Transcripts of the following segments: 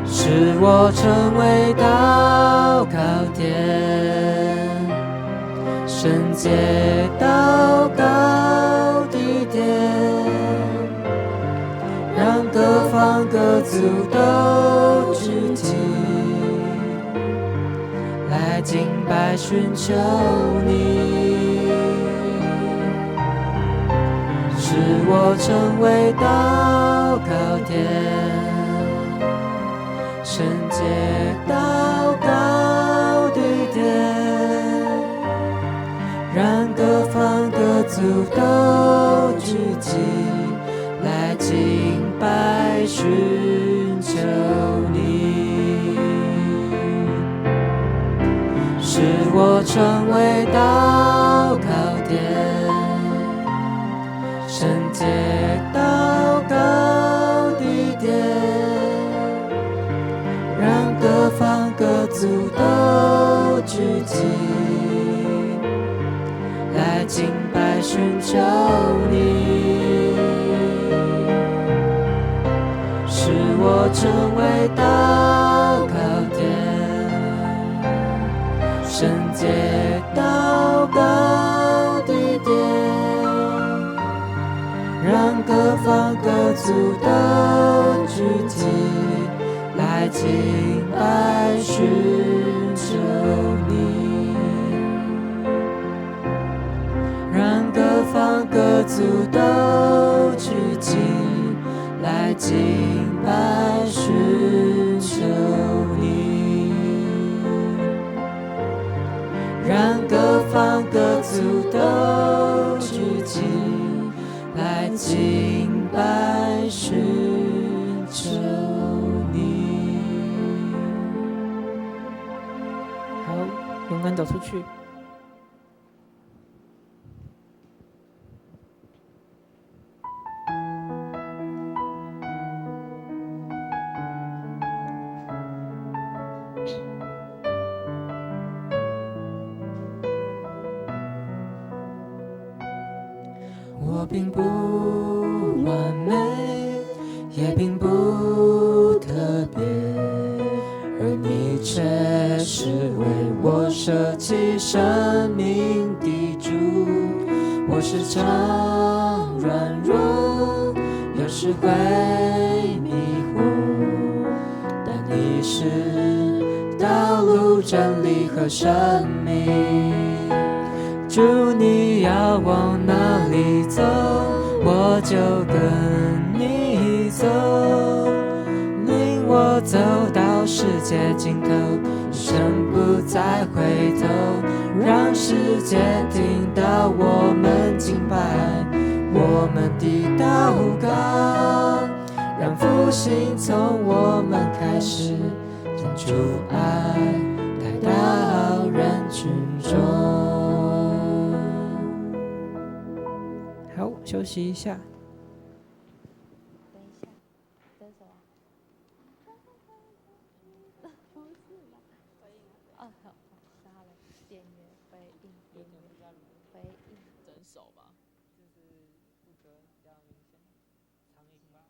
使我成為禱告殿，聖潔禱告的殿，讓各方各族都聚集，來敬拜尋求你，使我成為禱告殿，聖潔禱告的殿，讓各方各族都聚集，來敬拜尋求你，使我成為禱告殿，聖潔禱告的殿，讓各方各族都聚集，來敬拜尋求你，使我成為禱告殿，聖潔禱告的殿，讓各方各族都聚集，來敬拜尋求你，讓各方各族都聚集，來敬拜尋求你，讓各方各族都聚集，來敬拜尋求你。好，勇敢走出去。我並不完美，也並不特別，而你卻是為我捨棄生命的主。我時常軟弱，有時會迷糊，但你是道路、真理和生命。主，你要往哪裡走，我就跟你走，領我走到世界盡頭，一生不再回頭，讓世界聽到我們敬拜，我們的禱告，讓復興從我們開始，將主愛帶到人群中。好，休息一下。等一下，等什麼？不是啦，哦，好，然後嘞，演員回應，演員回應，整首吧，就是副歌比較明顯，長音吧。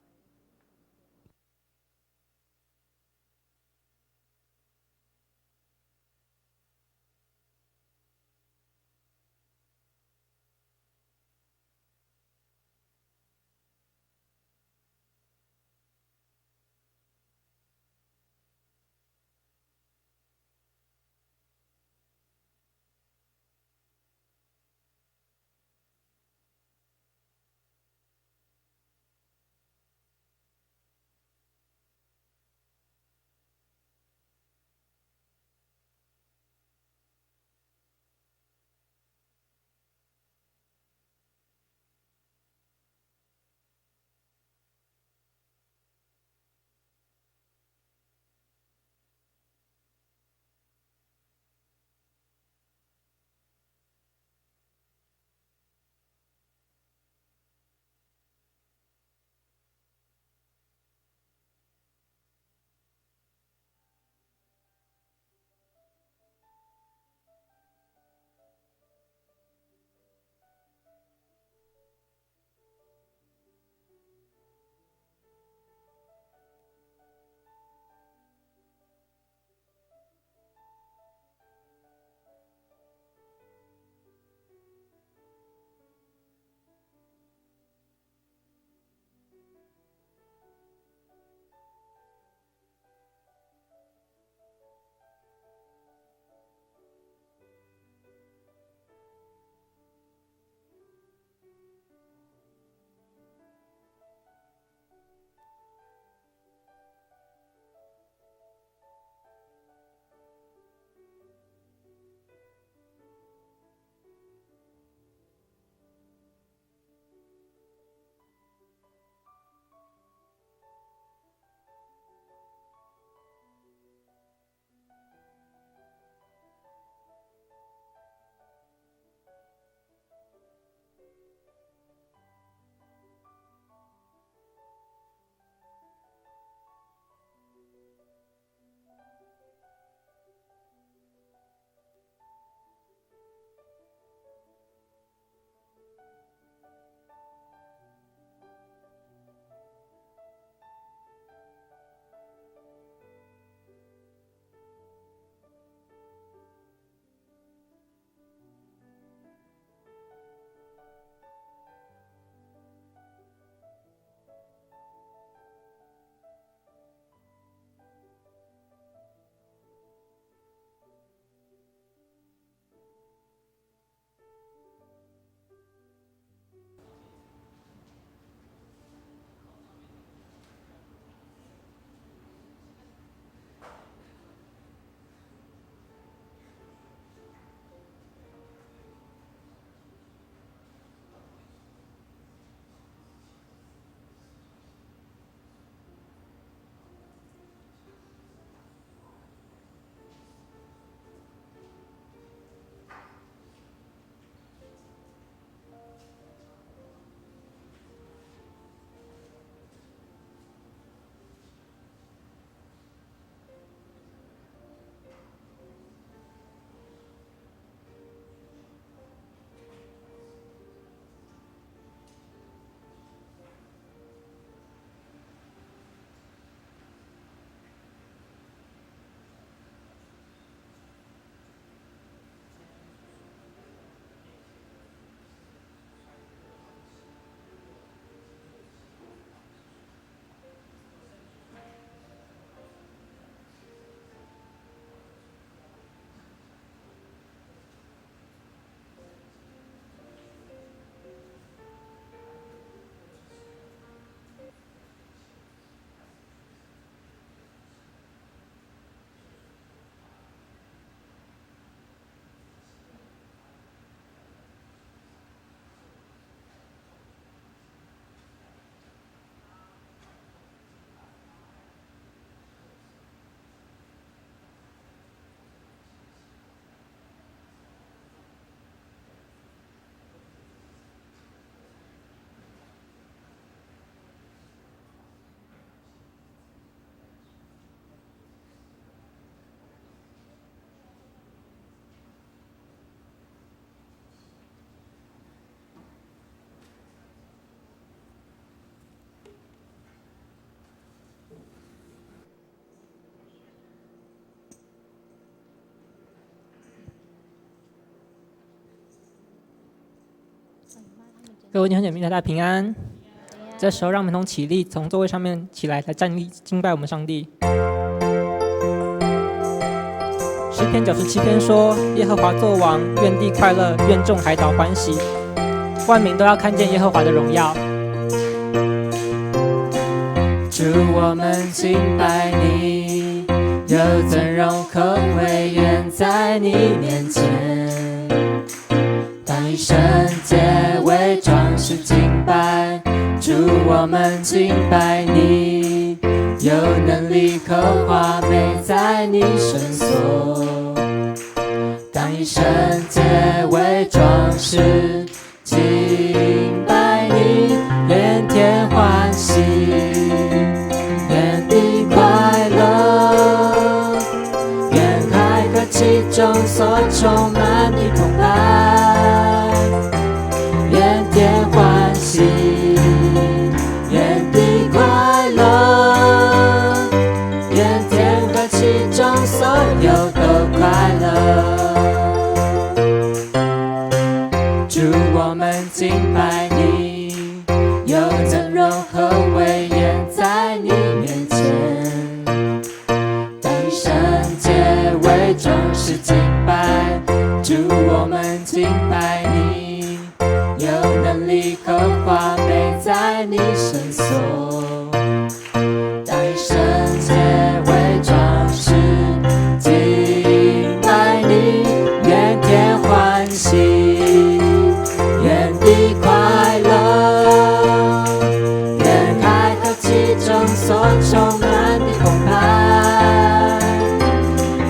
各位弟兄姐妹，大家平安。這時候，讓我們同起立，從座位上面起來，來站立敬拜我們上帝。詩篇97篇說：“耶和華作王，願地快樂，願眾海島歡喜，萬民都要看見耶和華的榮耀。” 主，我們敬拜你，有尊榮和威嚴在你面前，當以聖潔為裝飾敬拜。主，我們敬拜你，有能力和華美在你聖所，當以聖潔為裝飾敬拜你，願天歡喜，願地快樂，願海和其中所充滿的澎湃，願天歡喜，願地快樂，願天和其中所有都快樂。主，我們敬拜你，有尊榮和威嚴在你面前，當以聖潔為裝飾敬拜。主，我們敬拜你，有能力和華美在你聖所，當以聖潔為裝飾敬拜你，願天歡喜，願地快樂，願海和其中所充滿的澎湃，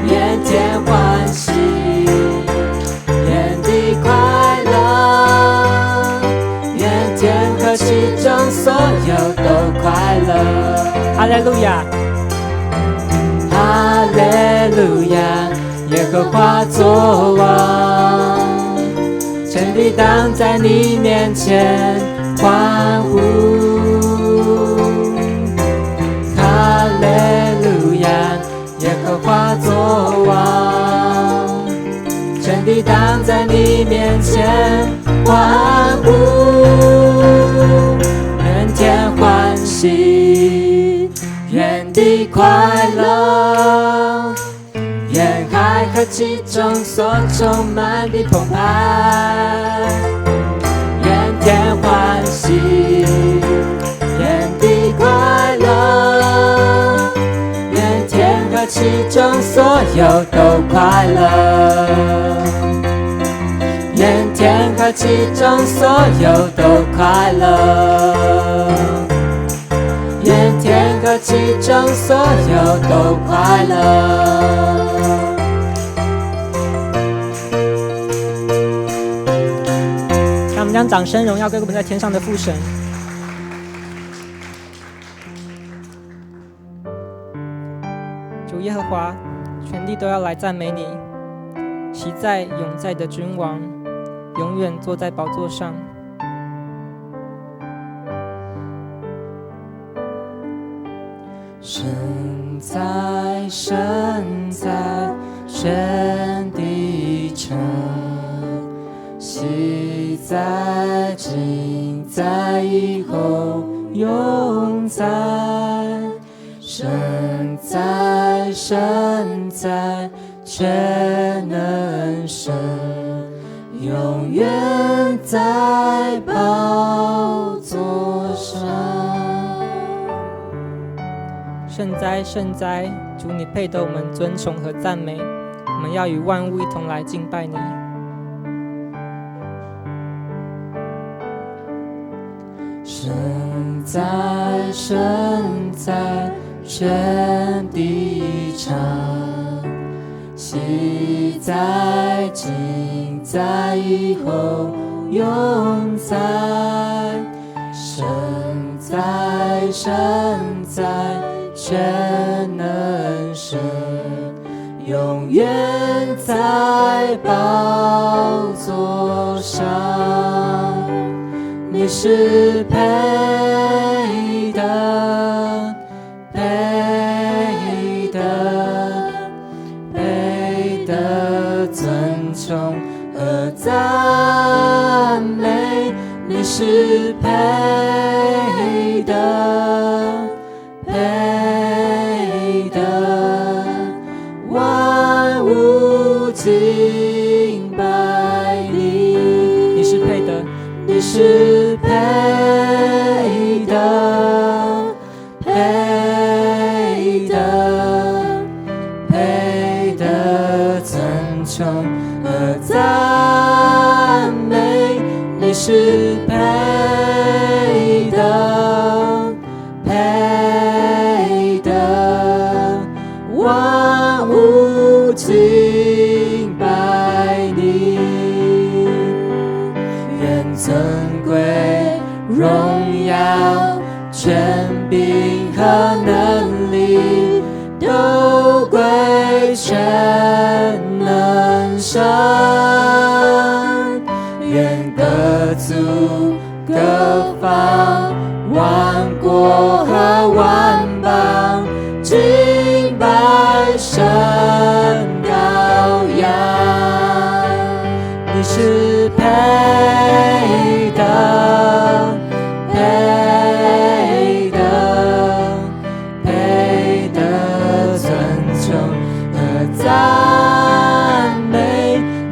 願天歡喜，願地快樂，願天和其中所有都快樂。哈利路亞，哈利路亞，耶和華作王，全地當在你面前歡呼。哈利路亞，耶和華作王，全地當在你面前歡呼。願天歡喜，願地快樂，願海和其中所充滿的澎湃，願天歡喜，願地快樂，願天和其中所有都快樂，願天和其中所有都快樂，願天和其中所有都快樂。讓我們將掌聲榮耀歸給我們在天上的父神。主耶和華，全地都要來讚美你，昔在永在的君王，永遠坐在寶座上。神在，神在，全地長，昔在，今在，以後永在。神在，神在，全能神，永遠在寶座上。聖哉，聖哉，主你配得我們尊崇和讚美，我們要與萬物一同來敬拜你。神在，神在，全地長，昔在，今在，以後永在。神在，神在，全能神，永遠在寶座上。你是配得，配得，配得尊崇和讚美。你是敬拜你。你是配得，你是配得，配得，配得尊崇和赞美。你是配得，配得，萬物敬拜你。願尊貴、榮耀、權柄和能力都歸全能神。願各族、各方、萬國和萬邦敬拜聖羔羊。你是配得，配得，配得尊崇和讚美。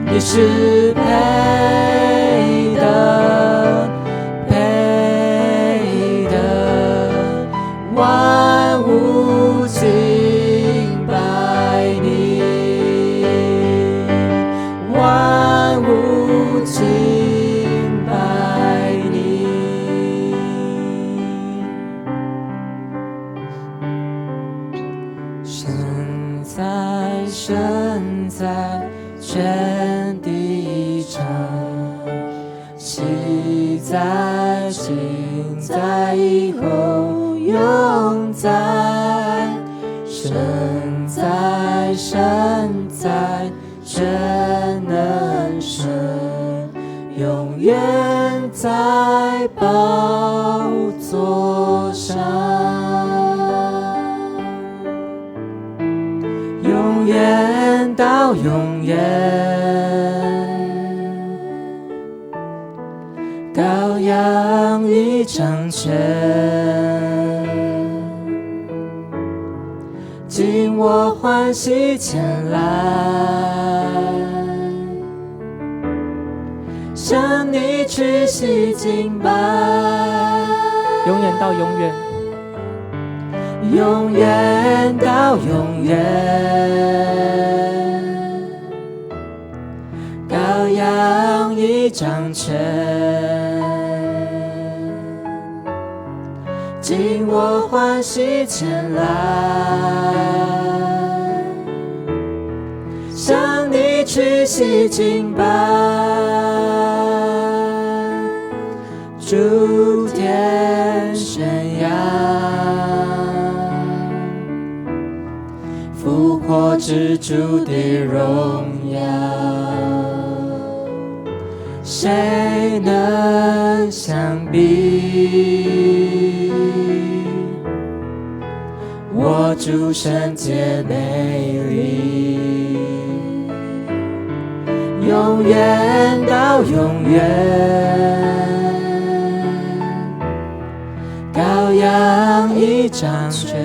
你是配得，配得，萬物敬拜你，萬物敬拜你。神在，神在，全地掌，昔在，今在，以後永在。神在，神在，全能神，永遠在寶座上，永遠到永遠，羔羊已掌權，今我歡喜前來，向你屈膝敬拜，永遠到永遠，永遠到永遠，羔羊已掌權，今我歡喜前來，向你屈膝敬拜，諸天宣揚，復活之主的榮耀，誰能相比？我主聖潔美麗，永遠到永遠，羔羊已掌權，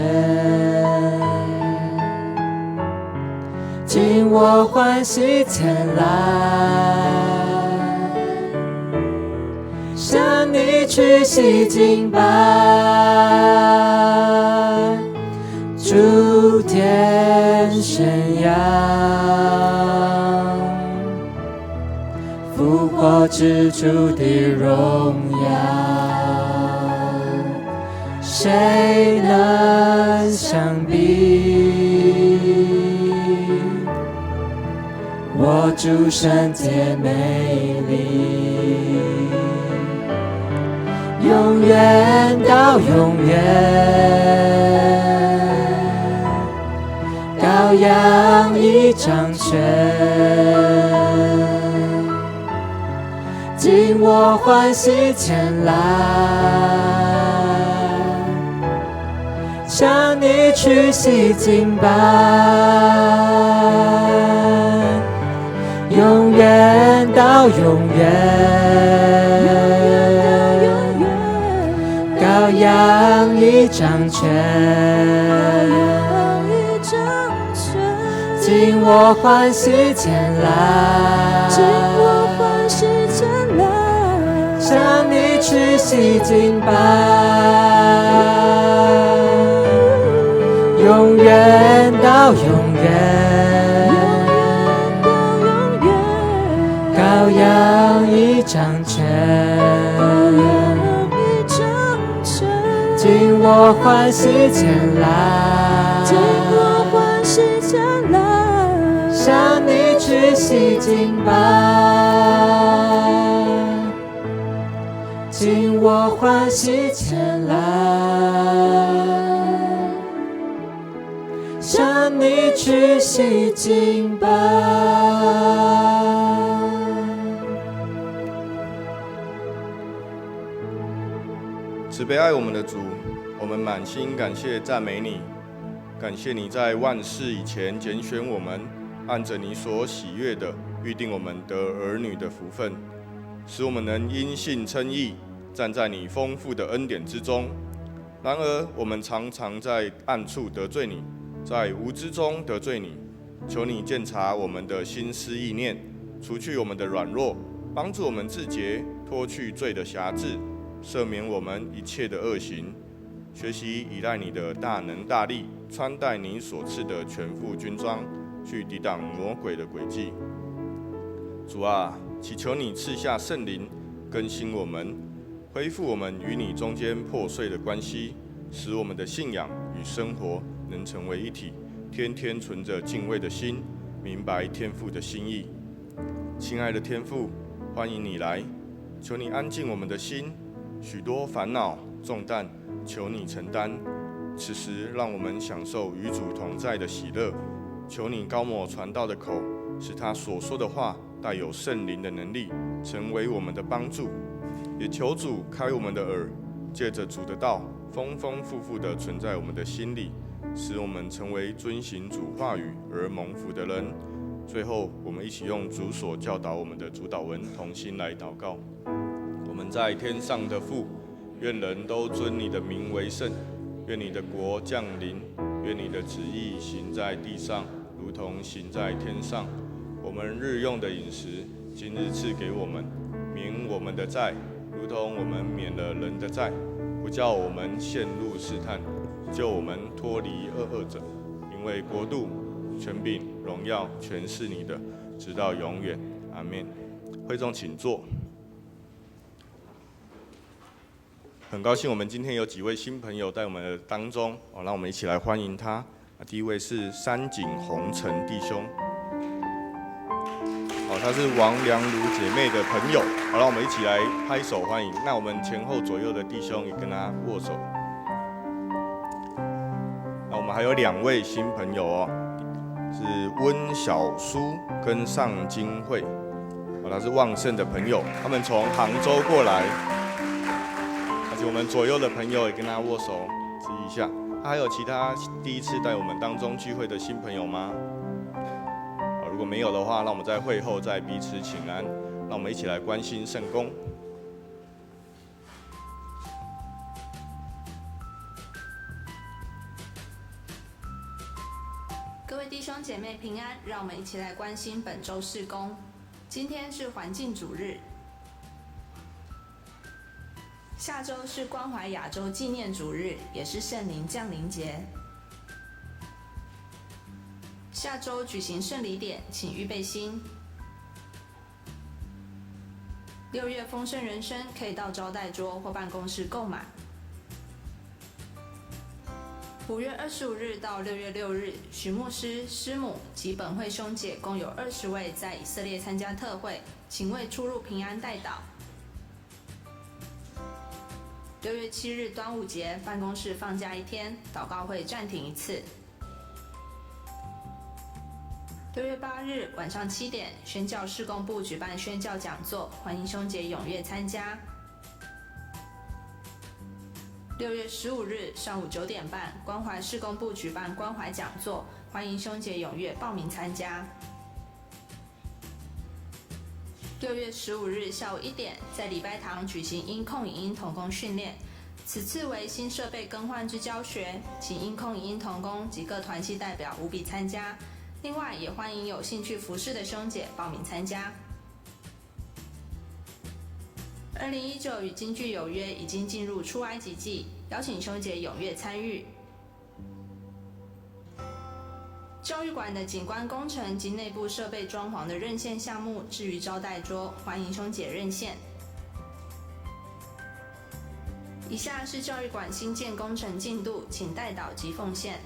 今我歡喜前來，向你屈膝敬拜，諸天宣揚，復活之主的榮耀，誰能相比？我主聖潔美麗，永遠到永遠，羔羊已掌權，今我歡喜前來，向你屈膝敬拜，永遠到永遠，羔羊已掌權，今紧我欢喜前来，紧我欢喜前来，向你屈膝敬拜，永远到永远，永远到永远，羔羊已掌权，羔羊已掌权，紧我欢喜前来，紧我欢喜前来，向你屈膝敬拜，紧我欢喜前来，向你屈膝敬拜。慈悲爱我们的主，我们满心感谢赞美你，感谢你在万事以前拣选我们，按着你所喜悦的预定我们得儿女的福分，使我们能因信称义，站在你丰富的恩典之中。然而，我们常常在暗处得罪你，在无知中得罪你。求你鉴察我们的心思意念，除去我们的软弱，帮助我们自洁，脱去罪的辖制，赦免我们一切的恶行，学习依赖你的大能大力，穿戴你所赐的全副军装，去抵挡魔鬼的诡计。主啊，祈求你赐下圣灵，更新我们，恢复我们与你中间破碎的关系，使我们的信仰与生活能成为一体，天天存着敬畏的心，明白天父的心意。亲爱的天父，欢迎你来，求你安静我们的心，许多烦恼重担，求你承担。此时，让我们享受与主同在的喜乐。求你膏抹传道的口，使他所说的话带有圣灵的能力，成为我们的帮助。也求主开我们的耳，借着主的道，丰丰富富的存在我们的心里，使我们成为遵行主话语而蒙福的人。最后，我们一起用主所教导我们的主祷文，同心来祷告。我们在天上的父，愿人都尊你的名为圣，愿你的国降临，愿你的旨意行在地上，如同行在天上。我们日用的饮食，今日赐给我们，免我们的债，如同我们免了人的债，不叫我们陷入试探，救我们脱离恶恶者。因为国度、权柄、荣耀，全是你的，直到永远。阿们。会众请坐。很高兴我们今天有几位新朋友在我们的当中，哦，让我们一起来欢迎他。第一位是山井宏成弟兄，哦，他是王良如姐妹的朋友，好，让我们一起来拍手欢迎。那我们前后左右的弟兄也跟他握手。那我们还有两位新朋友哦，是温小苏跟尚金慧，哦，他是旺盛的朋友，他们从杭州过来。而且我们左右的朋友也跟他握手，致意一下。还有其他第一次在我们当中聚会的新朋友吗？如果没有的话，让我们在会后再彼此请安。让我们一起来关心圣工。各位弟兄姐妹平安，让我们一起来关心本周事工。今天是环境主日，下周是关怀亚洲纪念主日，也是圣灵降临节。下周举行圣礼典，请预备心。6月丰盛人生可以到招待桌或办公室购买。5月25日到6月6日，许牧师、师母及本会兄姐共有20位在以色列参加特会，请为出入平安代祷。6月7日端午节，办公室放假一天，祷告会暂停一次。6月8日晚上7点，宣教事工部举办宣教讲座，欢迎兄姐踊跃参加。6月15日上午9点半，关怀事工部举办关怀讲座，欢迎兄姐踊跃报名参加。6月15日下午1点，在礼拜堂举行音控影音同工训练，此次为新设备更换之教学，请音控影音同工及各团契代表务必参加。另外，也欢迎有兴趣服侍的兄姐报名参加。2019与京剧有约已经进入出埃及记，邀请兄姐踊跃参与。教育馆的景观工程及内部设备装潢的认献项目置于招待桌，欢迎兄姐认献。以下是教育馆新建工程进度，请代祷及奉献。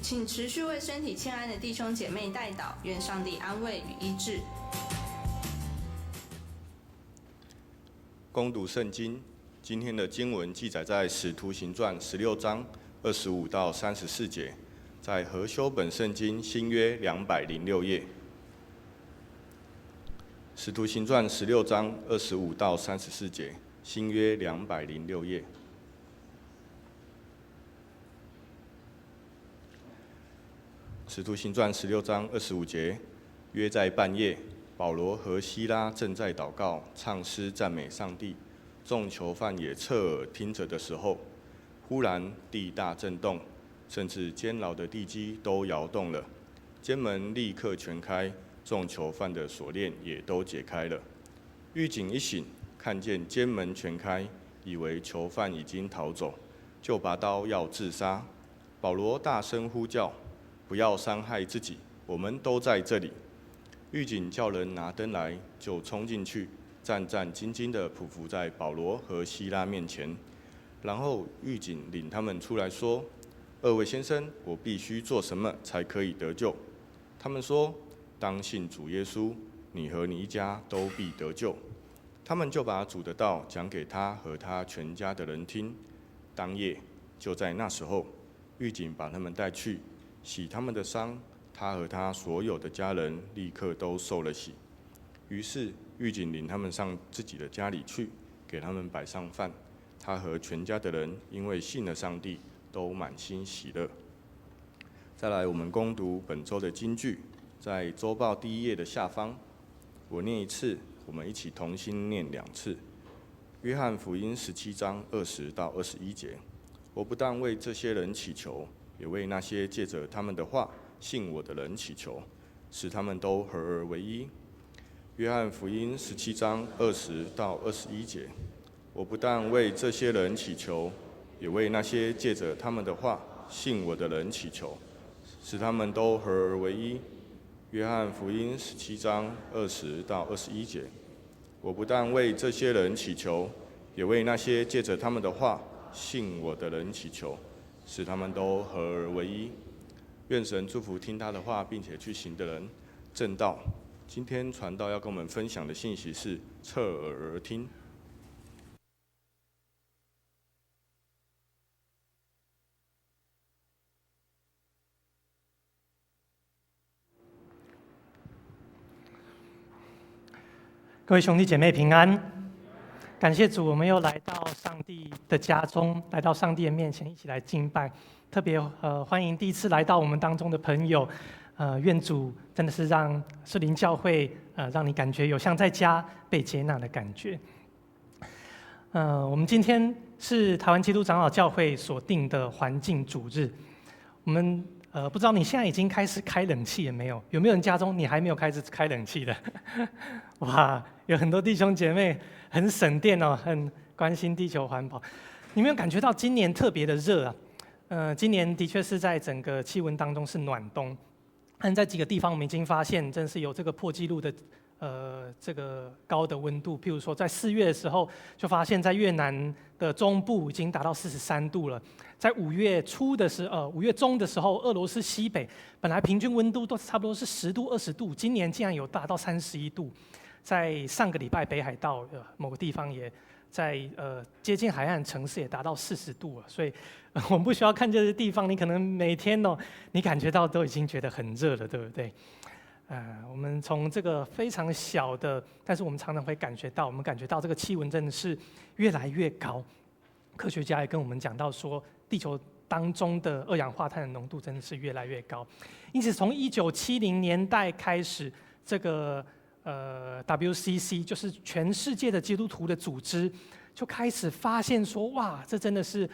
请持续为身体欠安的弟兄姐妹代祷，愿上帝安慰与医治。恭读圣经，今天的经文记载在《使徒行传》16章25到34节，在和修本圣经新约206页。《使徒行传》16章25到34节，新约206页。《使徒行传》16章25节，约在半夜，保罗和西拉正在祷告、唱诗赞美上帝，众囚犯也侧耳听着的时候，忽然地大震动，甚至监牢的地基都摇动了，监门立刻全开，众囚犯的锁链也都解开了。狱警一醒，看见监门全开，以为囚犯已经逃走，就拔刀要自杀。保罗大声呼叫：不要伤害自己，我们都在这里。狱警叫人拿灯来，就冲进去，战战兢兢地匍匐在保罗和西拉面前。然后狱警领他们出来说：二位先生，我必须做什么才可以得救？他们说：当信主耶稣，你和你一家都必得救。他们就把主的道讲给他和他全家的人听。当夜，就在那时候，狱警把他们带去，洗他们的伤，他和他所有的家人立刻都受了洗。于是狱警领他们上自己的家里去，给他们摆上饭。他和全家的人因为信了上帝，都满心喜乐。再来，我们恭读本周的金句，在周报第一页的下方，我念一次，我们一起同心念两次。约翰福音17章20到21节，我不但为这些人祈求，也为那些借着他们的话信我的人祈求，使他们都合而为一。约翰福音17章20到21节，我不但为这些人祈求，也为那些借着他们的话信我的人祈求，使他们都合而为一。约翰福音17章20到21节，我不但为这些人祈求，也为那些借着他们的话信我的人祈求，使他们都合而为一。愿神祝福听他的话并且去行的人。正道，今天传道要跟我们分享的信息是侧耳而听。各位兄弟姐妹平安，感谢主，我们又来到上帝的家中，来到上帝的面前，一起来敬拜。特别欢迎第一次来到我们当中的朋友，愿主真的是让士林教会让你感觉有像在家被接纳的感觉。我们今天是台湾基督长老教会所定的环境主日，我们不知道你现在已经开始开冷气了没有？有没有人家中你还没有开始开冷气的？哇，有很多弟兄姐妹很省电哦，很关心地球环保。你没有感觉到今年特别的热啊？今年的确是在整个气温当中是暖冬，但在几个地方我们已经发现，真是有这个破纪录的这个高的温度。譬如说，在4月的时候，就发现在越南的中部已经达到43度了。在5月初的时候，5月中的时候，俄罗斯西北本来平均温度都差不多是10度、20度，今年竟然有达到31度。在上个礼拜，北海道某个地方也在接近海岸城市也达到40度了。所以我们不需要看这些地方，你可能每天哦，你感觉到都已经觉得很热了，对不对？我们从这个非常小的，但是我们常常会感觉到，我们感觉到这个气温真的是越来越高。科学家也跟我们讲到说，地球当中的二氧化碳的浓度真的是越来越高。因此，从1970年代开始，这个 WCC，就是全世界的基督徒的组织，就开始发现说，哇，这真的是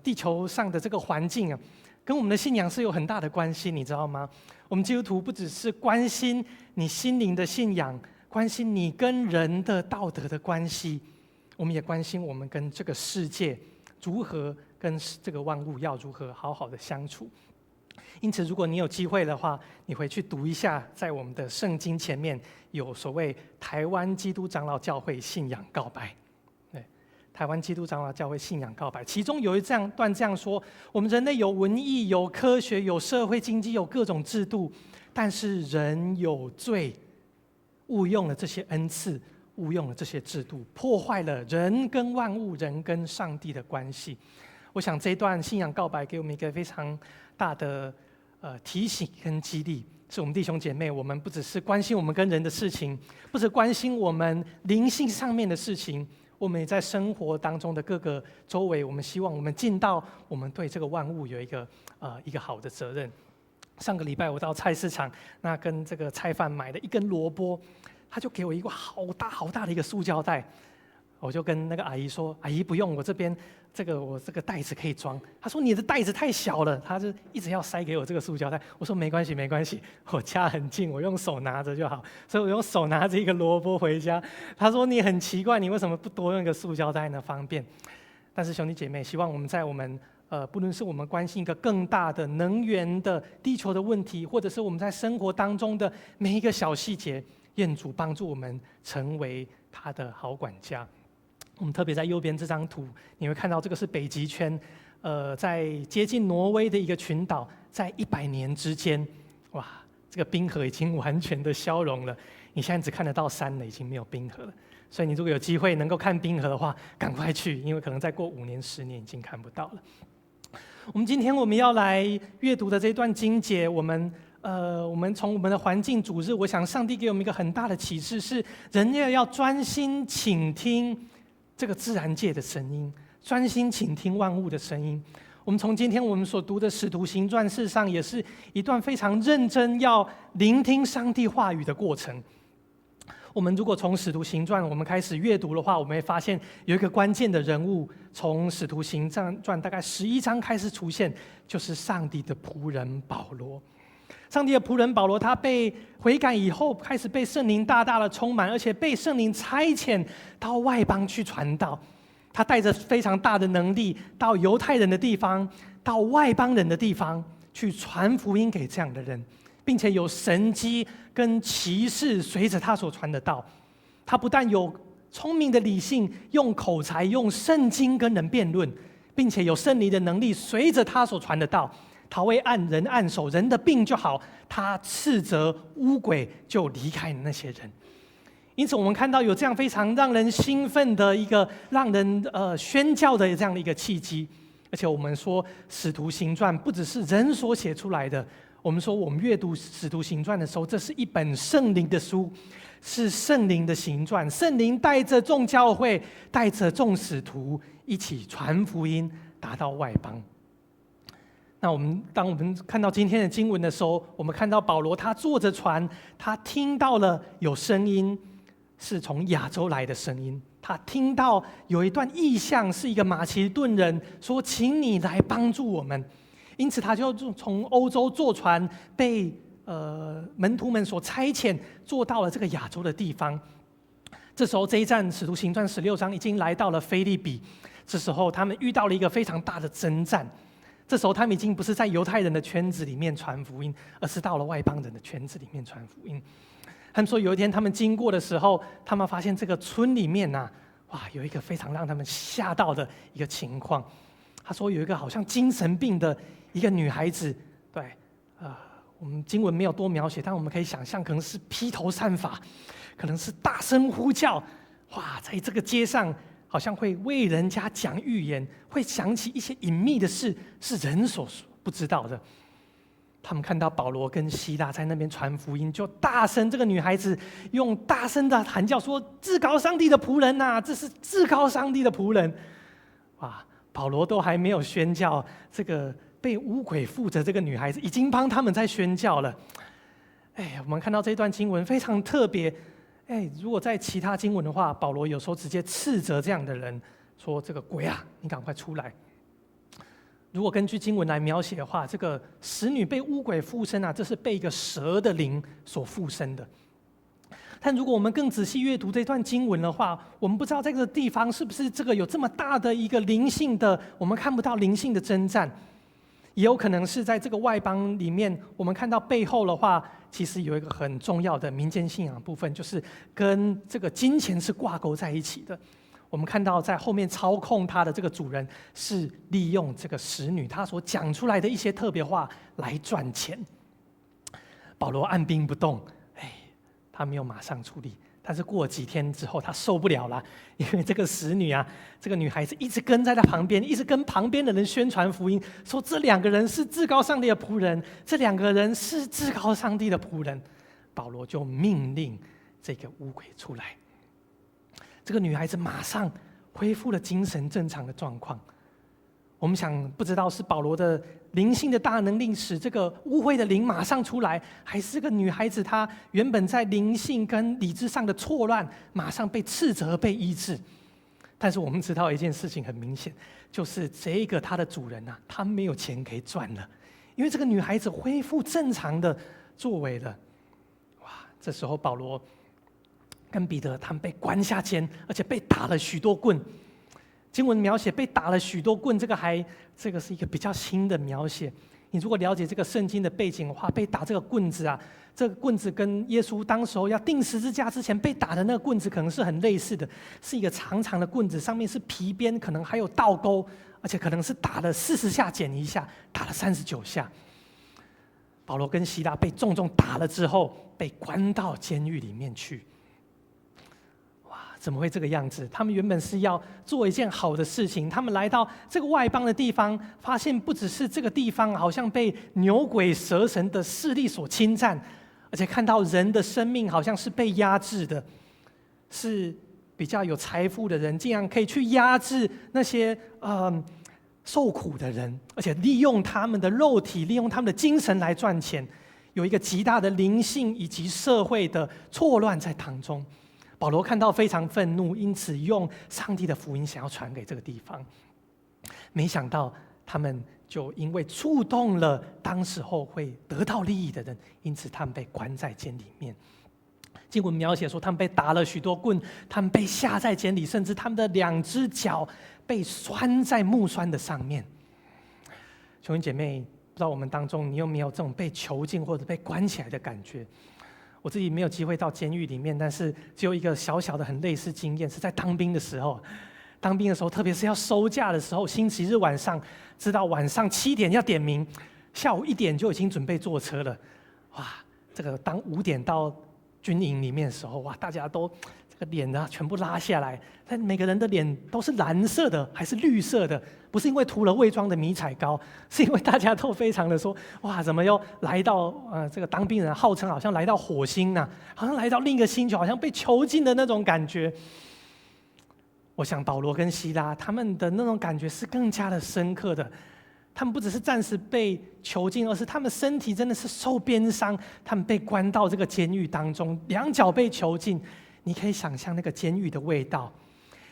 地球上的这个环境啊，跟我们的信仰是有很大的关系，你知道吗？我们基督徒不只是关心你心灵的信仰，关心你跟人的道德的关系，我们也关心我们跟这个世界如何跟这个万物要如何好好的相处。因此，如果你有机会的话，你回去读一下，在我们的圣经前面有所谓台湾基督长老教会信仰告白。对，台湾基督长老教会信仰告白，其中有一这样段这样说：我们人类有文艺、有科学、有社会经济、有各种制度，但是人有罪，误用了这些恩赐，误用了这些制度，破坏了人跟万物、人跟上帝的关系。我想这一段信仰告白给我们一个非常大的提醒跟激励，是我们弟兄姐妹，我们不只是关心我们跟人的事情，不只关心我们灵性上面的事情，我们也在生活当中的各个周围，我们希望我们尽到我们对这个万物有一个好的责任。上个礼拜我到菜市场，那跟这个菜贩买了一根萝卜，他就给我一个好大好大的一个塑胶袋。我就跟那个阿姨说：“阿姨不用，我这边这个我这个袋子可以装。”她说：“你的袋子太小了。”她就一直要塞给我这个塑胶袋。我说：“没关系，没关系，我家很近，我用手拿着就好。”所以我用手拿着一个萝卜回家。她说：“你很奇怪，你为什么不多用一个塑胶袋呢？方便。”但是兄弟姐妹，希望我们在我们不论是我们关心一个更大的能源的地球的问题，或者是我们在生活当中的每一个小细节，愿主帮助我们成为他的好管家。我们特别在右边这张图，你会看到这个是北极圈，在接近挪威的一个群岛，在100年之间，哇，这个冰河已经完全的消融了。你现在只看得到山了，已经没有冰河了。所以你如果有机会能够看冰河的话，赶快去，因为可能再过5年、10年已经看不到了。我们今天我们要来阅读的这段经节，我们从我们的环境主日，我想上帝给我们一个很大的启示，是人要专心倾听这个自然界的声音，专心倾听万物的声音。我们从今天我们所读的《使徒行传》，事实上也是一段非常认真要聆听上帝话语的过程。我们如果从《使徒行传》我们开始阅读的话，我们会发现有一个关键的人物，从《使徒行传》大概11章开始出现，就是上帝的仆人保罗。上帝的仆人保罗，他被悔改以后，开始被圣灵大大的充满，而且被圣灵差遣到外邦去传道。他带着非常大的能力，到犹太人的地方，到外邦人的地方去传福音给这样的人，并且有神迹跟奇事随着他所传的道。他不但有聪明的理性，用口才、用圣经跟人辩论，并且有圣灵的能力随着他所传的道。他为按人按手，人的病就好；他斥责污鬼，就离开那些人。因此，我们看到有这样非常让人兴奋的一个让人宣教的这样的一个契机。而且，我们说《使徒行传》不只是人所写出来的。我们说，我们阅读《使徒行传》的时候，这是一本圣灵的书，是圣灵的行传。圣灵带着众教会，带着众使徒一起传福音，达到外邦。那我们当我们看到今天的经文的时候，我们看到保罗他坐着船，他听到了有声音，是从亚洲来的声音。他听到有一段异象，是一个马其顿人说：“请你来帮助我们。”因此，他就从欧洲坐船，被门徒们所差遣，坐到了这个亚洲的地方。这时候，这一站《使徒行传》16章已经来到了腓立比。这时候，他们遇到了一个非常大的征战。这时候，他们已经不是在犹太人的圈子里面传福音，而是到了外邦人的圈子里面传福音。他们说，有一天他们经过的时候，他们发现这个村里面呐，哇，有一个非常让他们吓到的一个情况。他说，有一个好像精神病的一个女孩子，对，我们经文没有多描写，但我们可以想象，可能是披头散发，可能是大声呼叫，哇，在这个街上，好像会为人家讲预言，会讲起一些隐秘的事，是人所不知道的。他们看到保罗跟西拉在那边传福音，就大声，这个女孩子用大声的喊叫说：“至高上帝的仆人呐，这是至高上帝的仆人！”哇，保罗都还没有宣教，这个被污鬼附着这个女孩子已经帮他们在宣教了。哎，我们看到这段经文非常特别。哎，如果在其他经文的话，保罗有时候直接斥责这样的人，说：“这个鬼啊，你赶快出来。”如果根据经文来描写的话，这个使女被污鬼附身啊，这是被一个蛇的灵所附身的。但如果我们更仔细阅读这段经文的话，我们不知道这个地方是不是这个有这么大的一个灵性的，我们看不到灵性的征战，也有可能是在这个外邦里面，我们看到背后的话，其实有一个很重要的民间信仰部分，就是跟这个金钱是挂钩在一起的。我们看到在后面操控他的这个主人是利用这个使女她所讲出来的一些特别话来赚钱。保罗按兵不动，哎，他没有马上处理，但是过几天之后，他受不了了，因为这个使女啊，这个女孩子一直跟在他旁边，一直跟旁边的人宣传福音，说这两个人是至高上帝的仆人，这两个人是至高上帝的仆人。保罗就命令这个污鬼出来。这个女孩子马上恢复了精神正常的状况。我们想，不知道是保罗的灵性的大能力使这个污秽的灵马上出来，还是这个女孩子她原本在灵性跟理智上的错乱，马上被斥责、被医治。但是我们知道一件事情很明显，就是这个她的主人啊，他没有钱可以赚了，因为这个女孩子恢复正常的作为了。哇，这时候保罗跟彼得他们被关下监，而且被打了许多棍。经文描写被打了许多棍，这个是一个比较新的描写。你如果了解这个圣经的背景的话，被打这个棍子啊，这个棍子跟耶稣当时候要钉十字架之前被打的那个棍子可能是很类似的，是一个长长的棍子，上面是皮鞭，可能还有倒钩，而且可能是打了40下减一下，打了39下。保罗跟西拉被重重打了之后，被关到监狱里面去。怎么会这个样子？他们原本是要做一件好的事情，他们来到这个外邦的地方，发现不只是这个地方好像被牛鬼蛇神的势力所侵占，而且看到人的生命好像是被压制的，是比较有财富的人竟然可以去压制那些受苦的人，而且利用他们的肉体、利用他们的精神来赚钱，有一个极大的灵性以及社会的错乱在当中。保罗看到非常愤怒，因此用上帝的福音想要传给这个地方。没想到他们就因为触动了当时候会得到利益的人，因此他们被关在监里面。经文描写说，他们被打了许多棍，他们被下在监里，甚至他们的两只脚被拴在木栓的上面。兄弟姐妹，不知道我们当中你有没有这种被囚禁或者被关起来的感觉？我自己没有机会到监狱里面，但是只有一个小小的很类似经验，是在当兵的时候。当兵的时候，特别是要收假的时候，星期日晚上，知道晚上7点要点名，下午1点就已经准备坐车了。哇，这个当5点到军营里面的时候，哇，大家都这个脸啊全部拉下来，但每个人的脸都是蓝色的还是绿色的？不是因为涂了伪装的迷彩膏，是因为大家都非常的说，哇，怎么又来到这个当兵人号称好像来到火星呢，好像来到另一个星球，好像被囚禁的那种感觉。我想保罗跟西拉他们的那种感觉是更加的深刻的。他们不只是暂时被囚禁，而是他们身体真的是受鞭伤，他们被关到这个监狱当中，两脚被囚禁。你可以想象那个监狱的味道，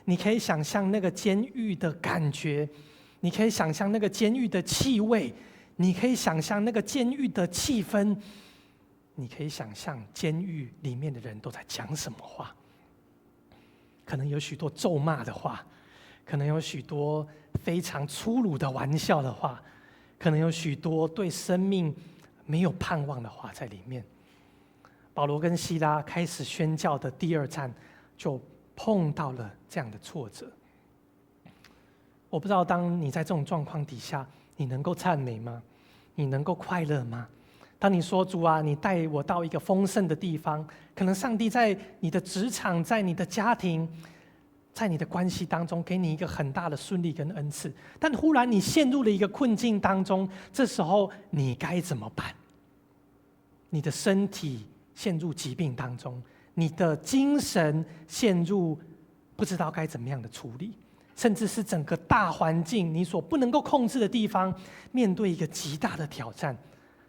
你可以想象那个监狱的感觉，你可以想象那个监狱的气味，你可以想象那个监狱的气氛，你可以想象监狱里面的人都在讲什么话，可能有许多咒骂的话，可能有许多非常粗鲁的玩笑的话，可能有许多对生命没有盼望的话在里面。保罗跟西拉开始宣教的第二站，就碰到了这样的挫折。我不知道，当你在这种状况底下，你能够赞美吗？你能够快乐吗？当你说主啊，你带我到一个丰盛的地方，可能上帝在你的职场，在你的家庭，在你的关系当中，给你一个很大的顺利跟恩赐，但忽然你陷入了一个困境当中，这时候你该怎么办？你的身体陷入疾病当中，你的精神陷入不知道该怎么样的处理，甚至是整个大环境你所不能够控制的地方，面对一个极大的挑战，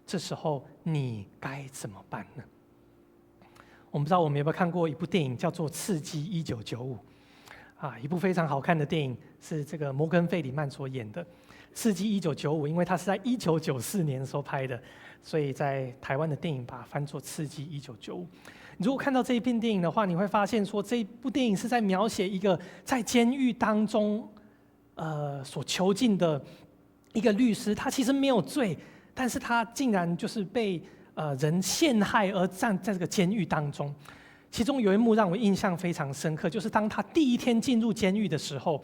这时候你该怎么办呢？我不知道我們有沒有看過一部電影，叫做《刺激1995》，啊，一部非常好看的電影，是這個摩根費里曼所演的《刺激一九九五》，因為它是在1994年所拍的，所以在台灣的電影把它翻作《刺激一九九五》。你如果看到這一片電影的話，你會發現說，這部電影是在描寫一個在監獄當中，所囚禁的一個律師，他其實沒有罪，但是他竟然就是被人陷害而站在這個監獄當中。其中有一幕讓我印象非常深刻，就是當他第一天進入監獄的時候，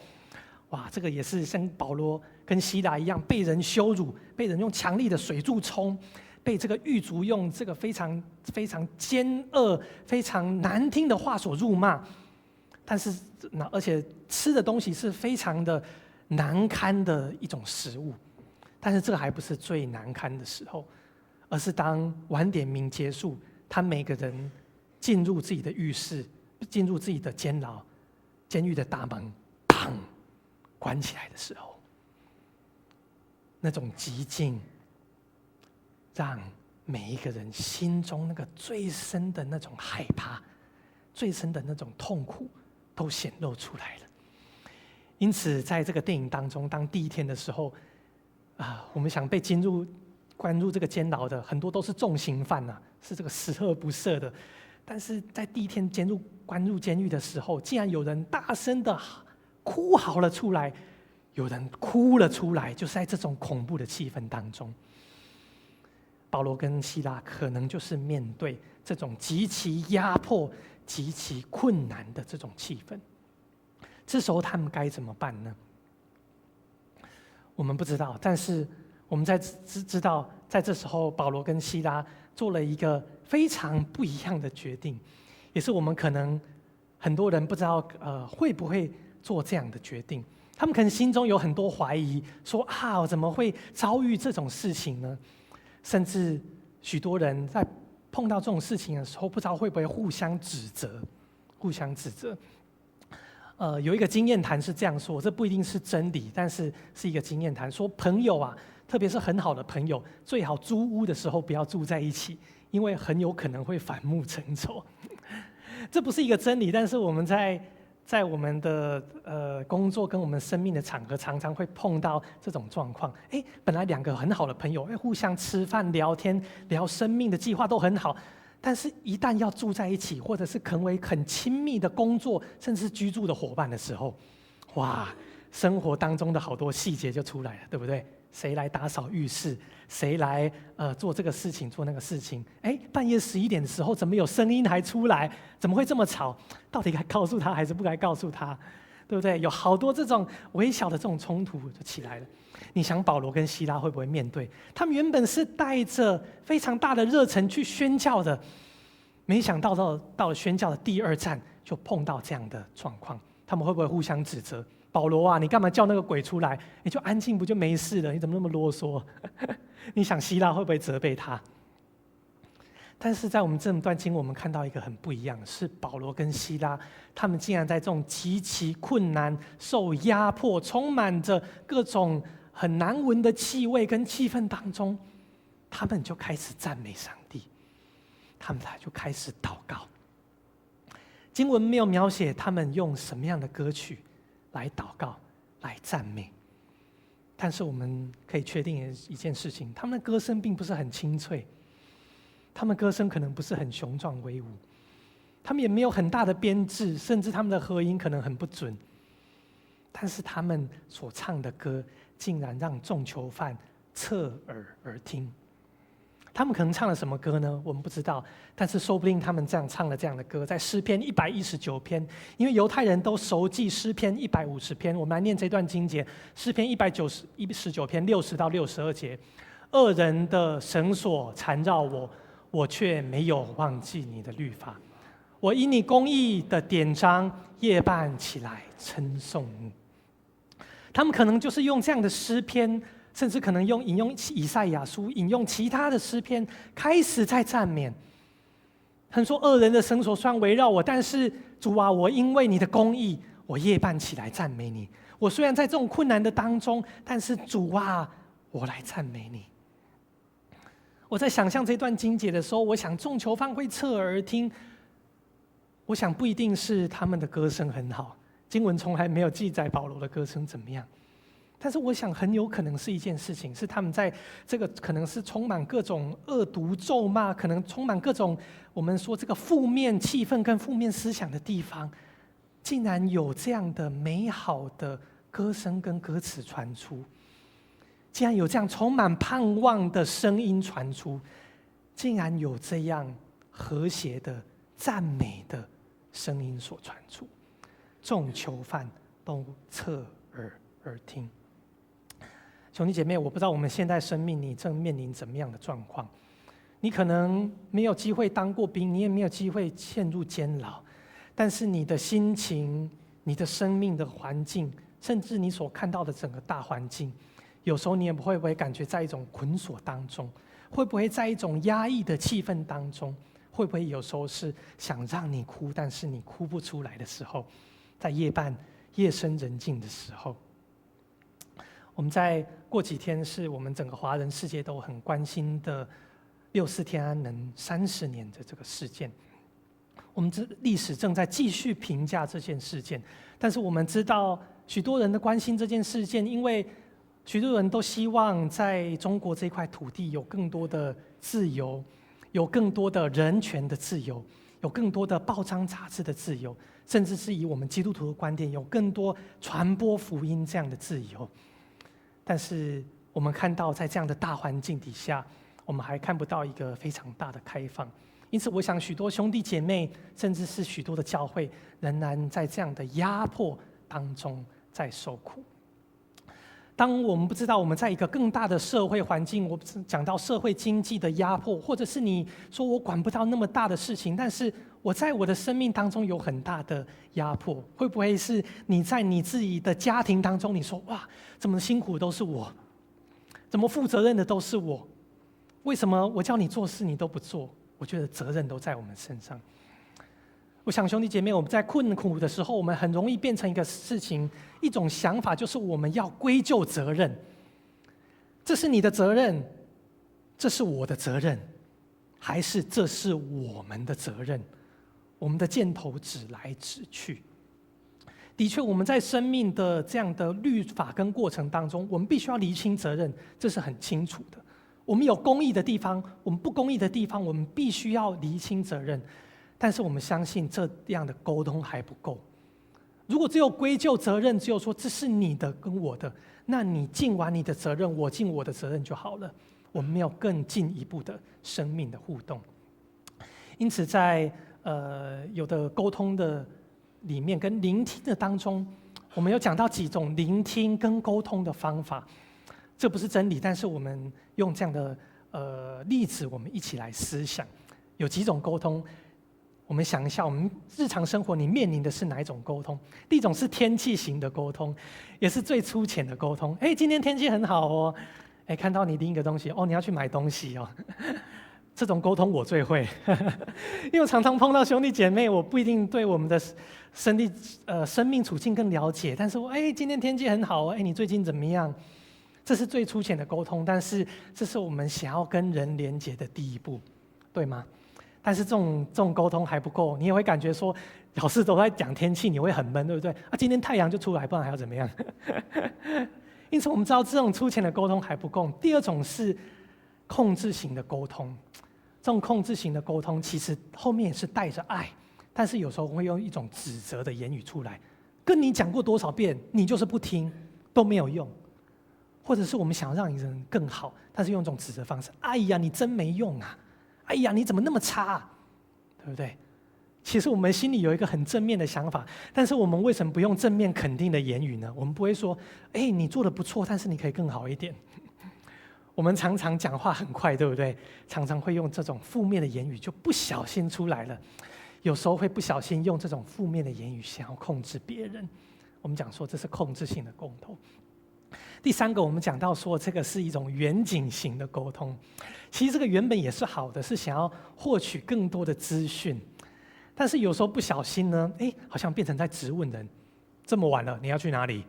哇，這個也是像保羅跟西拉一樣，被人羞辱，被人用強力的水柱沖，被這個獄卒用這個非常非常奸惡、非常難聽的話所辱罵，但是那而且吃的東西是非常的難堪的一種食物，但是這個還不是最難堪的時候，而是當晚點名結束，他每個人進入自己的浴室，進入自己的監牢、監獄的大門，砰，關起來的時候，那種寂靜，讓每一個人心中那個最深的那種害怕、最深的那種痛苦，都顯露出來了。因此，在這個電影當中，當第一天的時候，啊，我們想被進入關入這個監牢的很多都是重刑犯吶，是這個十惡不赦的。但是在第一天監入關入監獄的時候，竟然有人大聲的哭嚎了出來，有人哭了出來，就是在這種恐怖的氣氛當中。保羅跟西拉可能就是面對這種極其壓迫、極其困難的這種氣氛，這時候他們該怎麼辦呢？我們不知道，但是我們在知道，在這時候，保羅跟西拉做了一個非常不一樣的決定，也是我們可能很多人不知道，會不會做這樣的決定？他們可能心中有很多懷疑，說啊，我怎麼會遭遇這種事情呢？甚至許多人在碰到這種事情的時候，不知道會不會互相指責，互相指責。有一個經驗談是這樣說，這不一定是真理，但是是一個經驗談，說朋友啊，特別是很好的朋友，最好租屋的時候不要住在一起，因為很有可能會反目成仇。這不是一個真理，但是我們在我們的工作跟我們生命的場合，常常會碰到這種狀況。哎，本來兩個很好的朋友，哎，互相吃飯聊天聊生命的計劃都很好，但是一旦要住在一起，或者是成為很親密的工作，甚至居住的夥伴的時候，哇，生活當中的好多細節就出來了，對不對？誰來打掃浴室？誰來做這個事情，做那個事情？哎，半夜11點的時候，怎麼有聲音還出來？怎麼會這麼吵？到底該告訴他還是不該告訴他？對不對？有好多這種微小的這種衝突就起來了。你想保羅跟西拉會不會面對？他們原本是帶着非常大的熱忱去宣教的，沒想到到了宣教的第二站，就碰到這樣的狀況。他們會不會互相指責？保羅啊，你幹嘛叫那個鬼出來？你就安靜不就沒事了？你怎麼那麼囉嗦？你想西拉會不會責備他？但是在我們這段經，我們看到一個很不一樣，是保羅跟西拉，他們竟然在這種極其困難、受壓迫、充滿着各種很難聞的氣味跟氣氛當中，他們就開始讚美上帝，他們就開始禱告。經文沒有描寫他們用什麼樣的歌曲來禱告、來讚美，但是我們可以確定一件事情：他們的歌聲並不是很清脆，他們歌聲可能不是很雄壯威武，他們也沒有很大的編制，甚至他們的和音可能很不準。但是他們所唱的歌，竟然讓眾囚犯側耳而聽。他們可能唱了什麼歌呢？我們不知道。但是說不定他們這樣唱了這樣的歌，在詩篇119篇，因為猶太人都熟記詩篇150篇。我們來念這段經節：詩篇119篇60到62節。惡人的繩索纏繞我，我卻沒有忘記你的律法。我因你公義的典章，夜半起來稱頌你。他們可能就是用這樣的詩篇，甚至可能用引用以賽亞書，引用其他的詩篇，開始在讚美。他說：“惡人的繩索雖然圍繞我，但是主啊，我因為你的公義，我夜半起來讚美你。我雖然在這種困難的當中，但是主啊，我來讚美你。”我在想象這段經節的時候，我想眾囚犯會側耳而聽，我想不一定是他们的歌声很好，经文从来没有记载保罗的歌声怎么样。但是我想很有可能是一件事情，是他们在这个可能是充满各种恶毒咒骂，可能充满各种我们说这个负面气氛跟负面思想的地方，竟然有这样的美好的歌声跟歌词传出，竟然有这样充满盼望的声音传出，竟然有这样和谐的赞美的声音所传出，众囚犯都侧耳而听。兄弟姐妹，我不知道我们现在生命你正面临怎么样的状况。你可能没有机会当过兵，你也没有机会陷入监牢，但是你的心情、你的生命的环境，甚至你所看到的整个大环境，有时候你也不会不会感觉在一种捆锁当中，会不会在一种压抑的气氛当中？会不会有时候是想让你哭，但是你哭不出来的时候，在夜半夜深人静的时候？我们再过几天是我们整个华人世界都很关心的六四天安门30年的这个事件。我们这历史正在继续评价这件事件，但是我们知道许多人的关心这件事件，因为许多人都希望在中国这块土地有更多的自由，有更多的人权的自由，有更多的报章杂志的自由，甚至是以我们基督徒的观点，有更多传播福音这样的自由。但是我们看到，在这样的大环境底下，我们还看不到一个非常大的开放。因此，我想许多兄弟姐妹，甚至是许多的教会，仍然在这样的压迫当中在受苦。当我们不知道我们在一个更大的社会环境，我讲到社会经济的压迫，或者是你说我管不到那么大的事情，但是我在我的生命当中有很大的压迫，会不会是你在你自己的家庭当中，你说哇，怎么辛苦都是我，怎么负责任的都是我，为什么我叫你做事你都不做？我觉得责任都在我们身上。我想兄弟姐妹，我们在困苦的时候，我们很容易变成一个事情，一种想法，就是我们要归咎责任。这是你的责任，这是我的责任，还是这是我们的责任？我们的箭头指来指去。的确，我们在生命的这样的律法跟过程当中，我们必须要厘清责任，这是很清楚的。我们有公义的地方，我们不公义的地方，我们必须要厘清责任。但是我们相信这样的沟通还不够。如果只有归咎责任，只有说这是你的跟我的，那你尽完你的责任，我尽我的责任就好了。我们没有更进一步的生命的互动。因此，在有的沟通的里面跟聆听的当中，我们有讲到几种聆听跟沟通的方法。这不是真理，但是我们用这样的例子，我们一起来思想，有几种沟通。我们想一下，我们日常生活你面临的是哪一种沟通？第一种是天气型的沟通，也是最粗浅的沟通。哎，今天天气很好哦。哎，看到你拎一个东西，哦，你要去买东西哦。这种沟通我最会，因为我常常碰到兄弟姐妹，我不一定对我们的生命处境更了解，但是我哎，今天天气很好，哎，你最近怎么样？这是最粗浅的沟通，但是这是我们想要跟人连结的第一步，对吗？但是这种沟通还不够，你也会感觉说，老是都在讲天气，你会很闷，对不对？啊，今天太阳就出来，不然还要怎么样？因此，我们知道这种粗浅的沟通还不够。第二种是控制型的沟通，这种控制型的沟通其实后面也是带着爱，但是有时候会用一种指责的言语出来，跟你讲过多少遍，你就是不听，都没有用。或者是我们想让一个人更好，但是用一种指责方式，哎呀，你真没用啊！哎呀，你怎么那么差，对不对？其实我们心里有一个很正面的想法，但是我们为什么不用正面肯定的言语呢？我们不会说：“哎，你做的不错，但是你可以更好一点。”我们常常讲话很快，对不对？常常会用这种负面的言语，就不小心出来了。有时候会不小心用这种负面的言语，想要控制别人。我们讲说这是控制性的沟通。第三个，我们讲到说这个是一种远景型的沟通。其实这个原本也是好的，是想要获取更多的资讯。但是有时候不小心呢，哎，好像变成在质问人。这么晚了，你要去哪里？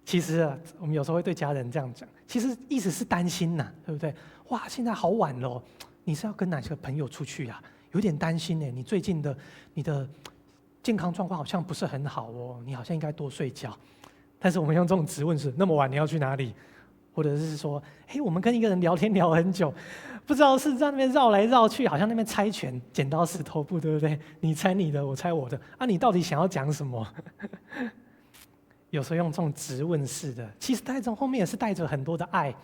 其实啊，我们有时候会对家人这样讲，其实意思是担心呐，对不对？哇，现在好晚了，你是要跟哪些朋友出去呀？有點擔心呢，你最近的你的健康狀況好像不是很好哦，你好像應該多睡覺。但是我們用這種質問是，那麼晚你要去哪裡？或者是說，哎，我們跟一個人聊天聊很久，不知道是在那邊繞來繞去，好像那邊猜拳，剪刀石頭布，對不對？你猜你的，我猜我的，啊，你到底想要講什麼？有時候用這種質問式的，其實帶着後面也是帶着很多的愛，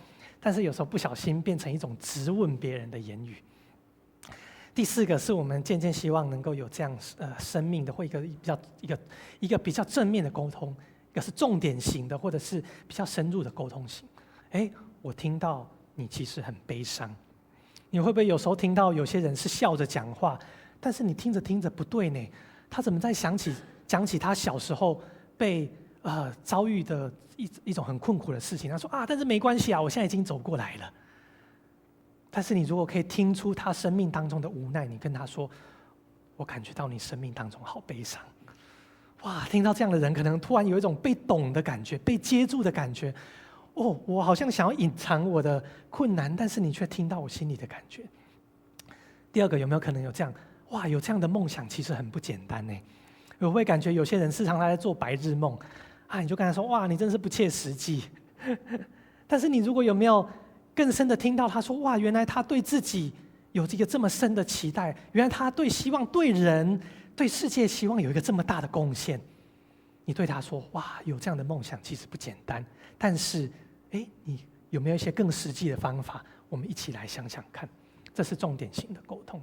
但是有時候不小心變成一種質問別人的言語。第四個是我們漸漸希望能夠有這樣生命的或一個比較一個比較正面的溝通，一個是重點型的，或者是比較深入的溝通型。哎，我聽到你其實很悲傷，你會不會有時候聽到有些人是笑着講話，但是你聽着聽着不對呢？他怎麼在想起講起他小時候被遭遇的一種很困苦的事情？他說啊，但是沒關係啊，我現在已經走過來了。但是你如果可以聽出他生命當中的無奈，你跟他說，我感覺到你生命當中好悲傷。哇，聽到這樣的人，可能突然有一種被懂的感覺，被接住的感覺。哦，我好像想要隱藏我的困難，但是你卻聽到我心裡的感覺。第二個，有沒有可能有這樣？哇，有這樣的夢想其實很不簡單呢。會不會感覺有些人時常他在做白日夢啊？你就跟他說：哇，你真是不切實際。但是你如果有沒有更深的聽到他說：哇，原來他對自己有這個這麼深的期待，原來他對希望對人對世界希望有一個這麼大的貢獻。你對他說：哇，有這樣的夢想其實不簡單，但是，哎，你有沒有一些更實際的方法？我們一起來想想看。這是重點型的溝通。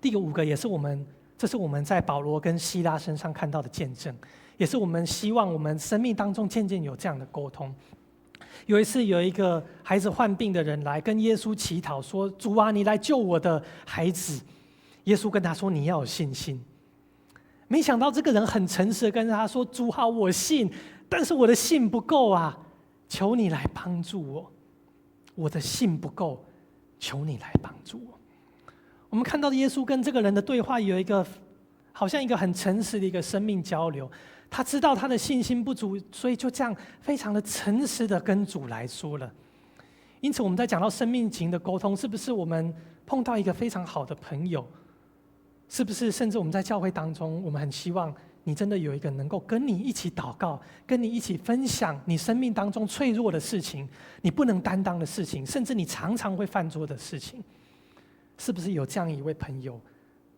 第五個也是我們，這是我們在保羅跟西拉身上看到的見證，也是我們希望我們生命當中漸漸有這樣的溝通。有一次，有一個孩子患病的人來跟耶穌祈禱，說：“主啊，你來救我的孩子。”耶穌跟他說：“你要有信心。”沒想到這個人很誠實的跟他說：“主啊，我信，但是我的信不夠啊，求你來幫助我。我的信不夠，求你來幫助我。”我們看到耶穌跟這個人的對話，有一個好像一個很誠實的一個生命交流。他知道他的信心不足，所以就這樣非常的誠實的跟主來說了。因此，我們在講到生命型的溝通，是不是我們碰到一個非常好的朋友？是不是甚至我們在教會當中，我們很希望你真的有一個能夠跟你一起禱告、跟你一起分享你生命當中脆弱的事情、你不能擔當的事情，甚至你常常會犯錯的事情，是不是有這樣一位朋友，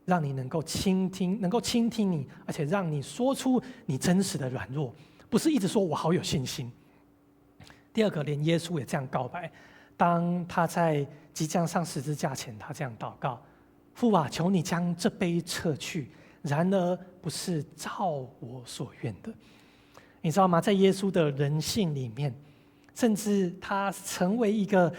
讓你能夠傾聽，能夠傾聽你，而且讓你說出你真實的軟弱，不是一直說我好有信心。第二個，連耶穌也這樣告白，當他在即將上十字架前，他這樣禱告：“父啊，求你將這杯撤去，然而不是照我所願的。”你知道嗎？在耶穌的人性裡面，甚至他成為一個，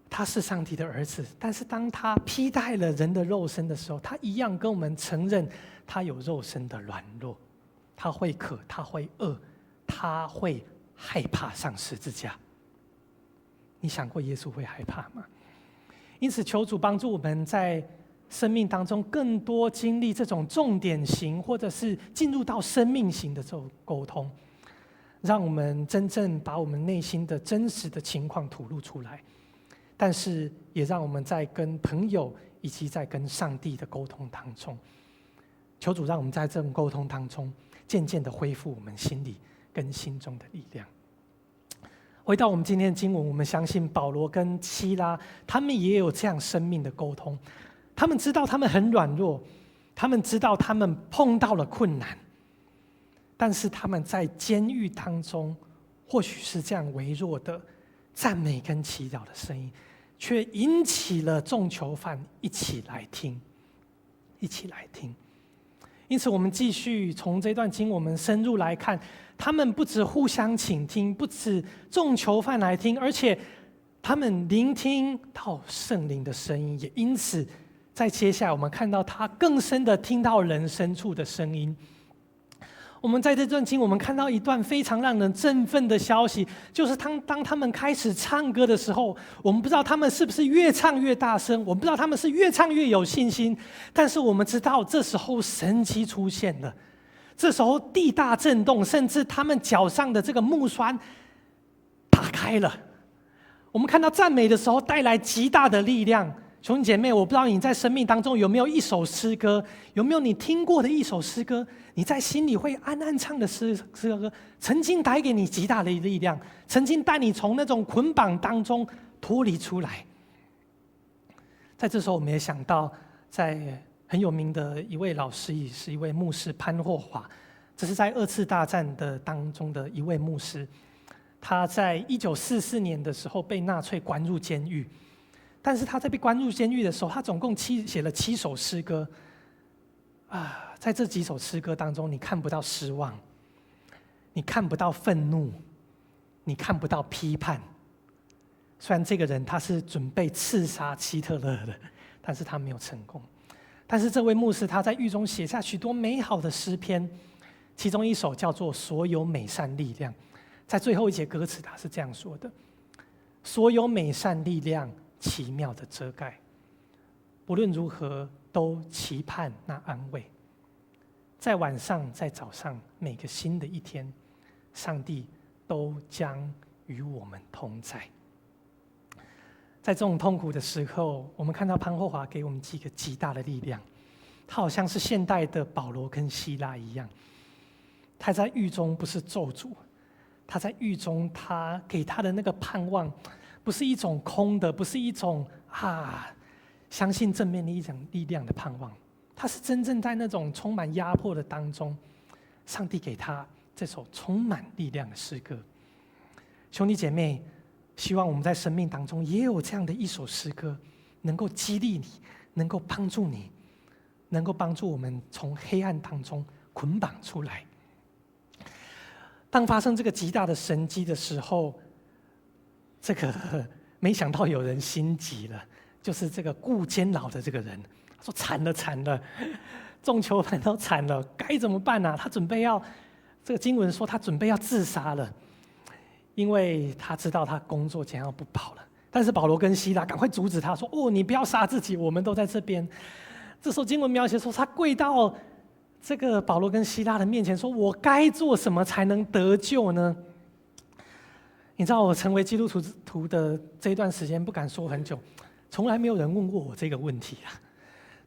他是上帝的兒子，但是當他披戴了人的肉身的時候，他一樣跟我們承認他有肉身的軟弱，他會渴，他會餓，他會害怕上十字架。你想過耶穌會害怕嗎？因此，求主幫助我們在生命當中更多經歷這種重點型，或者是進入到生命型的這種溝通，讓我們真正把我們內心的真實的情況吐露出來。但是，也讓我們在跟朋友以及在跟上帝的溝通當中，求主讓我們在這種溝通當中，漸漸的恢復我們心裡跟心中的力量。回到我們今天的經文，我們相信保羅跟西拉他們也有這樣生命的溝通。他們知道他們很軟弱，他們知道他們碰到了困難，但是他們在監獄當中，或許是這樣微弱的讚美跟祈禱的聲音，卻引起了眾囚犯一起來聽，一起來聽。因此，我們繼續從這段經，我們深入來看，他們不止互相傾聽，不止眾囚犯來聽，而且他們聆聽到聖靈的聲音，也因此在接下來，我們看到他更深的聽到人深處的聲音。我們在這段經，我們看到一段非常讓人振奮的消息，就是當他們開始唱歌的時候，我們不知道他們是不是越唱越大聲，我們不知道他們是越唱越有信心，但是我們知道這時候神蹟出現了，這時候地大震動，甚至他們腳上的這個木栓打開了。我們看到讚美的時候帶來極大的力量，兄弟姐妹，我不知道你在生命当中有没有一首诗歌，有没有你听过的一首诗歌，你在心里会暗暗唱的诗歌，曾经带给你极大的力量，曾经带你从那种捆绑当中脱离出来。在这时候，我们也想到，在很有名的一位老师，也是一位牧师潘霍华，这是在二次大战的当中的一位牧师，他在1944年的时候被纳粹关入监狱。但是他在被关入监狱的时候，他总共写了七首诗歌，啊，在这几首诗歌当中，你看不到失望，你看不到愤怒，你看不到批判。虽然这个人他是准备刺杀希特勒的，但是他没有成功。但是这位牧师他在狱中写下许多美好的诗篇，其中一首叫做《所有美善力量》，在最后一节歌词他是这样说的：“所有美善力量，奇妙的遮盖，不论如何都期盼那安慰。在晚上，在早上，每个新的一天，上帝都将与我们同在。在这种痛苦的时候，我们看到潘霍华给我们几个极大的力量。他好像是现代的保罗跟西拉一样，他在狱中不是咒诅，他在狱中，他给他的那个盼望，不是一种空的，不是一种相信正面的一种力量的盼望，他是真正在那种充满压迫的当中，上帝给他这首充满力量的诗歌。兄弟姐妹，希望我们在生命当中也有这样的一首诗歌，能够激励你，能够帮助你，能够帮助我们从黑暗当中捆绑出来。当发生这个极大的神迹的时候，这个没想到有人心急了，就是这个顾监牢的这个人，他说惨了惨了，众囚犯都惨了，该怎么办呢？他准备要，这个经文说他准备要自杀了，因为他知道他工作将要不保了。但是保罗跟西拉赶快阻止他说：“哦，你不要杀自己，我们都在这边。”这时候经文描写说，他跪到这个保罗跟西拉的面前，说：“我该做什么才能得救呢？”你知道我成为基督徒的这一段时间，不敢说很久，从来没有人问过我这个问题啊。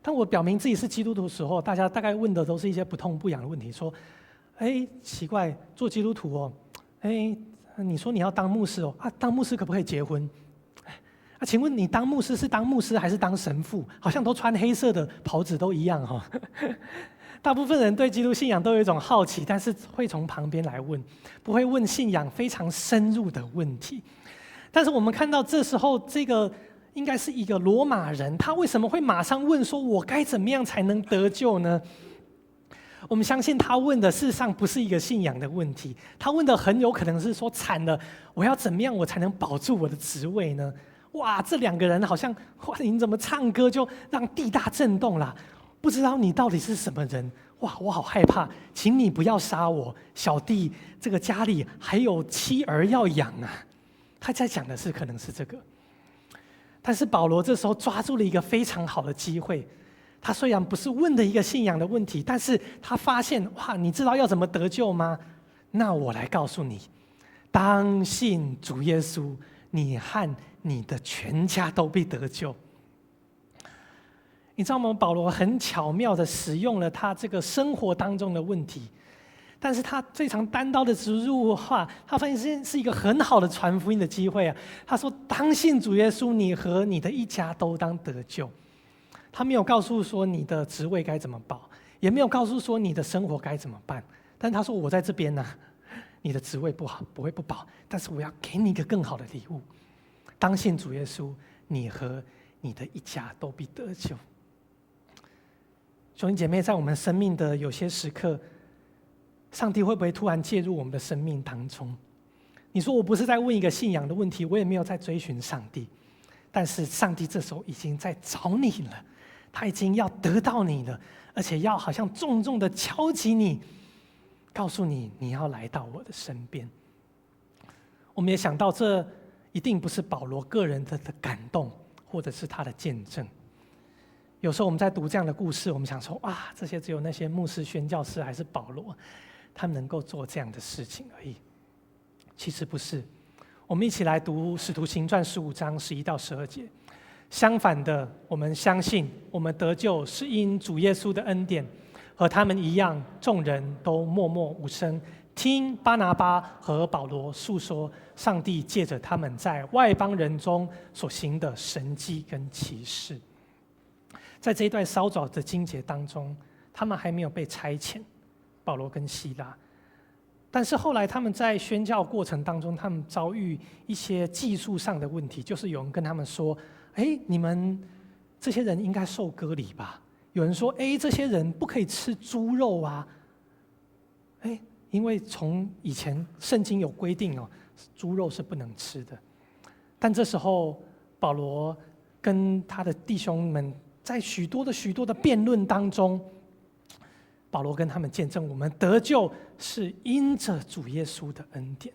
当我表明自己是基督徒的时候，大家大概问的都是一些不痛不痒的问题，说：“哎，奇怪，做基督徒哦，哎，你说你要当牧师哦，啊，当牧师可不可以结婚？啊，请问你当牧师是当牧师还是当神父？好像都穿黑色的袍子都一样哈。”大部分人对基督信仰都有一种好奇，但是会从旁边来问，不会问信仰非常深入的问题。但是我们看到这时候，这个应该是一个罗马人，他为什么会马上问说：“我该怎么样才能得救呢？”我们相信他问的事实上不是一个信仰的问题，他问的很有可能是说：“惨了，我要怎么样我才能保住我的职位呢？”哇，这两个人好像哇，你怎么唱歌就让地大震动了？不知道你到底是什么人？哇，我好害怕，请你不要杀我，小弟这个家里还有妻儿要养啊。他在讲的是可能是这个，但是保罗这时候抓住了一个非常好的机会。他虽然不是问的一个信仰的问题，但是他发现哇，你知道要怎么得救吗？那我来告诉你，当信主耶稣，你和你的全家都必得救。你知道吗？保罗很巧妙的使用了他这个生活当中的问题，但是他非常单刀的直入话，他发现是一个很好的传福音的机会啊。他说：“当信主耶稣，你和你的一家都当得救。”他没有告诉说你的职位该怎么保，也没有告诉说你的生活该怎么办。但他说：“我在这边呢，你的职位不好，不会不保，但是我要给你一个更好的礼物。当信主耶稣，你和你的一家都必得救。”兄弟姐妹，在我们生命的有些时刻，上帝会不会突然介入我们的生命当中？你说我不是在问一个信仰的问题，我也没有在追寻上帝，但是上帝这时候已经在找你了，他已经要得到你了，而且要好像重重的敲击你，告诉你你要来到我的身边。我们也想到，这一定不是保罗个人的感动，或者是他的见证。有时候我们在读这样的故事，我们想说：哇，这些只有那些牧师、宣教士还是保罗，他们能够做这样的事情而已。其实不是。我们一起来读《使徒行传》15章11到12节。相反的，我們相信我們得救是因主耶穌的恩典，和他們一樣，眾人都默默無聲，聽巴拿巴和保羅訴說上帝借着他們在外邦人中所行的神蹟跟奇事。在這一段稍早的經節當中，他們還沒有被差遣，保羅跟西拉。但是後來他們在宣教過程當中，他們遭遇一些技術上的問題，就是有人跟他們說：“哎，你們這些人應該受割禮吧？”有人說：“哎，這些人不可以吃豬肉啊！”哎，因為從以前聖經有規定哦，豬肉是不能吃的。但這時候保羅跟他的弟兄們在許多的許多的辯論當中，保羅跟他們見證，我們得救是因着主耶穌的恩典。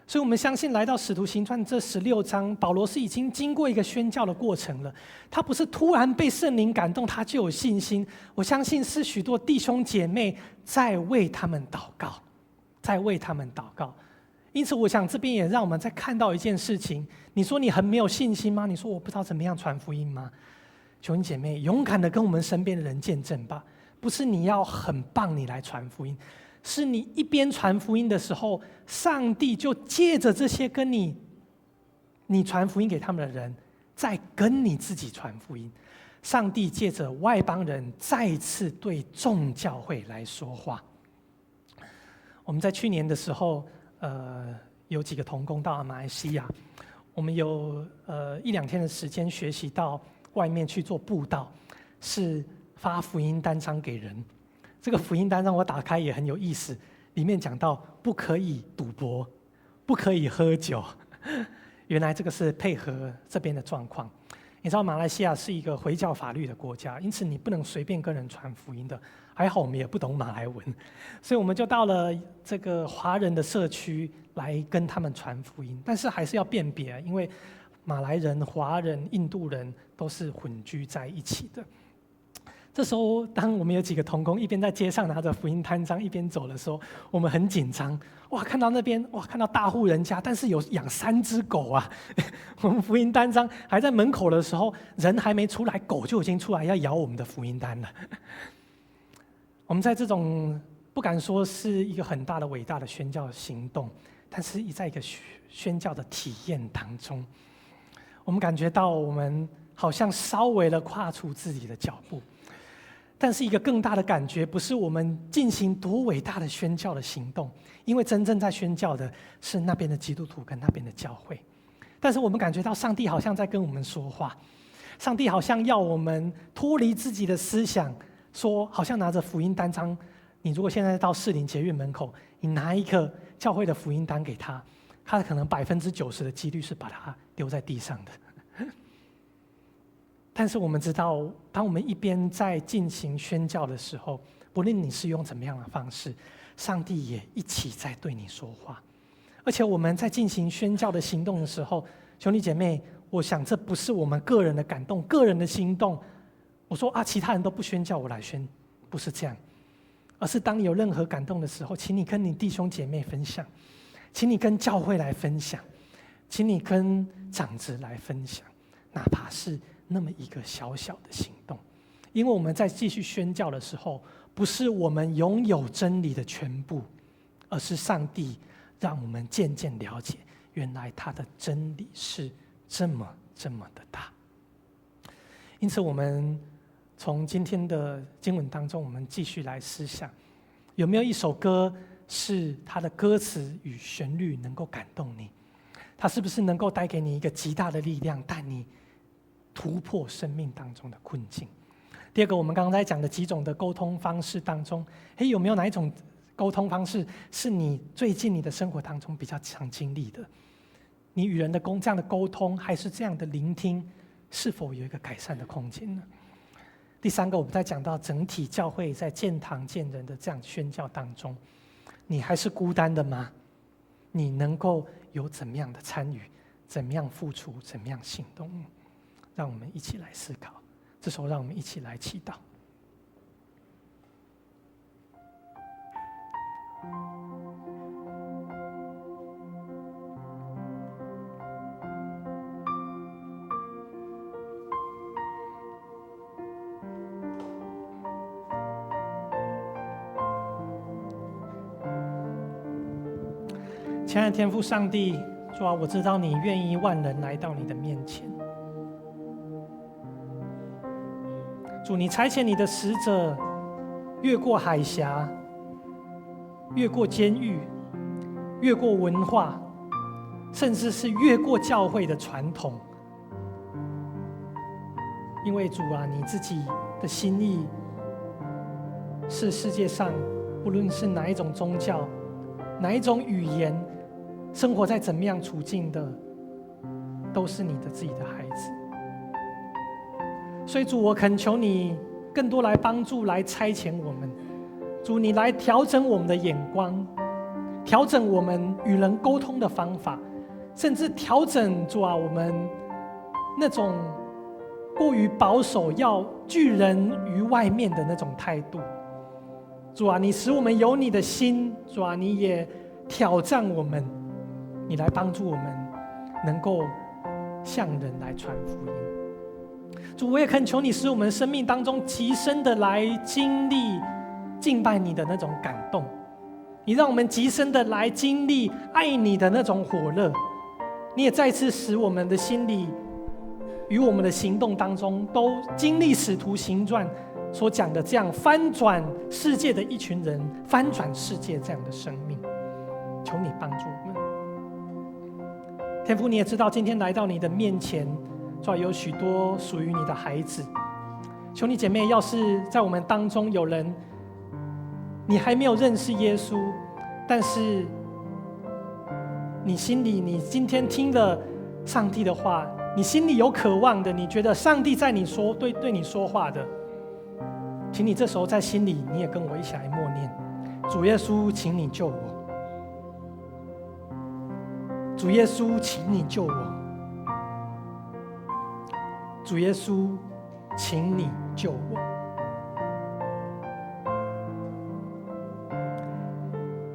所以，我們相信來到使徒行傳這16章，保羅是已經經過一個宣教的過程了。他不是突然被聖靈感動，他就有信心。我相信是許多弟兄姐妹在為他們禱告，在為他們禱告。因此，我想這邊也讓我們再看到一件事情：你說你很沒有信心嗎？你說我不知道怎麼樣傳福音嗎？兄弟姐妹，勇敢的跟我們身邊的人見證吧。不是你要很棒，你來傳福音。是你一邊傳福音的時候，上帝就借着這些跟你傳福音給他們的人，在跟你自己傳福音。上帝借着外邦人再次對眾教會來說話。我們在去年的時候，有幾個同工到馬來西亞，我們有一兩天的時間學習到外面去做佈道，是發福音單張給人。這個福音單讓我打開也很有意思，裡面講到不可以賭博，不可以喝酒。原來這個是配合這邊的狀況。你知道馬來西亞是一個回教法律的國家，因此你不能隨便跟人傳福音的。還好我們也不懂馬來文，所以我們就到了這個華人的社區來跟他們傳福音。但是還是要辨別，因為馬來人、華人、印度人都是混居在一起的。這時候，當我們有幾個同工一邊在街上拿着福音單張一邊走的時候，我們很緊張。哇，看到那邊，哇，看到大戶人家，但是有養三隻狗啊。我們福音單張還在門口的時候，人還沒出來，狗就已經出來要咬我們的福音單了。我們在這種不敢說是一個很大的偉大的宣教行動，但是在一個宣教的體驗當中，我們感覺到我們好像稍微的跨出自己的腳步。但是一個更大的感覺，不是我們進行多偉大的宣教的行動，因為真正在宣教的是那邊的基督徒跟那邊的教會。但是我們感覺到上帝好像在跟我們說話，上帝好像要我們脫離自己的思想，說好像拿着福音單張，你如果現在到士林捷運門口，你拿一個教會的福音單給他，他可能90%的幾率是把它丟在地上的。但是我們知道，當我們一邊在進行宣教的時候，不論你是用怎麼樣的方式，上帝也一起在對你說話。而且我們在進行宣教的行動的時候，兄弟姐妹，我想這不是我們個人的感動、個人的行動。我說啊，其他人都不宣教，我來宣，不是這樣，而是當你有任何感動的時候，請你跟你弟兄姐妹分享，請你跟教會來分享，請你跟長執來分享，哪怕是那麼一個小小的行動，因為我們在繼續宣教的時候，不是我們擁有真理的全部，而是上帝讓我們漸漸了解，原來他的真理是這麼這麼的大。因此，我們從今天的經文當中，我們繼續來思想，有沒有一首歌是它的歌詞與旋律能夠感動你？它是不是能夠帶給你一個極大的力量，帶你突破生命當中的困境？第二個，我們剛剛在講的幾種的溝通方式當中，誒，有沒有哪一種溝通方式是你最近你的生活當中比較常經歷的？你與人的這樣的溝通，還是這樣的聆聽，是否有一個改善的空間呢？第三個，我們在講到整體教會在建堂建人的這樣宣教當中，你還是孤單的嗎？你能夠有怎麼樣的參與？怎麼樣付出？怎麼樣行動？讓我們一起來思考。這時候，讓我們一起來祈禱。親愛的天父上帝，主啊，我知道你願意萬人來到你的面前。主，你差遣你的使者越過海峽，越過監獄，越過文化，甚至是越過教會的傳統。因為主啊，你自己的心意是世界上不論是哪一種宗教、哪一種語言，生活在怎麼樣處境的，都是你的自己的孩子。所以主，我懇求你更多來幫助、來差遣我們。主，你來調整我們的眼光，調整我們與人溝通的方法，甚至調整主啊，我們那種過於保守、要拒人於外面的那種態度。主啊，你使我們有你的心，主啊，你也挑戰我們，你來幫助我們，能夠向人來傳福音。主，我也懇求你，使我們生命當中極深的來經歷敬拜你的那種感動，你讓我們極深的來經歷愛你的那種火熱。你也再次使我們的心裡與我們的行動當中，都經歷使徒行傳所講的這樣翻轉世界的一群人，翻轉世界這樣的生命。求你幫助我們，天父，你也知道今天來到你的面前，主有許多屬於你的孩子。兄弟姐妹，要是在我們當中有人，你還沒有認識耶穌，但是你心裡，你今天聽了上帝的話，你心裡有渴望的，你覺得上帝在你說對你說話的，請你這時候在心裡，你也跟我一起來默念：主耶穌，請你救我。主耶穌，請你救我。主耶穌，請你救我。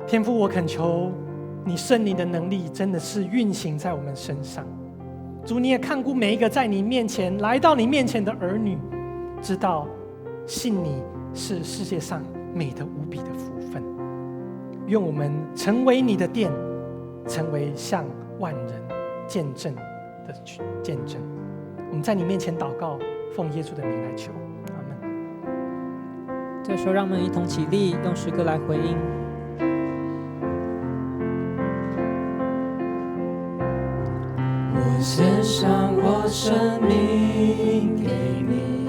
天父，我懇求你聖靈的能力真的是運行在我們身上。主，你也看顧每一個在你面前來到你面前的兒女，知道信你是世界上美得無比的福分。願我們成為你的殿，成為向萬人見證的見證。我們在你面前禱告，奉耶穌的名來求，阿門。這時候，讓我們一同起立，用詩歌來回應。我獻上我生命給你，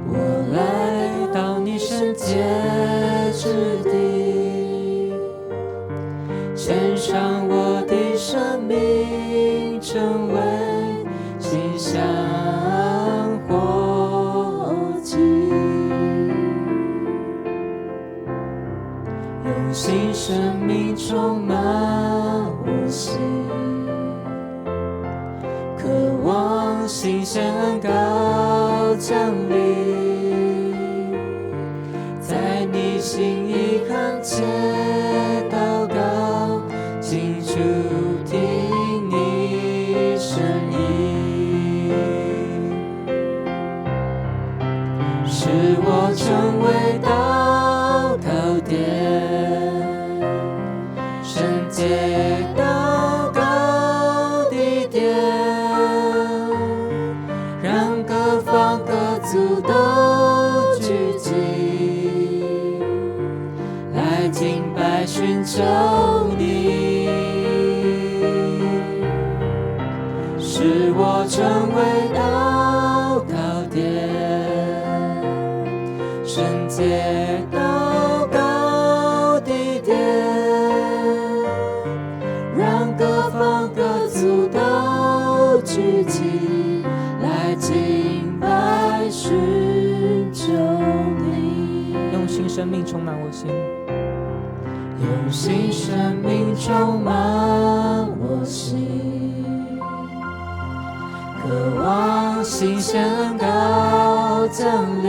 我來到你聖潔之地，獻上我的生命，成為馨香火祭，用新生命充滿我心，渴望新鮮恩膏降臨，在你心意懇切禱告，清楚聽你聲音，使我成為禱告殿，聖潔禱告的殿，讓各方各族都聚集，來敬拜尋求你，使我成為禱告殿，聖潔禱告的殿，讓各方各族都聚集，來敬拜尋求你。用新生命充滿我心，用新生命充滿我心，渴望新鮮恩膏降臨，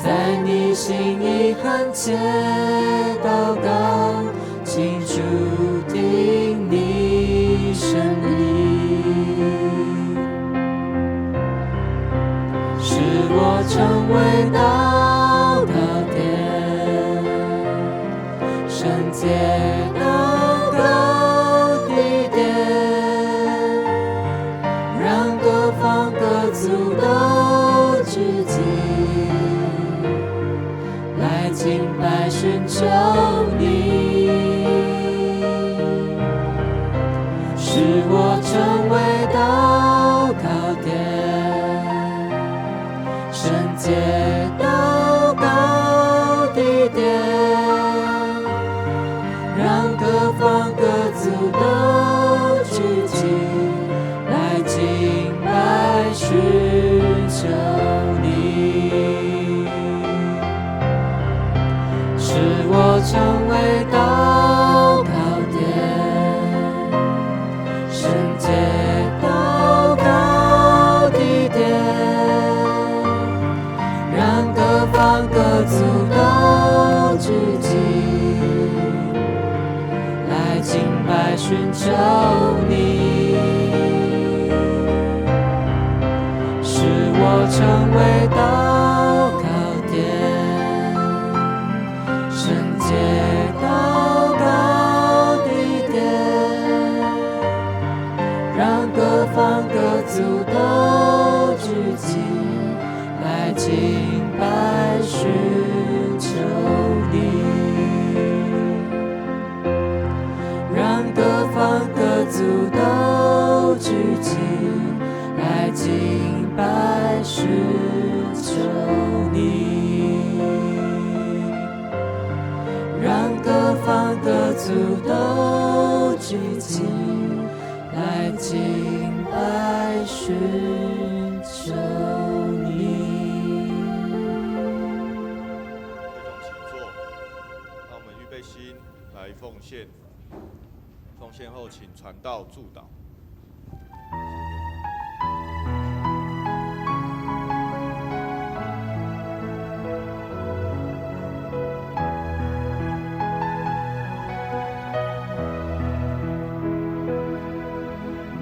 在你心意懇切禱告，清楚聽你聲音，使我成為禱告殿，尋求你，使我成為禱高點，聖潔到高地點，讓各方各族都聚集來敬拜尋求你，使我成為禱高點，聖潔到高地點，讓各方各族都聚集來敬拜尋求你，使我成為禱高點，聖潔到高地點，讓各方各族都聚集來敬拜尋求你，讓各方各族都聚集來敬拜尋求你，讓各方各族都聚集來敬拜尋求你。會眾請坐，讓我們預備心來奉獻。奉獻後，請傳道祝禱。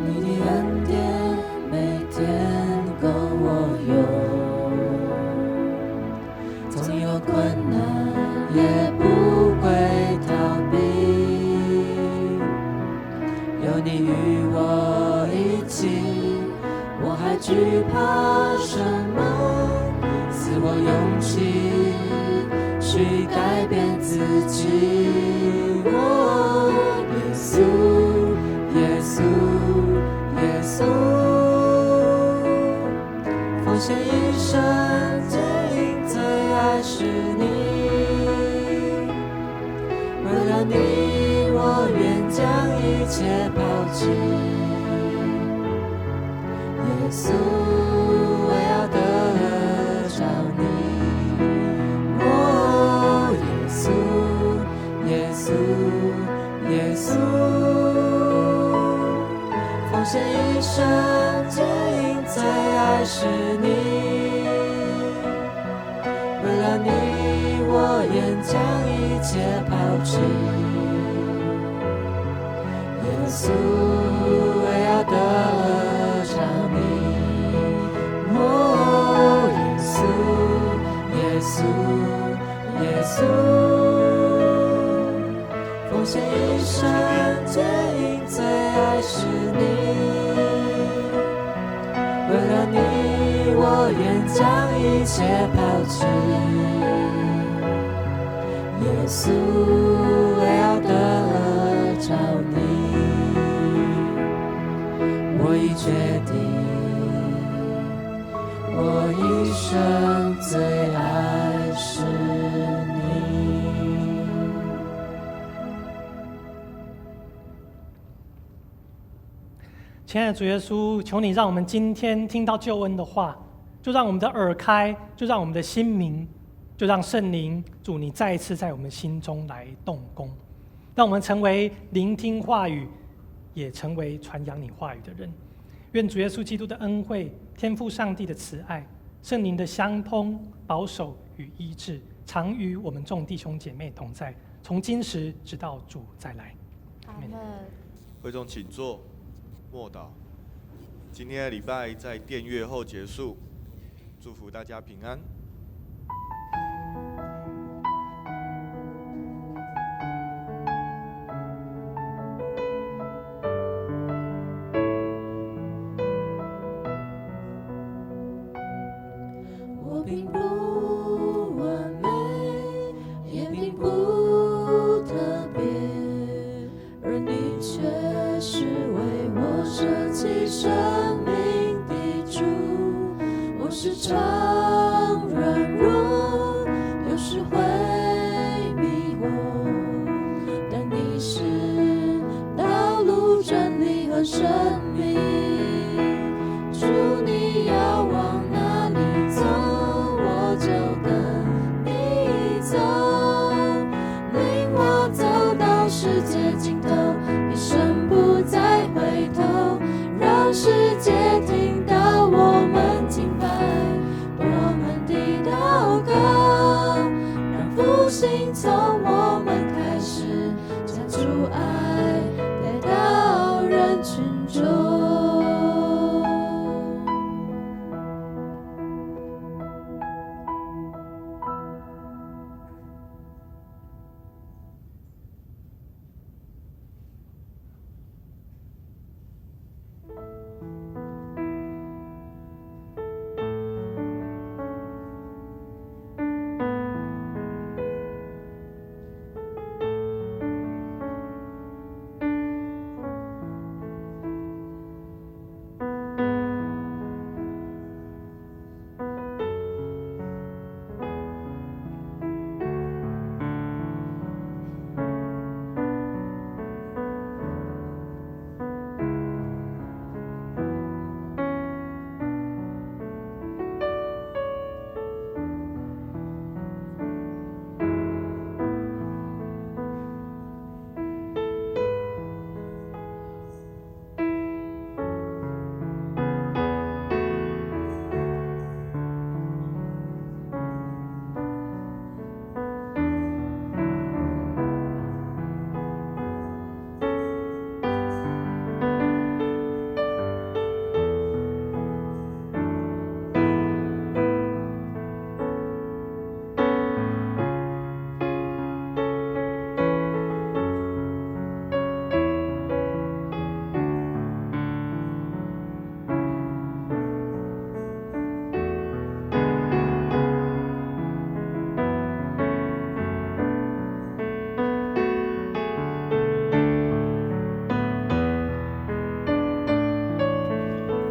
你的恩典每天夠我用，縱有困難也不會逃避，有你與我一起，我還懼怕什麼？賜我勇氣去改變自己。哦，耶穌，耶穌，耶穌，奉獻一生，只因最愛是你。為了你，我願將一切拋棄。耶穌，我要得著你。哦，耶穌，耶穌，耶穌，奉獻一生，只因最愛是你。為了你，我願將一切拋棄。耶穌，我要得著你。哦，耶穌，耶穌，耶穌，奉獻一生，只因最愛是你。為了你，我願將一切拋棄。耶穌，我要得著你。我已決定，我一生最愛是你。親愛的主耶穌，求你讓我們今天聽到救恩的話，就讓我們的耳開，就讓我們的心明，就讓聖靈主你再一次在我們心中來動工，讓我們成為聆聽話語，也成為傳揚你話語的人。願主耶穌基督的恩惠、天父上帝的慈愛、聖靈的相通、保守與醫治，常與我們眾弟兄姐妹同在，從今時直到主再來。阿門。會眾請坐，默禱。今天的禮拜在殿樂後結束，祝福大家平安。我並不完美，也並不就跟你走，領我走到世界盡頭，一生不再回頭，讓世界聽到我們敬拜，我們的禱告，讓復興從我們開始，將主愛帶到人群中。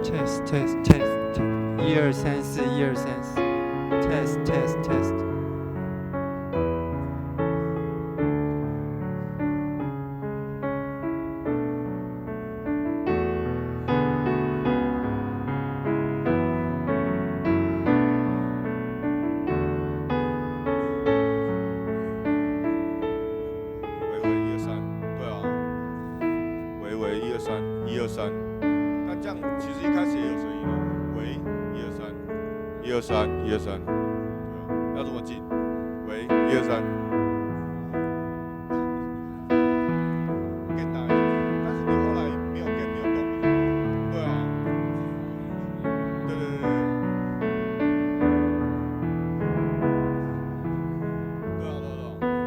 Test test test，一二三四，一二三四，test test test。喂喂，一二三，對啊，喂喂，一二三，一二三。那這樣其實一開始也有聲音啊。喂，一二三，一二三，一二三，對啊，要這麼近？喂，一二三。更大一點，但是你後來沒有 gain 沒有動，對啊，對對對對，對啊對啊對啊。在那個福林橋下面。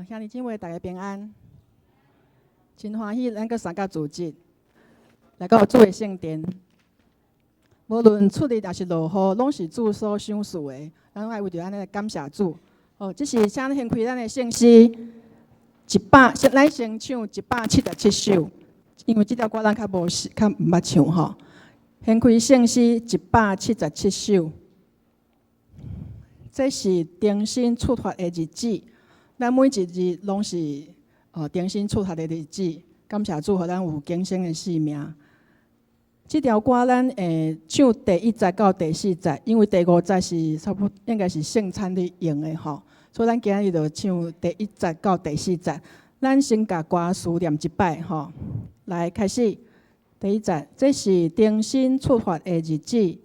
兄弟姊妹，大家平安。真歡喜，咱閣三甲主日來到主的聖殿。無論出日抑是落雨，攏是主所賞賜的。咱愛為著按呢來感謝主。哦，這是請掀開咱的聖詩一百，咱先唱177首，因為這條歌咱較無較毋捌唱吼。掀開聖詩一百七十七首，這是重新出發的日子。咱每一日攏是重新出發的日子。感謝主，予咱有更新的生命。這條歌咱會唱第一節到第四節，因為第五節是差不多應該是聖餐咧用的吼，所以咱今日就唱第一節到第四節。咱先共歌詞念一擺吼，來開始。第一節，這是重新出發的日子，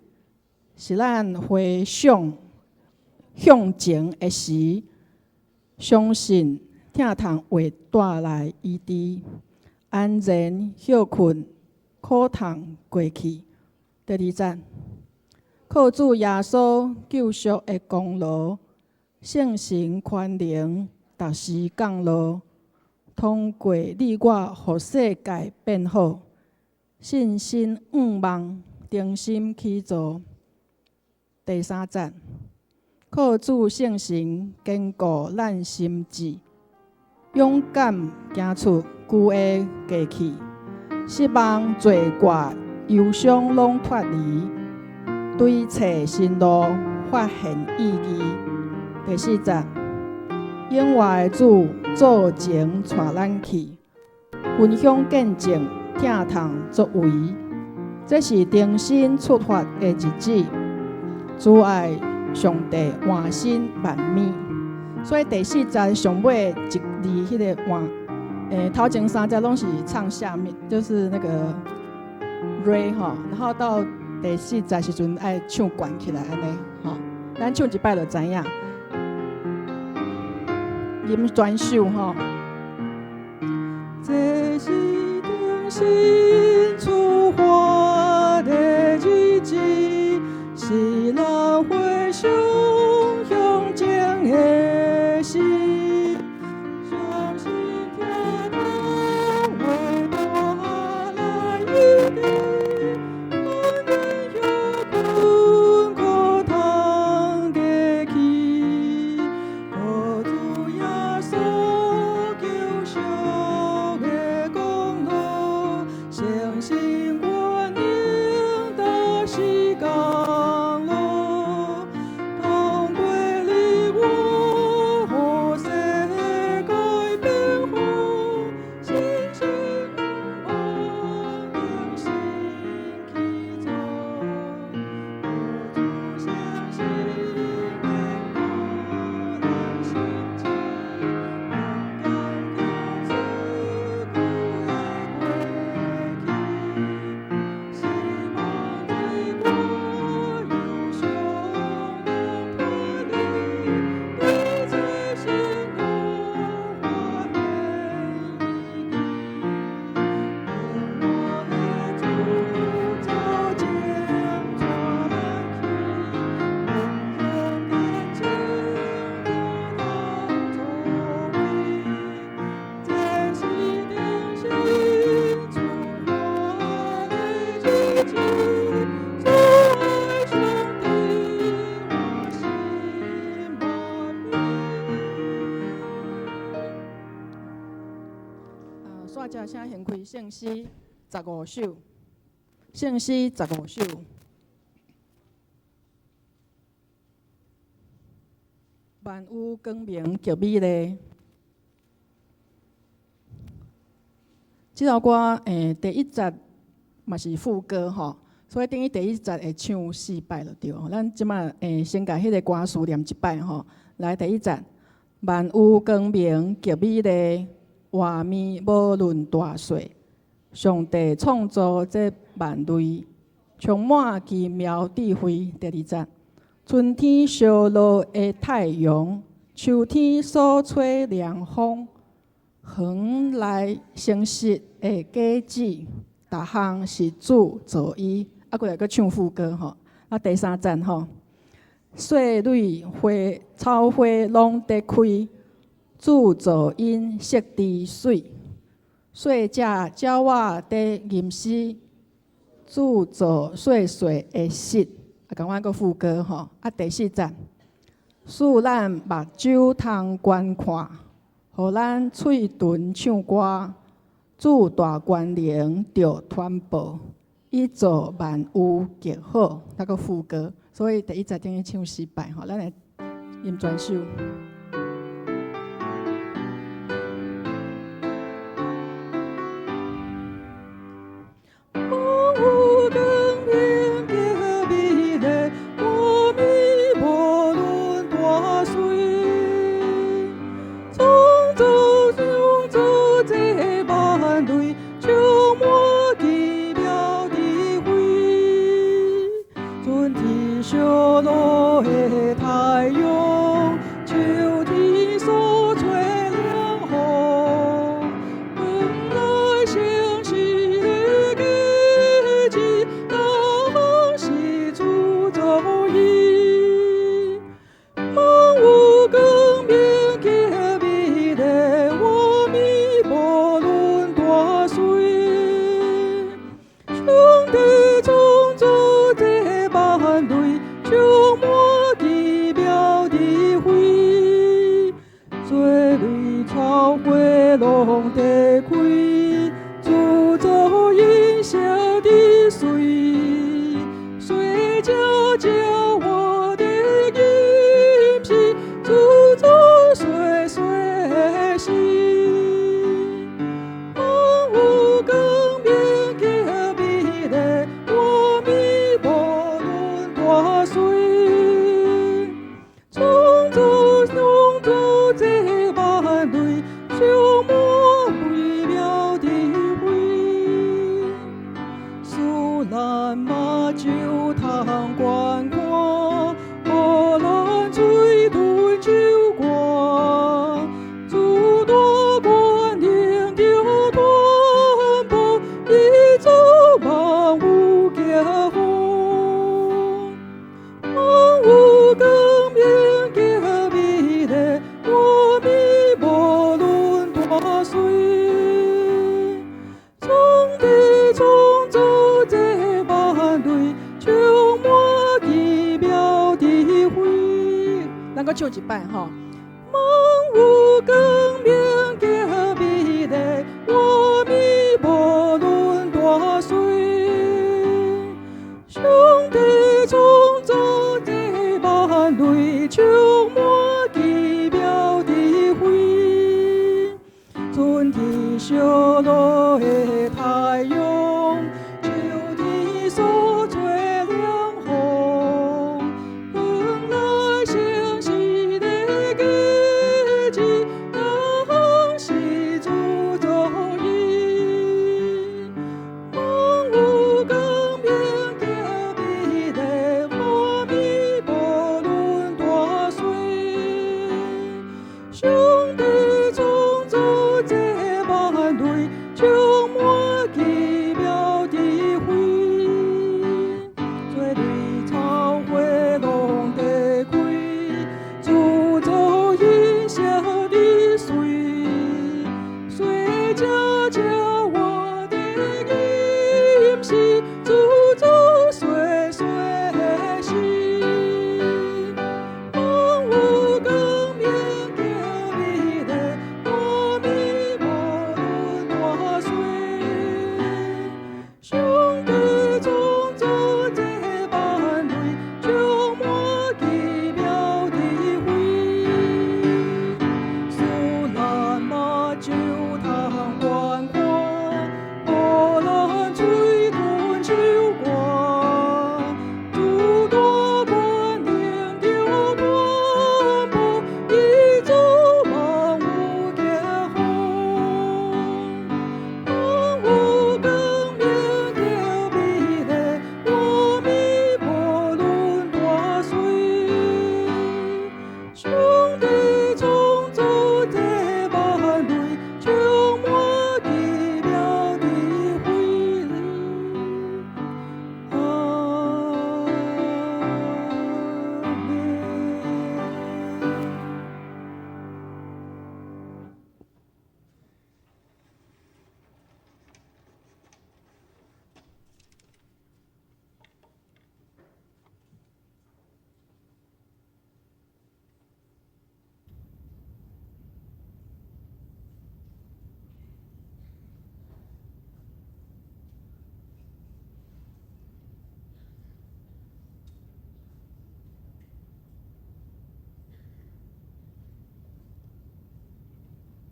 是咱回想向前的時，相信疼痛會帶來醫治，安然歇睏，苦痛過去。第二節，靠主耶穌救贖的功勞，聖神權能，逐時降落，通過你我，予世界變好，信心向望，重新起造。第三節，靠主聖神堅固咱心志，勇敢行出舊的過去，失望罪過憂傷攏脫離，對冊新路發現意義。第四節，永活的主做前帶咱去，分享見證疼痛作為，這是重新出發的日子，主愛上帝換新萬物，所以第四節上尾一字彼個換，頭前三節攏是唱下面，就是那個 re 吼，然後到第四節時陣愛唱懸起來按呢吼，咱唱一擺就知影。吟全首吼。這是重新出發的日子，是咱回想向前的時，相信疼痛會帶來醫治，安然歇睏，苦痛過去，靠主耶穌救贖的功勞，相信權能逐時降落，通過你我，予世界變好，信心向望，重新起造，靠主聖神堅固咱心志，勇敢行出舊的過去，失望罪過憂傷攏脫離，對冊新路發現意義。永活的主做前帶咱去，分享見證疼痛作為，這是重新出發的日子，主愛上帝換新萬物。啊，煞才請掀開聖詩十五首，聖詩十五首。萬有光明極美麗。這首歌第一節嘛是副歌吼，所以等於第一節會唱四擺就對。咱這擺先共彼個歌詞念一擺吼。來，第一節，萬有光明極美麗，畫面無論大細，上帝創造這萬類，充滿奇妙智慧。第二節，春天燒熱的太陽，秋天所吹涼風，園內成熟的果子，逐項是主造伊。啊，過來閣唱副歌吼。啊，第三節吼，細蕊花草花攏佇開，主造𪜶色之媠，細隻鳥仔佇吟詩，主造細細的穡，啊，仝款閣副歌吼。啊，第四節，賜咱目睭通觀看，予咱喙唇唱歌，主大權能著傳報，伊造萬有極好，那閣副歌，所以第一節等於唱四擺吼，咱來吟全首。萬有光明極美麗，畫面無論大細，創造創造這萬類，充滿奇妙智慧。春天燒落的太陽，秋天所吹涼風，本來城市的基地，當時主造伊。萬有光明極美麗，畫面無論大細，上帝創造這萬類，充滿奇妙智慧。水類草花攏地開，主造𪜶色之媠，細隻鳥仔佇吟詩，主造細細的穡。萬有光明極美麗，畫面無論大細，創造創造這萬類，充滿微妙智慧。賜咱目睭通觀看，予咱喙唇唱歌，主大權能著傳報，伊造萬有極好。萬有光明極美麗，畫面無論大細，上帝創造這萬類，充滿奇妙智慧。咱閣唱一擺吼。萬有光明極美麗，畫面無論大細，上帝創造這萬類，充滿奇妙智慧。春天燒落的太陽，秋天所吹涼風，本來城市的基地，當時主造伊。萬有光明極美麗，畫面無論大細，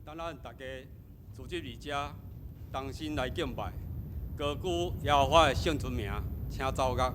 等咱大家聚集佇遮，同心來敬拜，高舉耶和華的聖尊名，請奏樂。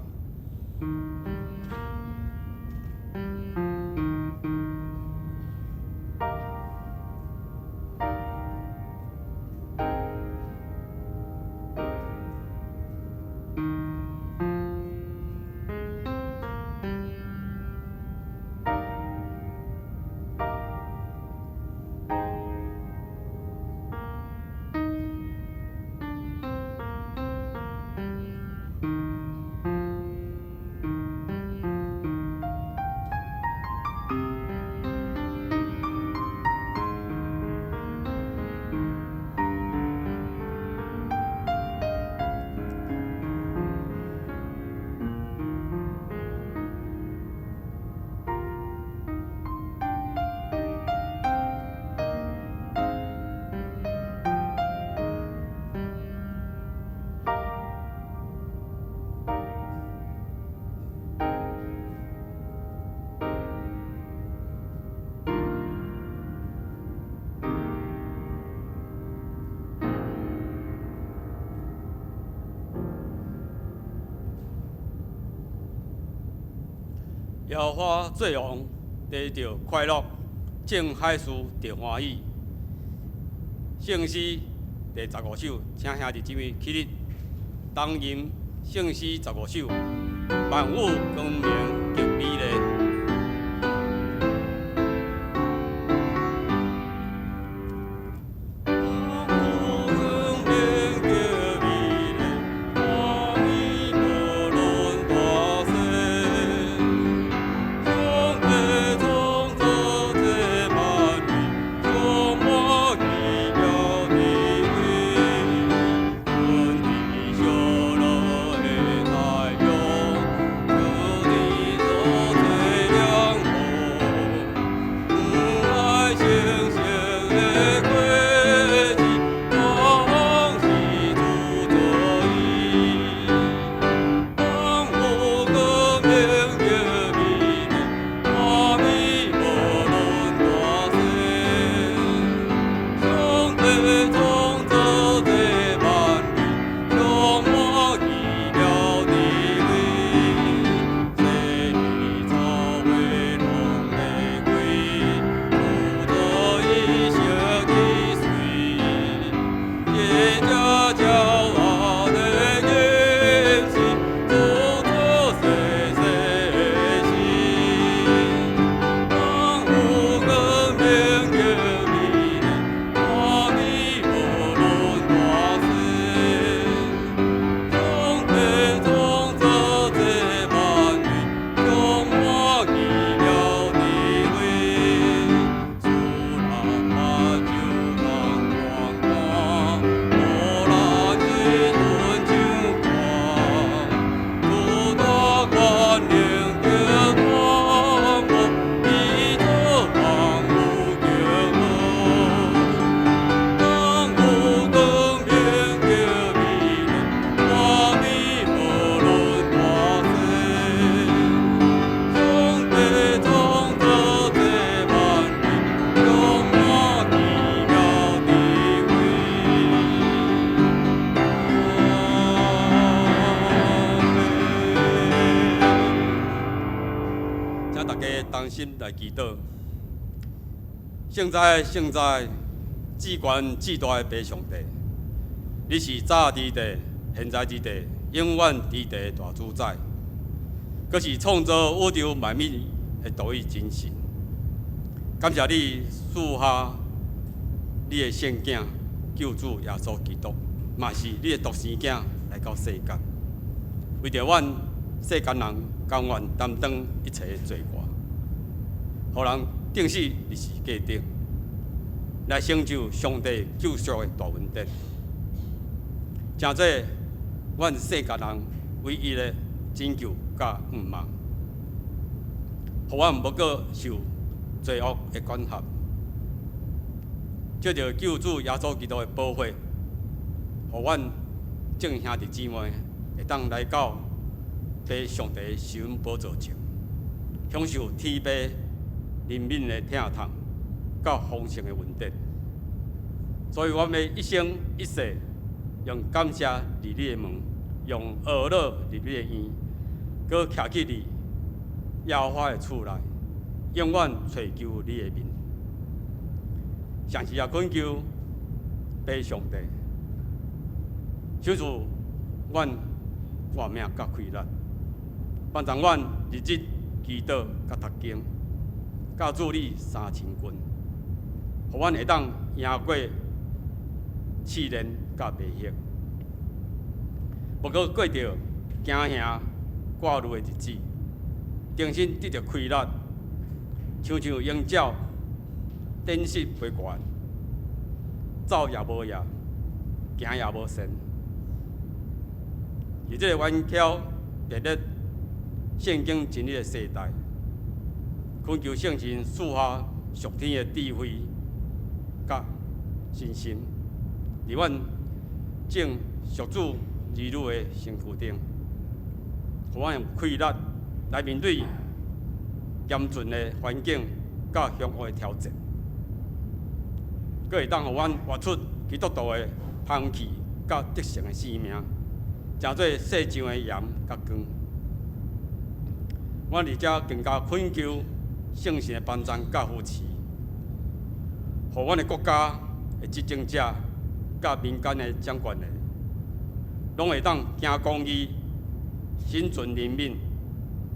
耶和華做王，地就快樂，眾海事就歡喜。聖詩第十五首，請兄弟姊妹起立，同吟聖詩十五首，萬物光明極美麗。來祈禱，聖哉，聖哉，至懸至大的父上帝，你是早佇地、現在佇地、永遠佇地的大主宰，閣是創造宇宙萬物的獨一真神。感謝你賜下你的聖囝救主耶穌基督，嘛是你的獨生囝來到世間，為著阮世間人甘願擔當一切的罪過。予人釘死佇十字架頂，來成就上帝救贖的大恩典，成做阮世間人唯一的拯救佮盼望，予阮無閣受罪惡的管轄。藉著救主耶穌基督的寶血，予阮眾兄弟姊妹會當來到父上帝的施恩寶座前，享受天父憐憫的疼痛，佮豐盛的恩典。所以阮欲一生一世用感謝入你的門，用呵咾入你的院，閣徛起佇耶和華的厝內，永遠揣求你的面。上時也懇求父上帝，賞賜阮活命佮氣力，幫助阮日日祈禱佮讀經，佮主你相親近，予阮會當贏過試煉佮迷惑。無過過著驚嚇掛慮的日子，重新得著氣力，親像鷹鳥展翅飛懸，走也無影，行也無神。佇這个頑強熱烈聖經真理的世代，懇求聖神賜下屬天的智慧佮信心，佇阮眾屬主兒女的身軀頂，予阮有氣力來面對嚴峻的環境佮凶惡的挑戰，閣會當予阮活出基督徒的芳氣佮得勝的生命，成做世上的鹽佮光。阮佇遮更加懇求聖神的幫助佮扶持，予阮的國家的執政者佮民間的掌權的，攏會當行公義、心存憐憫、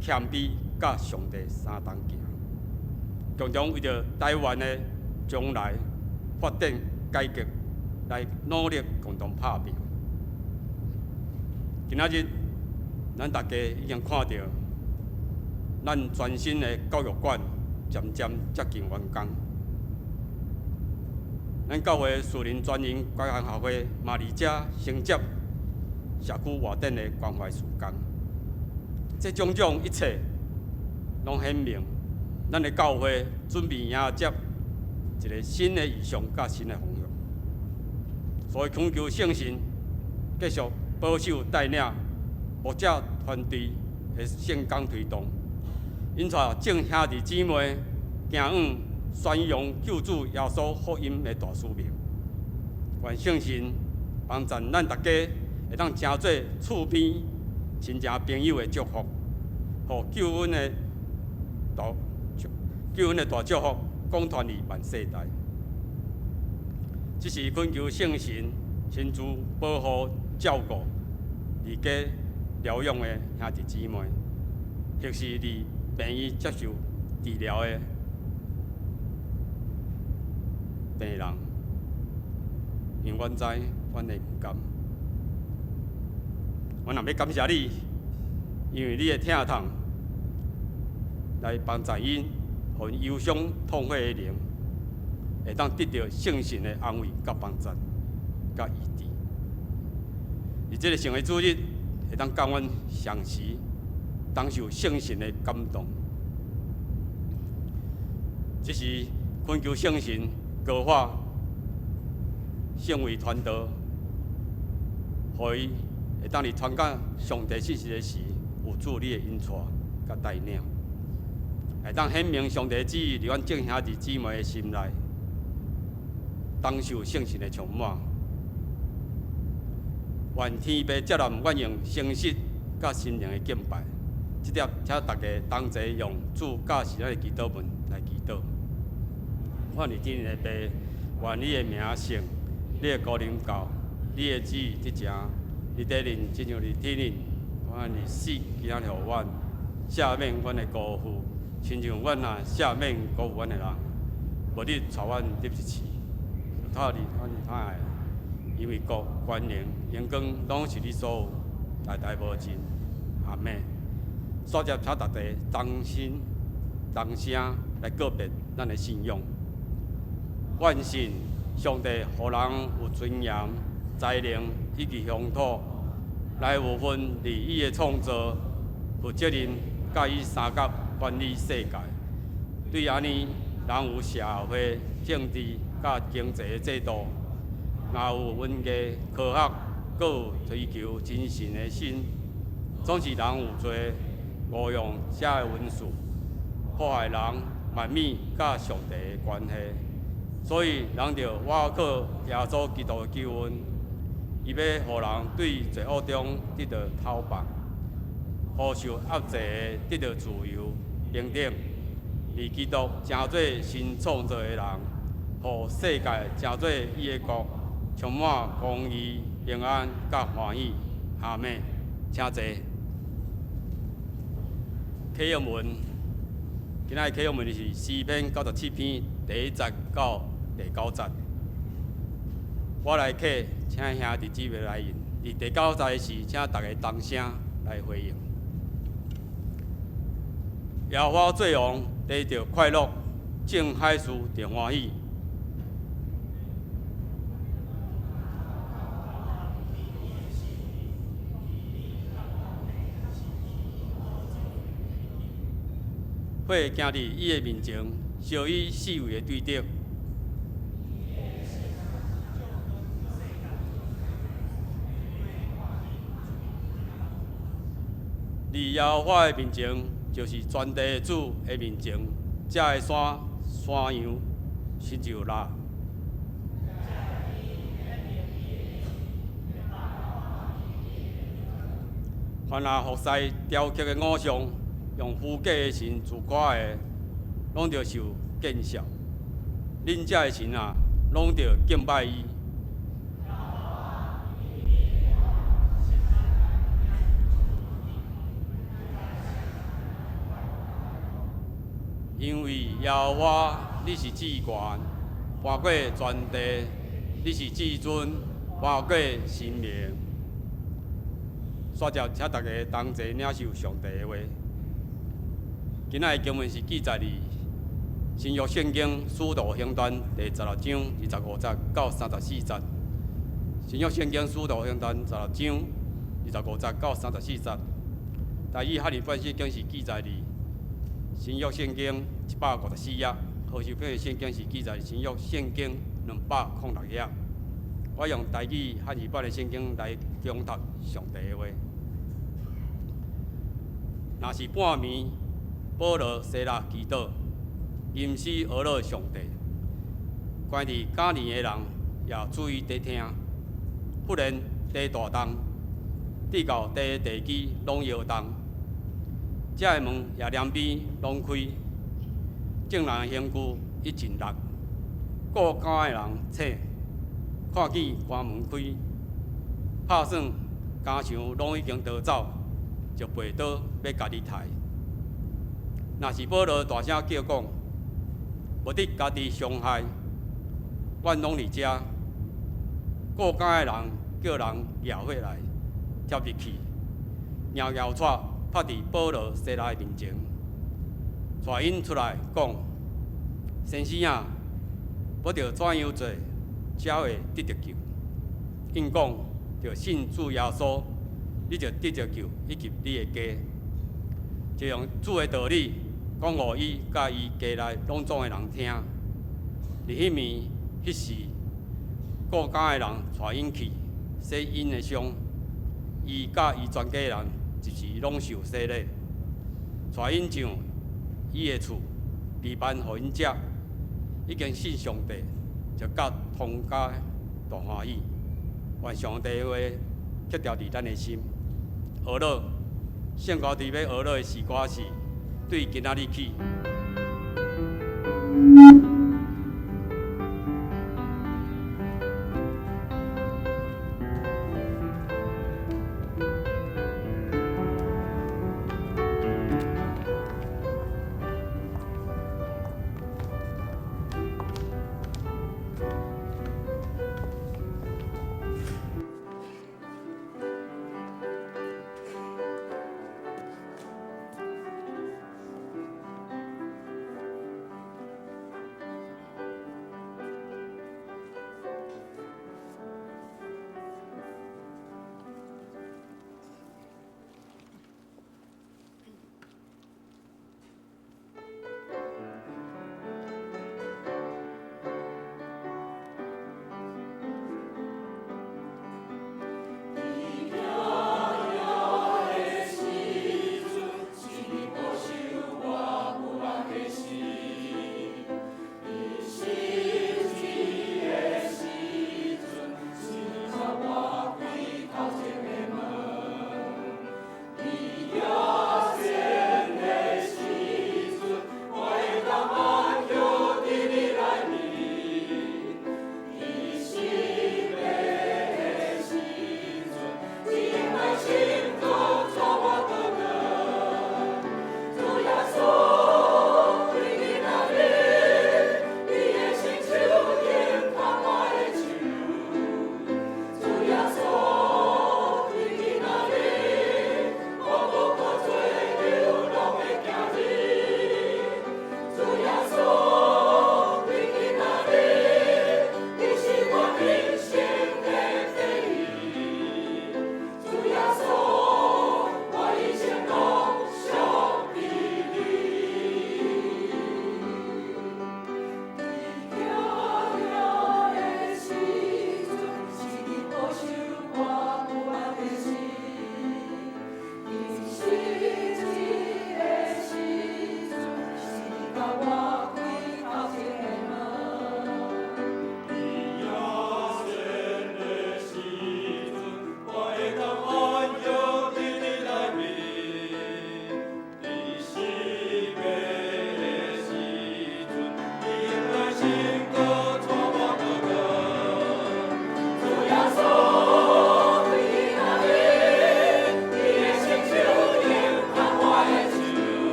謙卑佮上帝相同行，共同為著臺灣的將來發展改革來努力共同拍拚。今仔日，咱大家已經看著，咱全新的教育館漸漸接近完工。咱教會樹林專營關懷學會嘛佇遮承接社區活動的關懷事工。這種種一切，攏顯明咱的教會準備迎接一个新的異象佮新的方向。所以懇求聖神繼續保守帶領牧者團隊的聖工推動，引帶眾兄弟姊妹行往宣揚救主耶穌福音的大使命。願聖神幫助咱大家會當成做厝邊親情朋友的祝福，予救恩的大祝福廣傳予萬世代。這是懇求聖神親自保護照顧佇家療養的兄弟姊妹，或是佇病院接受治療的病人，因為阮知阮的毋甘，阮若欲感謝你，因為你的疼痛來幫助𪜶，予𪜶憂傷痛悔的靈，會當得著聖神的安慰佮幫助佮醫治。佇這个聖的主日，會當佮阮相時同受聖神的感動。這是懇求聖神膏化聖位傳道，予伊會當佇傳講上帝信息的時，有主你的引帶佮帶領，會當顯明上帝旨意佇阮眾兄弟姊妹的心內，當受聖神的充滿。願天父接納阮用誠實佮心靈的敬拜，這點請大家同齊用主教示咱的祈禱文來祈禱。阮佇天的父，願你的名聖，你的國臨到，你的旨意執行，佇地面親像佇天頂。阮的死今仔日予阮，赦免阮的辜負，親像阮也赦免辜負阮的人，無你帶阮入一試，脫離阮的歹的，因為國、權能、榮光，攏是你所有，代代無盡。阿們。煞接請大家同心同聲來告別咱的信仰。願信上帝予人有尊嚴、才能以及鄉土，來有份佇伊的創造、負責任，佮伊相佮管理世界。對按呢，人有社會、政治佮經濟的制度，若有文藝、科學，閣有追求精神的心，總是人有罪誤用這个文字，破壞人萬物佮上帝的關係。所以人著倚靠耶穌基督的救恩，伊欲予人對罪惡中得著透放，予受壓制的得著自由平等。而基督成做新創造的人，予世界成做伊的國，充滿公義、平安佮歡喜。阿們，請坐。啟用文，今仔日啟用文是詩篇97篇第1節到第9節。我來啟，請兄弟姊妹來應。佇第九節時，請大家同聲來回應。耶和華做王，地就快樂，眾海事就歡喜。火行佇伊的面前，燒伊四圍的對敵。佇耶和華的面前，就是全地的主的面前，遮的山山羊親像蠟。凡若服侍雕刻的偶像，用虛假的神自誇的，攏著受見笑。恁遮的神啊，攏著敬拜伊。因為耶和華你是至懸，跋過全地；你是至尊，跋過神明。煞接請大家同齊領受上帝的話。今仔日經文是記載佇新約聖經使徒行傳第16章25節到34節。新約聖經使徒行傳十六章25節到34節。台語漢語版聖經是記載佇新約聖經154頁，和修本的聖經是記載新約聖經206頁。我用台語漢語版的聖經來講讀上帝的話。若是半暝，保羅、西拉祈禱，吟詩呵咾上帝，關佇監裡的人也注意佇聽。忽然地大動，直到地的地基攏搖動，遮的門也連邊攏開，眾人的刑具一盡力，顧監的人醒，看見關門開，拍算監場攏已經逃走，就拔刀欲家己刣。若是保羅大聲叫講，無得家己傷害，阮攏佇遮。顧監的人叫人掠火來貼入去，掕掕掣拍佇保羅、西拉的面前，帶𪜶出來講：先生啊，欲著怎樣做才會得著救？𪜶講：著信主耶穌，你就得著救，以及你的家。就用主的道理講予伊佮伊家內攏總的人聽。佇彼暝彼時，顧監的人帶𪜶去洗𪜶的傷，伊佮伊全家人一時攏受洗禮。帶𪜶上伊的厝，備飯予𪜶食，已經信上帝，就佮通家大歡喜。願上帝的話刻牢佇咱的心。呵咾，聖歌隊欲呵咾的詩歌是對今仔日起。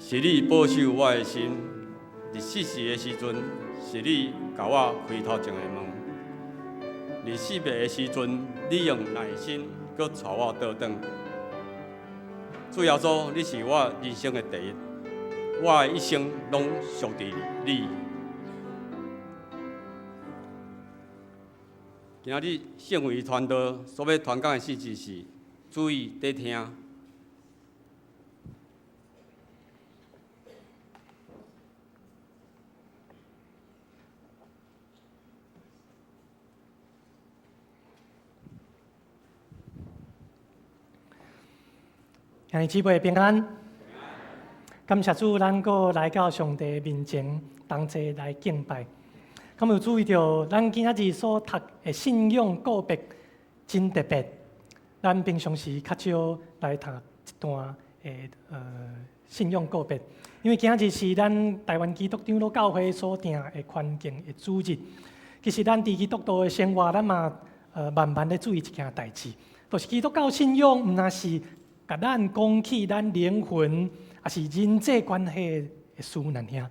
是你保守我的心，伫四时的时阵，是你共我开头前的门。伫四别的时阵，你用耐心阁带我倒转。主耶稣，你是我人生的第一，我的一生拢属伫你。今日圣维传道所欲传讲的信息是：注意伫听。兄弟姊妹平安，感谢主，咱阁来到上帝面前，同齐来敬拜。敢有注意著，咱今仔日所读的信仰告白真特别。咱平常时较少来读这段的信仰告白，因为今仔日是咱台湾基督长老教会所定的环境的主日。其实咱伫基督徒的生活，咱嘛慢慢咧注意一件代志，就是基督教信仰毋但是共咱讲起咱灵魂，抑是人际关系的事尔尔。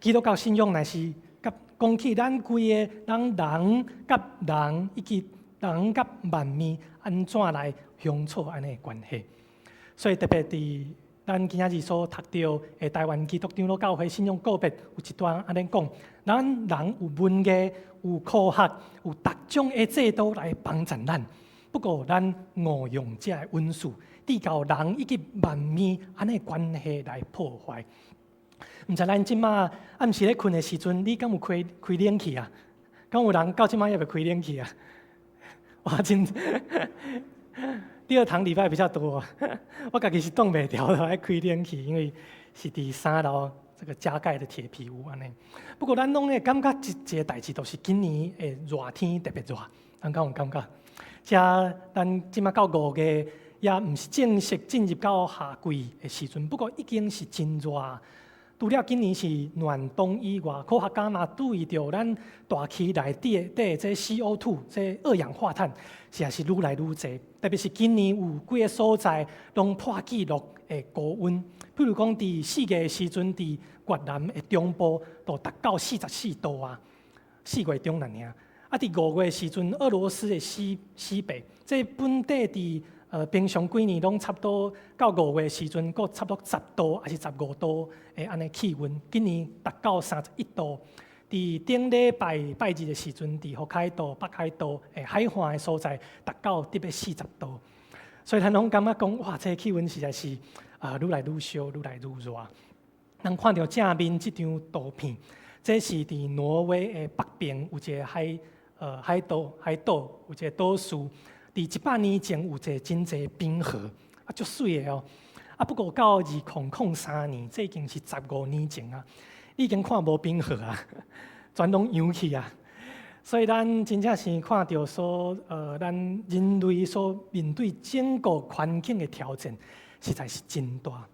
基督教信仰乃是佮讲起咱规个咱人佮人以及人佮万物按怎来相处按呢的关系。所以特别伫咱今仔日所读著的台湾基督长老教会信仰告白，有一段按呢讲：咱人有文艺、有科学、有逐种的制度来帮助咱，不过咱误用这个恩赐，致到人以及万物按呢关系来破坏。毋知咱这马暗时咧睏的时阵，你敢有开开冷气啊？敢有人到这马犹未开冷气啊？哇，真第二堂礼拜比较多，我家己是挡袂牢的，爱开冷气，因为是伫三楼这个加盖的铁皮屋按呢。不过咱拢会感觉一一个代志，就是今年的热天特别热，咱敢有感觉？遮咱这马到五月，也毋是正式进入到夏季的时阵，不过已经是真热。除了今年是暖冬以外，科学家嘛注意著咱大气内底的这 CO2 这二氧化碳，实在是愈来愈济。特别是今年有几个所在拢破纪录的高温，比如讲伫四月的时阵，伫越南的中部就达到44度啊，四月中尔尔。啊，伫五月的时阵，俄罗斯的西西北，这本地伫平常几年拢差不多到五月时阵，阁差不多10度抑是15度的按呢气温。今年达到31度。伫顶礼拜拜日的时阵，伫北海道、北海道的海岸的所在，达到得欲40度。所以咱拢感觉讲，哇，这个气温实在是啊，愈来愈烧，愈来愈热。咱看著正面这张图片，这是伫挪威的北边有一个海岛，海岛有一个岛屿。伫100年前有一个真济冰河，啊，足媠的哦。啊，不过到2003年，这已经是15年前啊，已经看无冰河啊，全拢融去啊。所以咱真正是看著说，咱人类所面对整个环境的挑战，实在是真大。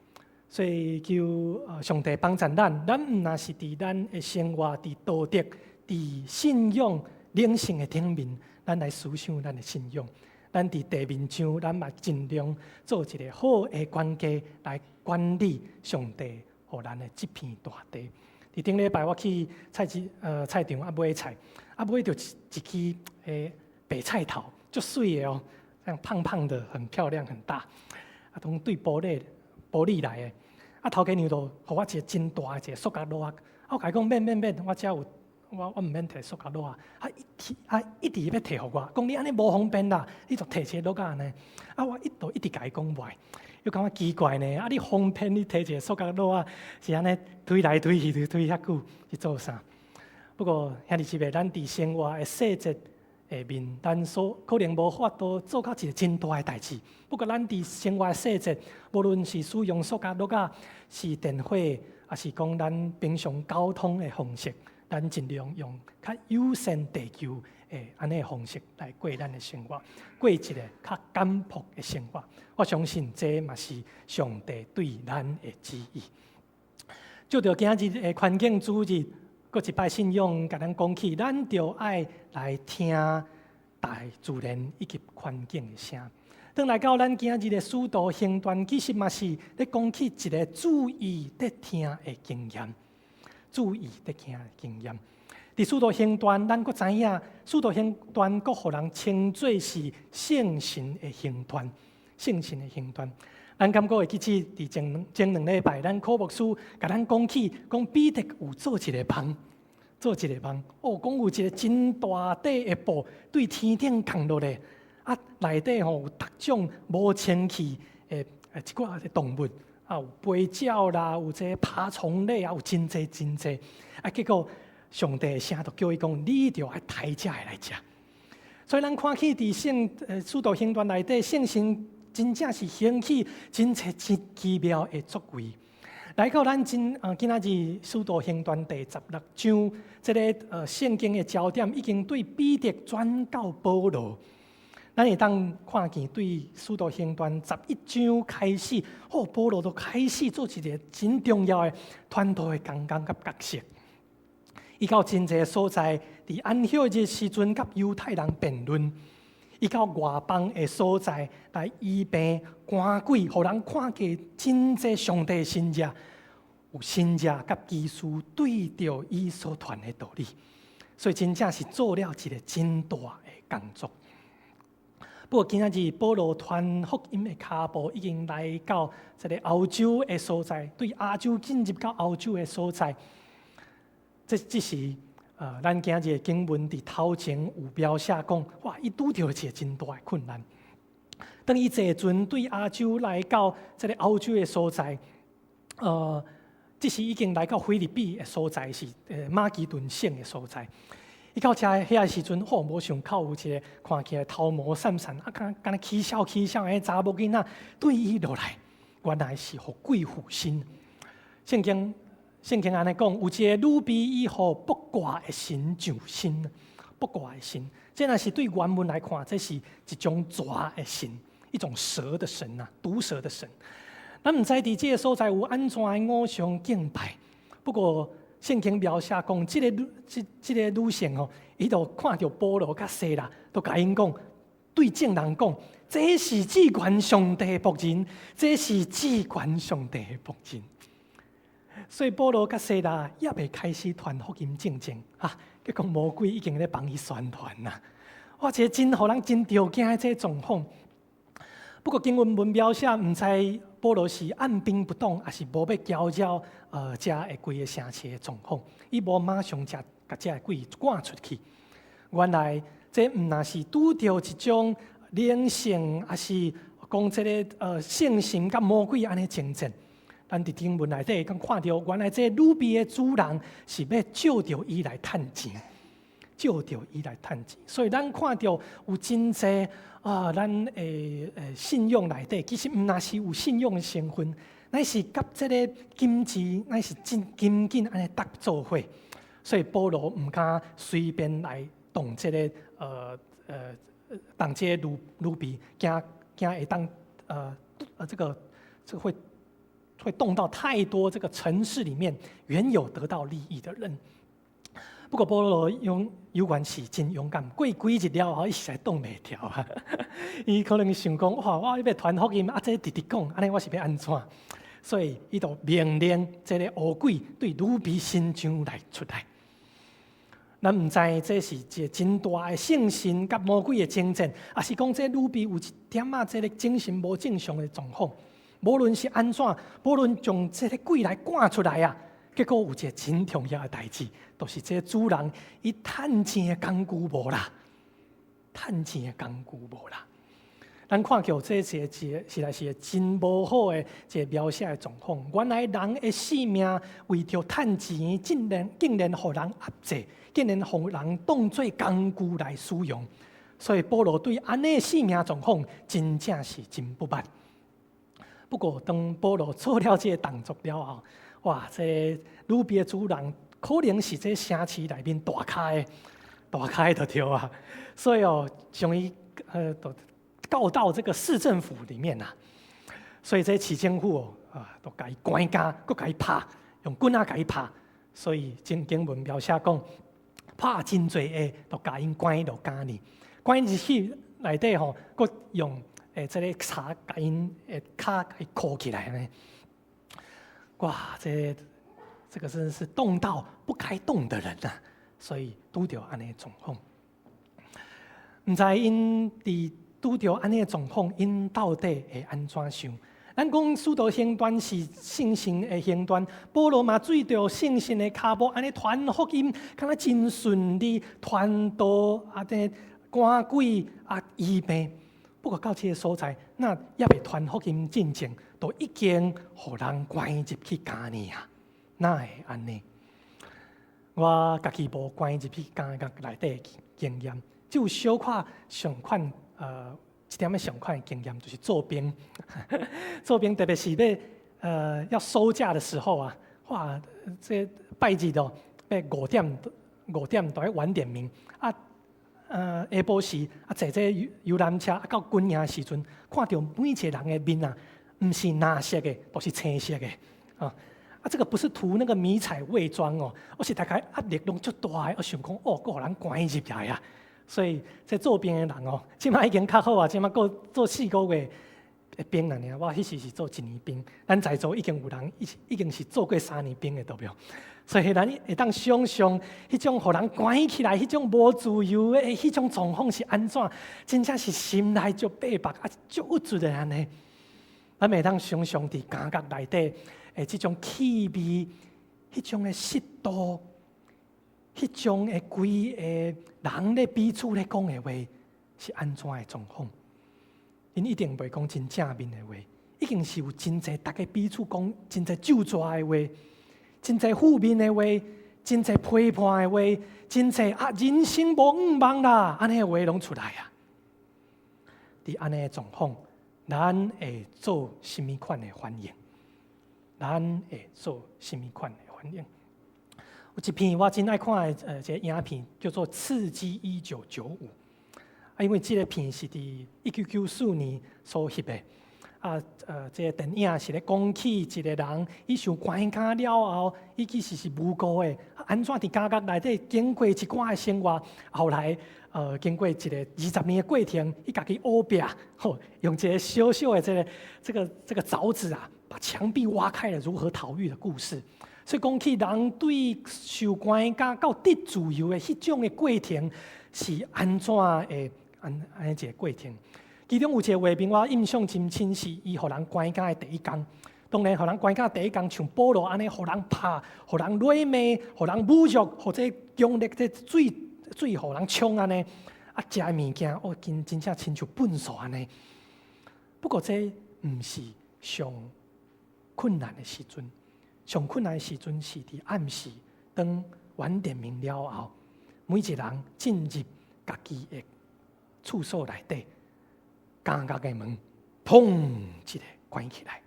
所以求上帝帮助咱，咱毋但是伫咱的生活、伫道德、伫信仰、灵性的顶面，咱来思想咱的信仰。咱伫地面上，咱嘛尽量做一个好的管家来管理上帝予咱的这片大地。伫顶礼拜我去菜市菜场啊买菜，啊买著一支白菜头，足媠的哦，这样胖胖的，很漂亮，很大，啊，拢对埔里来的。啊，头家娘就予我一个真大的一个塑胶篓仔，啊，我共伊讲免免免，我遮有。我毋免提塑胶篓仔，啊一提啊一直欲提予我，讲你按呢无方便啦，你就提一个篓仔按呢。啊，我一度一直共伊讲袂，又感觉奇怪呢。啊，你方便你提一个塑胶篓仔，是按呢推来推去，推推遐久是做啥？不过兄弟姊妹，咱伫生活的细节下面，咱所可能无法度做到一个真大的代志。不过咱伫生活的细节，无论是使用塑胶篓仔，是电火，抑是讲咱平常交通的方式。咱尽量用较友善地球的按呢方式来过咱的生活，过一个较简朴的生活。我相信这嘛是上帝对咱的旨意。借著今日的环境主日，阁一摆信仰共咱讲起，咱著爱来听大自然以及环境的声。轉來到咱今仔日的使徒行傳，其實嘛是咧講起一个注意咧聽的經驗，注意咧聽的經驗。佇使徒行傳，咱閣知影，使徒行傳閣予人稱做是聖神的行傳，聖神的行傳。咱敢閣會記起佇前前兩禮拜，咱柯牧師共咱講起，講彼得有做一个夢，做一个夢，哦，講有一个真大塊的布對天頂降落來，啊，內底吼有逐種無清氣的一寡動物，啊，有飛鳥啦，有這个爬蟲類啊，有真濟真濟，啊，結果上帝的聲就叫伊講，你著愛刣這个來食。所以咱看起佇聖使徒行傳內底，聖神真正是興起真濟真奇妙的作為。來到咱今今仔日使徒行傳第16章，這个聖經的焦點已經對彼得轉到保羅。咱會當看見對使徒行傳11章開始，哦，保羅就開始做一个真重要的傳道的工作佮角色。伊到真濟所在，佇安息日時陣，佮猶太人辯論；伊到外邦的所在來醫病趕鬼，予人看見真濟上帝神跡，有神跡佮奇事對著伊所傳的道理，所以真正是做了一个真大的工作。不過今仔日保羅傳福音的跤步已經來到這个歐洲的所在，對亞洲進入到歐洲的所在。這這時，咱今日的經文佇頭前有描寫講，哇！伊拄著一个真大的困難。當伊坐船對亞洲來到這个歐洲的所在，這時已經來到腓立比的所在，是馬其頓省的所在。伊到遮遐的時陣，吼，無想到有一个看起來頭毛散散，啊，敢敢若起痟起痟的查某囡仔對伊落來，原來是予鬼附身。聖經。聖經按呢講，有一个女婢伊予卜卦的神上身，卜卦的神，這若是對原文來看，這是一種蛇的神，一種蛇的神啊，毒蛇的神。咱毋知佇這个所在有按怎的偶像敬拜，不過聖經描寫講，這个女這這个女性哦，伊就看著保羅佮西拉，就共𪜶講，對眾人講，這是至懸上帝的僕人，這是至懸上帝的僕人。所以保羅佮西拉猶未開始傳福音進前，哈，結果魔鬼已經咧幫伊宣傳啦。哇，這個真予人真著驚的這個狀況。不過經文文描寫，毋知保羅是按兵不動，抑是無欲攪擾遮的規个城市的狀況，伊無馬上就共遮个鬼趕出去。原來這毋但是拄著一種靈性，抑是講這个聖神佮魔鬼按呢爭戰。咱佇經文內底會看著，原來這女婢的主人是欲借著伊來趁錢，借著伊來趁錢。所以咱看著有真濟啊，咱的信仰內底，其實毋但是有信仰的成分，乃是佮這个金錢，乃是真緊緊按呢搭做伙。所以保羅毋敢隨便來動這个動這个女女婢，驚驚會當這個會動到太多這個城市裡面原有得到利益的人。不過保羅勇猶原是真勇敢，過幾日了後，伊實在擋袂牢啊！伊可能想講：哇，我欲傳福音，啊，這直直講，按呢我是欲按怎？所以伊就命令這个烏鬼對女婢身上來出來。咱毋知這是一个真大的聖神佮魔鬼的爭戰，抑是講這女婢有一點仔這个精神無正常的狀況。無論是按怎，無論將這个鬼來趕出來啊，結果有一个真重要的代誌，就是這个主人伊趁錢的工具無啦，趁錢的工具無啦。咱看著這是一個實在是真無好的一個描寫的狀況。原來人的性命為著趁錢，竟然予人壓制，竟然予人當做工具來使用。所以保羅對按呢性命狀況，真正是真不滿。不過，當保羅做了這個動作了後，哇！這个女婢的主人可能是這城市內面大咖的，大咖的就對啊。所以哦，將伊都告到這個市政府裡面啊。所以這市政府哦啊，都共伊關監，閣共伊拍，用棍仔共伊拍。所以經經文描寫講，拍真濟下，就共𪜶關落監裡，關入去內底吼，閣用的這个柴共𪜶的跤共伊箍起來按呢。哇，這個真是動到不該動的人啊！所以拄著按呢狀況，毋知𪜶佇拄著按呢狀況，𪜶到底會按怎想？咱講使徒行傳是聖神的行傳，保羅嘛對著聖神的跤步，按呢傳福音，敢若真順利，傳道啊，這趕鬼啊，醫病。不過到這个所在，若猶未傳福音進前，都已經予人關入去監呢啊！哪會按呢？我家己無關入去監獄內底經驗，只有小可相款，一點仔相款的經驗，就是做兵。做兵特別是欲要收假的時候啊，哇！這拜日哦，欲5點都愛晚點名啊。下晡時啊，坐這遊覽車啊，到軍營的時陣，看著每一個人的面啊，毋是藍色的，都是青色的啊。啊，這個不是塗那個迷彩偽裝哦，而是大家壓力攏足大的，我想講哦，閣予人關入來啊。所以這做兵的人哦，這馬已經較好啊，這馬閣做4個月的兵爾爾，我彼時是做一年兵，咱在座已經有人已經是做過3年兵的對無？所以咱會當想象彼種予人關起來、彼種無自由的彼種狀況是按怎？真正是心內足逼迫啊，足鬱卒的按呢。咱會當想象佇監獄內底的這種氣味、彼種的濕度、彼種的規个人咧彼此咧講的話是按怎的狀況？𪜶一定袂講真正面的話，已經是有真濟逐家彼此講真濟咒詛的話，真濟負面的話，真濟批判的話，真濟啊人生無向望啦，按呢的話攏出來啊！佇按呢的狀況，咱會做啥物款的反應？咱會做啥物款的反應？有一片我真愛看的一个影片，叫做《刺激1995》。啊，因為這个片是佇1994年所翕的。啊，這个電影是咧講起一個人，伊受關監了後，伊其實是無辜的，按怎佇監獄內底經過一寡的生活，後來經過一個20年的過程，伊家己挖壁，吼，用一個小小的這個鑿子啊，把牆壁挖開了，如何逃獄的故事。所以講起人對受關監到得自由的彼種的過程是按怎的按呢一個過程。其中有一個畫面我印象真深，是伊予人關監的第一工。當然，予人關監第一工，像保羅按呢，予人拍，予人辱罵，予人侮辱，或者強力這水予人沖按呢，啊，食的物件哦，真正親像糞掃按呢。不過這毋是上困難的時陣，上困難的時陣是佇暗時，當晚點名了後，每一個人進入家己的處所內底，監獄的門砰一下關起來，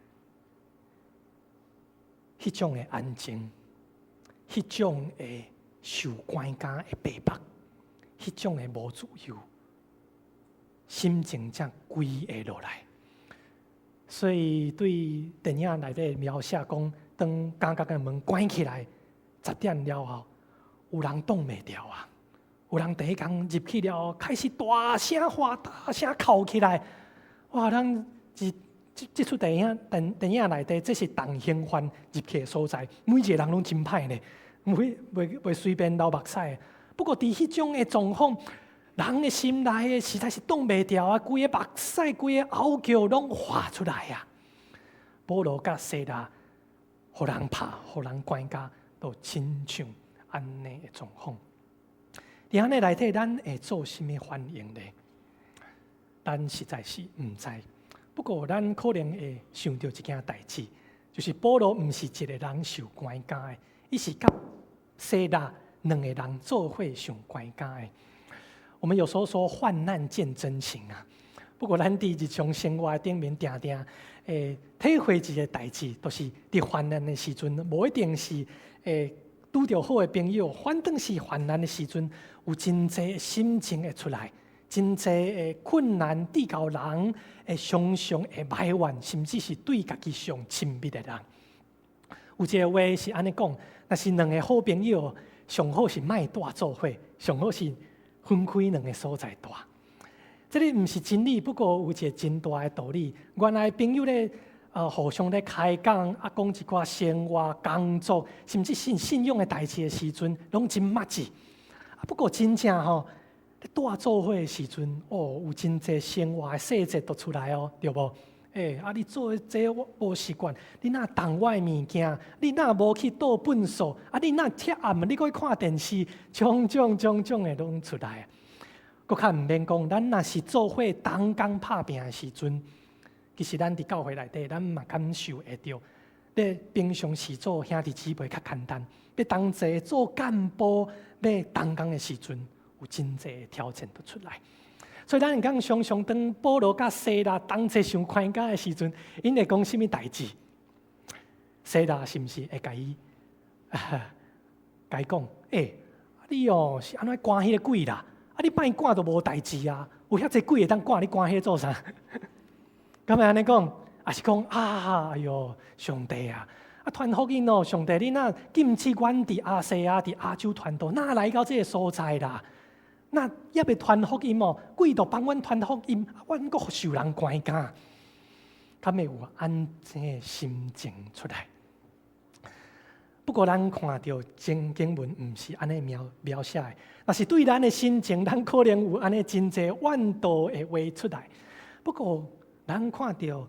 彼種的安靜，彼種的受關監的逼迫，彼種的無自由，心情才規下落來。所以對電影內底描寫講，當監獄的門關起來，10點了後，有人擋袂牢啊！有人第一工入去了後，開始大聲喊、大聲哭起來。哇！咱這這這齣電影內底，這是重刑犯入去的所在，每一個人攏真歹呢，袂隨便流目屎。不過佇彼種的狀況，人的心內的實在是擋袂牢啊！規个目屎、規个嚎叫攏發出來啊！保羅佮西拉，予人拍、予人關監，都親像按呢的狀況。佇按呢內底，咱會做啥物反應呢？咱實在是毋知。不過，咱可能會想著一件代誌，就是保羅毋是一個人受關監的，伊是佮西拉兩個人做伙受關監的。我們有時候說患難見真情啊，不過咱佇日常生活頂面定定會體會一個代誌，就是佇患難的時陣，無一定是會拄著好的朋友，反正是患難的時陣，有真濟心情會出來，真濟的困難，至到人會常常會埋怨，甚至是對家己上親密的人。有一个話是按呢講，若是兩个好朋友，上好是莫蹛做伙，上好是分開兩个所在蹛。這个毋是真理，不過有一个真大的道理。原來朋友咧，互相咧開講，啊，講一寡生活、工作，甚至信信仰的代誌的時陣，攏真默契。啊，不過真正吼，咧蹛做伙的時陣，哦，有真濟生活的細節都出來哦，對無？欸，啊，你做這我無習慣，你若動我的物件，你若無去倒糞埽，啊，你若遐暗，你閣去看電視，種種種種的攏出來。閣較毋免講，咱若是做伙同工拍拚的時陣，其實咱佇教會內底，咱嘛感受會著。咧平常時做兄弟姊妹較簡單，欲同齊做幹部，欲同工的時陣，有真濟挑戰都出來。所以咱會當想像，當保羅佮西拉同齊上寬監的時陣，𪜶會講啥物代誌？西拉是毋是會共伊共伊講？欸，你哦是按怎趕彼个鬼啦？啊，你莫趕就無代誌啊！有遐濟鬼會當趕，你趕彼个做啥？敢會按呢講？抑是講啊？哎喲，上帝啊！啊，傳福音哦，上帝你若禁止阮佇亞細亞、佇亞洲傳道，哪來到這个所在啦？若猶未傳福音哦，鬼都幫阮傳福音，阮閣受人關監，敢會有按呢心情出來？不過咱看著經經文，毋是按呢描描寫的。若是對咱的心情，咱可能有按呢真濟怨道的話出來。不過咱看著，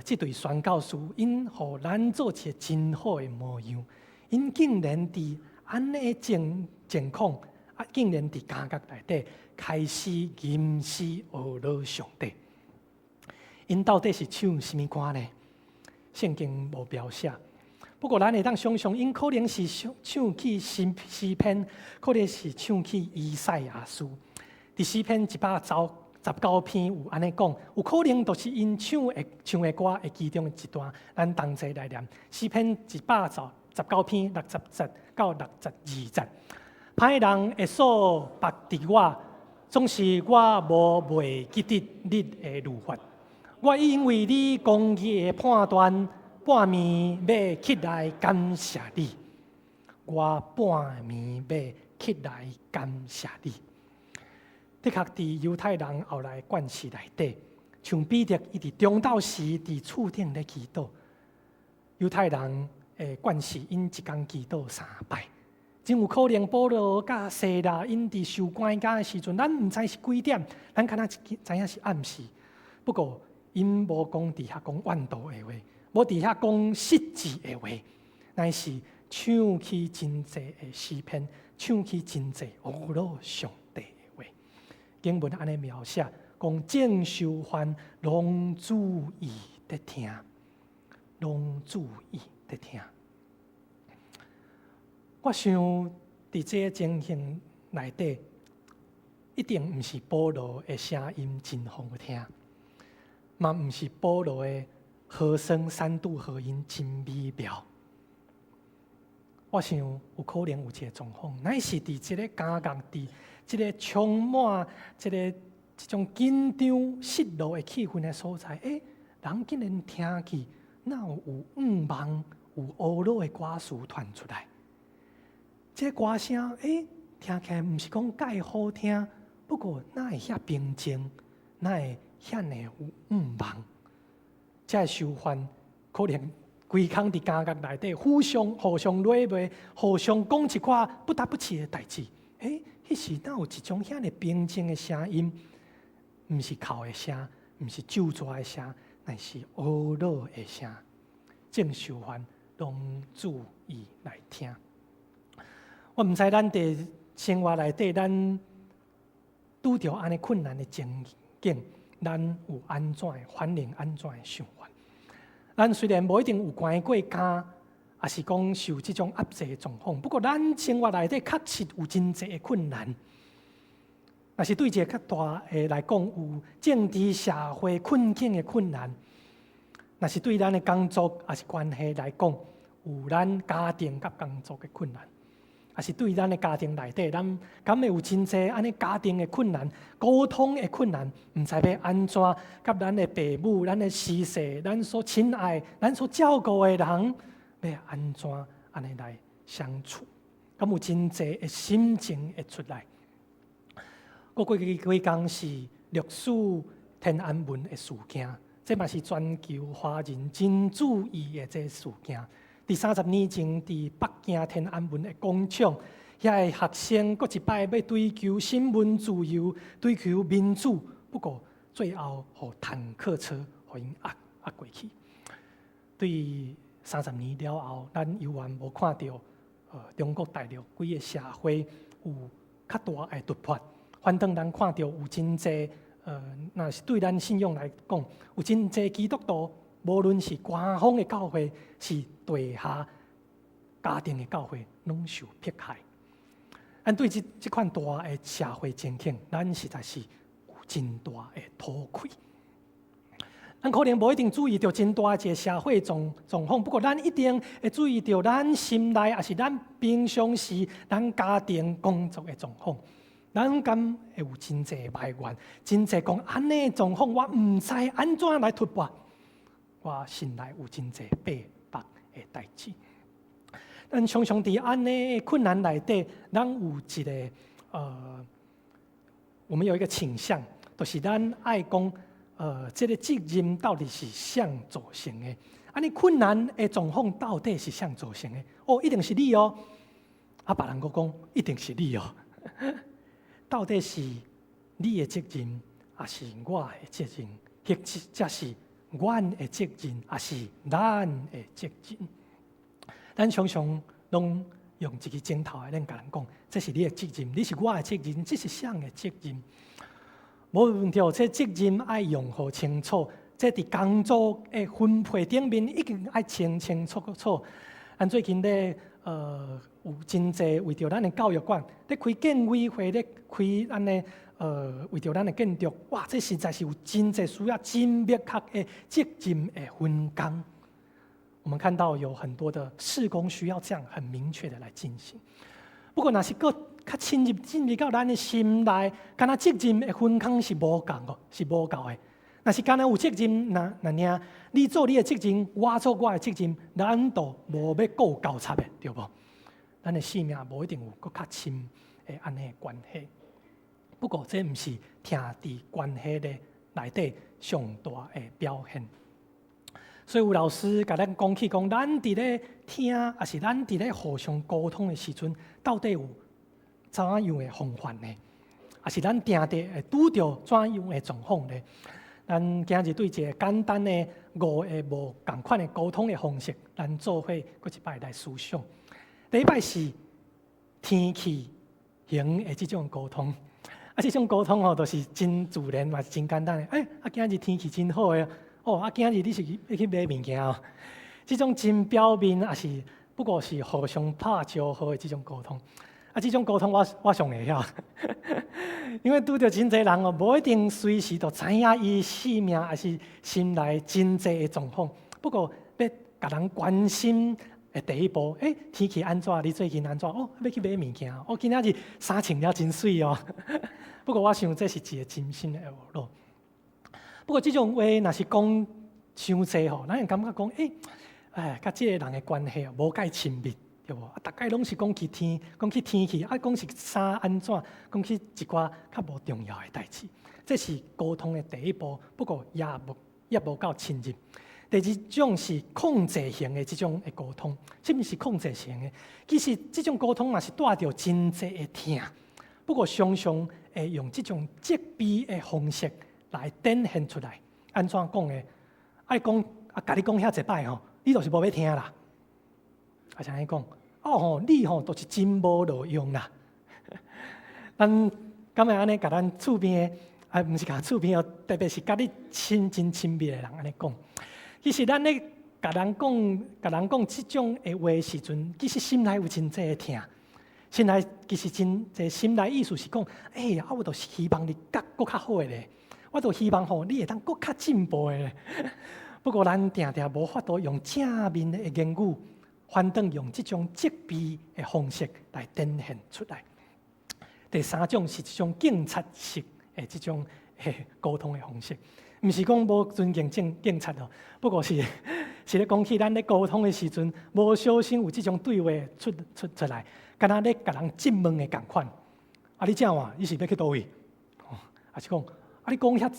這對宣教士，𪜶予咱做一個真好的模樣。𪜶竟然佇按呢情情況。啊！竟然佇監獄內底開始吟詩呵咾上帝。𪜶到底是唱啥物歌呢？聖經無描寫。不過咱會當想像，𪜶可能是唱唱起詩詩篇，可能是唱起以賽亞書。佇詩篇119篇有按呢講，有可能就是𪜶唱的唱的歌的其中一段。咱同齊來念詩篇119篇60節到62節。歹人的索縛佇我，總是我無袂記得你的律法。我因為你公義的判斷，半暝欲起來感謝你。我半暝欲起來感謝你。的確，佇猶太人後來慣勢內底，像彼得伊佇中晝時佇厝頂咧祈禱。猶太人的慣勢，𪜶一工祈禱三擺。真有可能保羅佮西拉𪜶佇受關監的時陣，咱毋知是幾點，咱敢若知影是暗時。不過，𪜶無講佇遐講怨道的話，無佇遐講失志的話，乃是唱起真濟的詩篇，唱起真濟呵咾上帝的話。經文按呢描寫，講眾囚犯攏注意佇聽，攏注意佇聽。我想，佇這个情形內底，一定毋是保羅的聲音真好聽，嘛毋是保羅的和聲三度和音真美妙。我想有可能有一个狀況，乃是佇這个監獄，佇這个充滿這个這種緊張、失落的氣氛的所在，欸，人竟然聽見，哪有有向望、有呵咾的歌詞傳出來？這歌聲，欸，聽起來毋是講蓋好聽，不過哪會遐平靜，哪會遐爾有向望？這个囚犯可能規工佇監獄內底，互相互相詈罵，互相講一寡不得不起的代誌。欸，彼時哪有一種遐爾平靜的聲音？毋是哭的聲，毋是咒詛的聲，乃是呵咾的聲。眾囚犯攏注意來聽。我毋知咱佇生活內底，咱拄著按呢困難的情景，咱有按怎的反應，按怎的想法？咱雖然無一定有關過監，抑是講受這種壓制的狀況，不過咱生活內底確實有真濟的困難。若是對一个較大的來講，有政治社會困境的困難；若是對咱的工作抑是關係來講，有咱家庭佮工作的困難。抑是對咱的家庭內底，咱敢會有真濟按呢家庭的困難、溝通的困難，毋知欲按怎佮咱的爸母、咱的師世、咱所親愛、咱所照顧的人，欲按怎按呢來相處？敢有真濟的心情會出來？過過去幾工是六四天安門的事件，這嘛是全球華人真注意的這事件。佇30年前，佇北京天安門的廣場，遐个學生閣一擺欲追求新聞自由、追求民主，不過最後予坦克車予𪜶壓壓過去。對三十年了後，咱猶原無看著中國大陸規个社會有較大的突破。反轉咱看著有真濟若是對咱信仰來講，有真濟基督徒，無論是官方的教會，是地下家庭的教會，攏受迫害。咱對這款大的社會情景，咱實在是有真大的塗氣。咱可能無一定注意著真大一个社會狀況，不過咱一定會注意著咱心內，抑是咱平常時咱家庭工作的狀況。咱敢會有真濟埋怨，真濟講按呢狀況，我毋知按怎來突破。我心內有真濟百百的代誌。咱常常佇按呢困難內底，咱有一個我們有一個傾向，就是咱愛講，這個責任到底是誰造成的？按呢困難的狀況到底是誰造成的？哦，一定是你哦。啊，別人閣講，一定是你哦。到底是你的責任，抑是我的責任？或者是阮的責任，抑是咱的責任？咱常常攏用一支指頭來咧共人講，這是你的責任，這是我的責任，這是誰的責任？無問題，這責任愛用予清楚，這佇工作的分配頂面一定愛清清楚楚。咱最近咧，有真濟為著咱的教育館咧開建委會咧開按呢，為著咱的建築，哇！這實在是有真濟需要真明確的責任的分工。我們看到有很多的事工需要這樣很明確的來進行。不過，若是閣較深入進入到咱的心內，敢若責任的分工是無仝哦，是無夠的。若是敢若有責任，若若爾你做你的責任，我做我的責任，咱都無欲顧交叉的，對無？咱的生命無一定有閣較深的按呢關係。不過，這毋是疼佇關係的內底上大的表現。所以有老師共咱講起講，咱佇咧聽，抑是咱佇咧互相溝通的時陣，到底有怎樣的方法呢？抑是咱定定會拄著怎樣的狀況呢？咱今日對一个簡單的五个無仝款的溝通的方式，咱做伙閣一擺來思想。第一擺是天氣型的這種溝通，啊，這種溝通吼，就是真自然嘛，是真簡單的。欸，啊，今日天氣真好的，哦，啊，今日你是欲去買物件哦？這種真表面，抑是不過是互相拍招呼的這種溝通。啊，這種溝通我上會曉，因為拄著真濟人哦，無一定隨時都知影伊性命抑是心內真濟的狀況。不過欲共人關心的第一步，欸，天氣按怎？你最近按怎？哦，欲去買物件。哦，今仔日衫穿了真媠哦。不過我想這是一個真心的學路。不過這種話若是講傷濟吼，咱會感覺講，欸，哎，佮這个人的關係無蓋親密，對無？啊，逐擺攏是講起天，講起天氣，啊，講是衫按怎，講起一寡較無重要的代誌。這是溝通的第一步，不過也無夠親入。第二種是控制型的這種的溝通，啥物是控制型的？其實這種溝通嘛是帶著真濟的疼，不過常常會用這種責備的方式來展現出來。按怎講的？愛講啊，共你講遐濟擺吼，你就是無欲聽啦。啊，是按呢講，哦吼，你吼就是真無路用啦。咱敢會按呢共咱厝邊的，啊，毋是共厝邊哦，特別是佮你親真親密的人按呢講。其實咱咧共人講，共人講這種的話時陣，其實心內有真濟的疼。心內其實真濟心內意思是講，欸，啊，我就是希望你閣閣較好的咧，我就希望吼你會當閣較進步的咧。不過咱定定無法度用正面的言語，反轉用這種責備的方式來展現出來。第三種是這種警察式的這種溝通的方式，毋是講無尊敬警察哦，不過是咧講起咱咧溝通的時陣，無小心有這種對話出來，敢若咧共人質問的仝款。啊，你這樣話，你是欲去佗位？抑是講啊，你講遐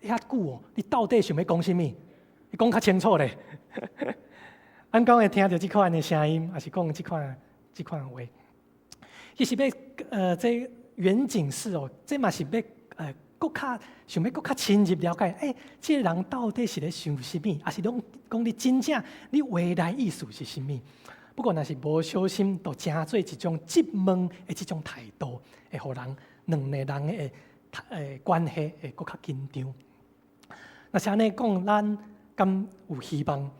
遐久哦，你到底想欲講啥物？你講較清楚咧。咱敢會聽著這款的聲音，抑是講這款話？其實欲這遠景式哦，這嘛是欲閣較想欲閣較深入了解，欸，這個人到底是咧想啥物？抑是講講你真正你話內意思是啥物？不過若是無小心，就成做一種質問的這種態度，會予人兩个人的關係會閣較緊張。若是按呢講，咱敢有希望？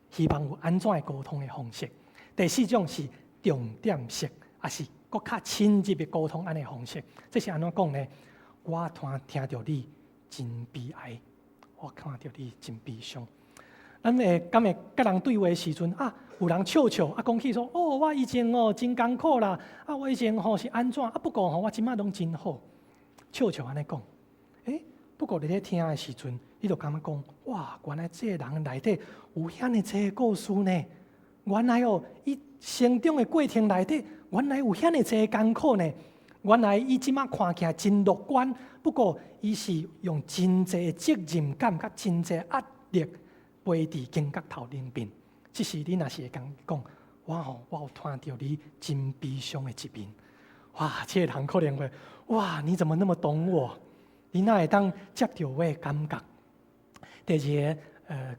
希望有按怎的溝通的方式？第四種是重點式，抑是閣較深入的溝通按呢方式。這是按怎講呢？我聽聽著你真悲哀，我看著你真悲傷。咱會敢會佮人對話的時陣啊，有人笑笑啊，講起說：哦，我以前哦真艱苦啦，啊，我以前吼是按怎啊？不過吼我這擺攏真好，笑笑按呢講。欸，不過你咧聽的時陣，你就感覺講：哇，原來這個人內底有遐爾濟故事呢。原來哦，伊成長的過程內底，原來有遐爾濟艱苦呢。原來伊這擺看起來真樂觀，不過伊是用真濟責任感佮真濟壓力背佇肩胛頭頂面。這時你若是會共伊講，我吼我有看著你真悲傷的一面。哇，這個人可能會，哇，你怎麼那麼懂我？你哪會當接著我的感覺？第二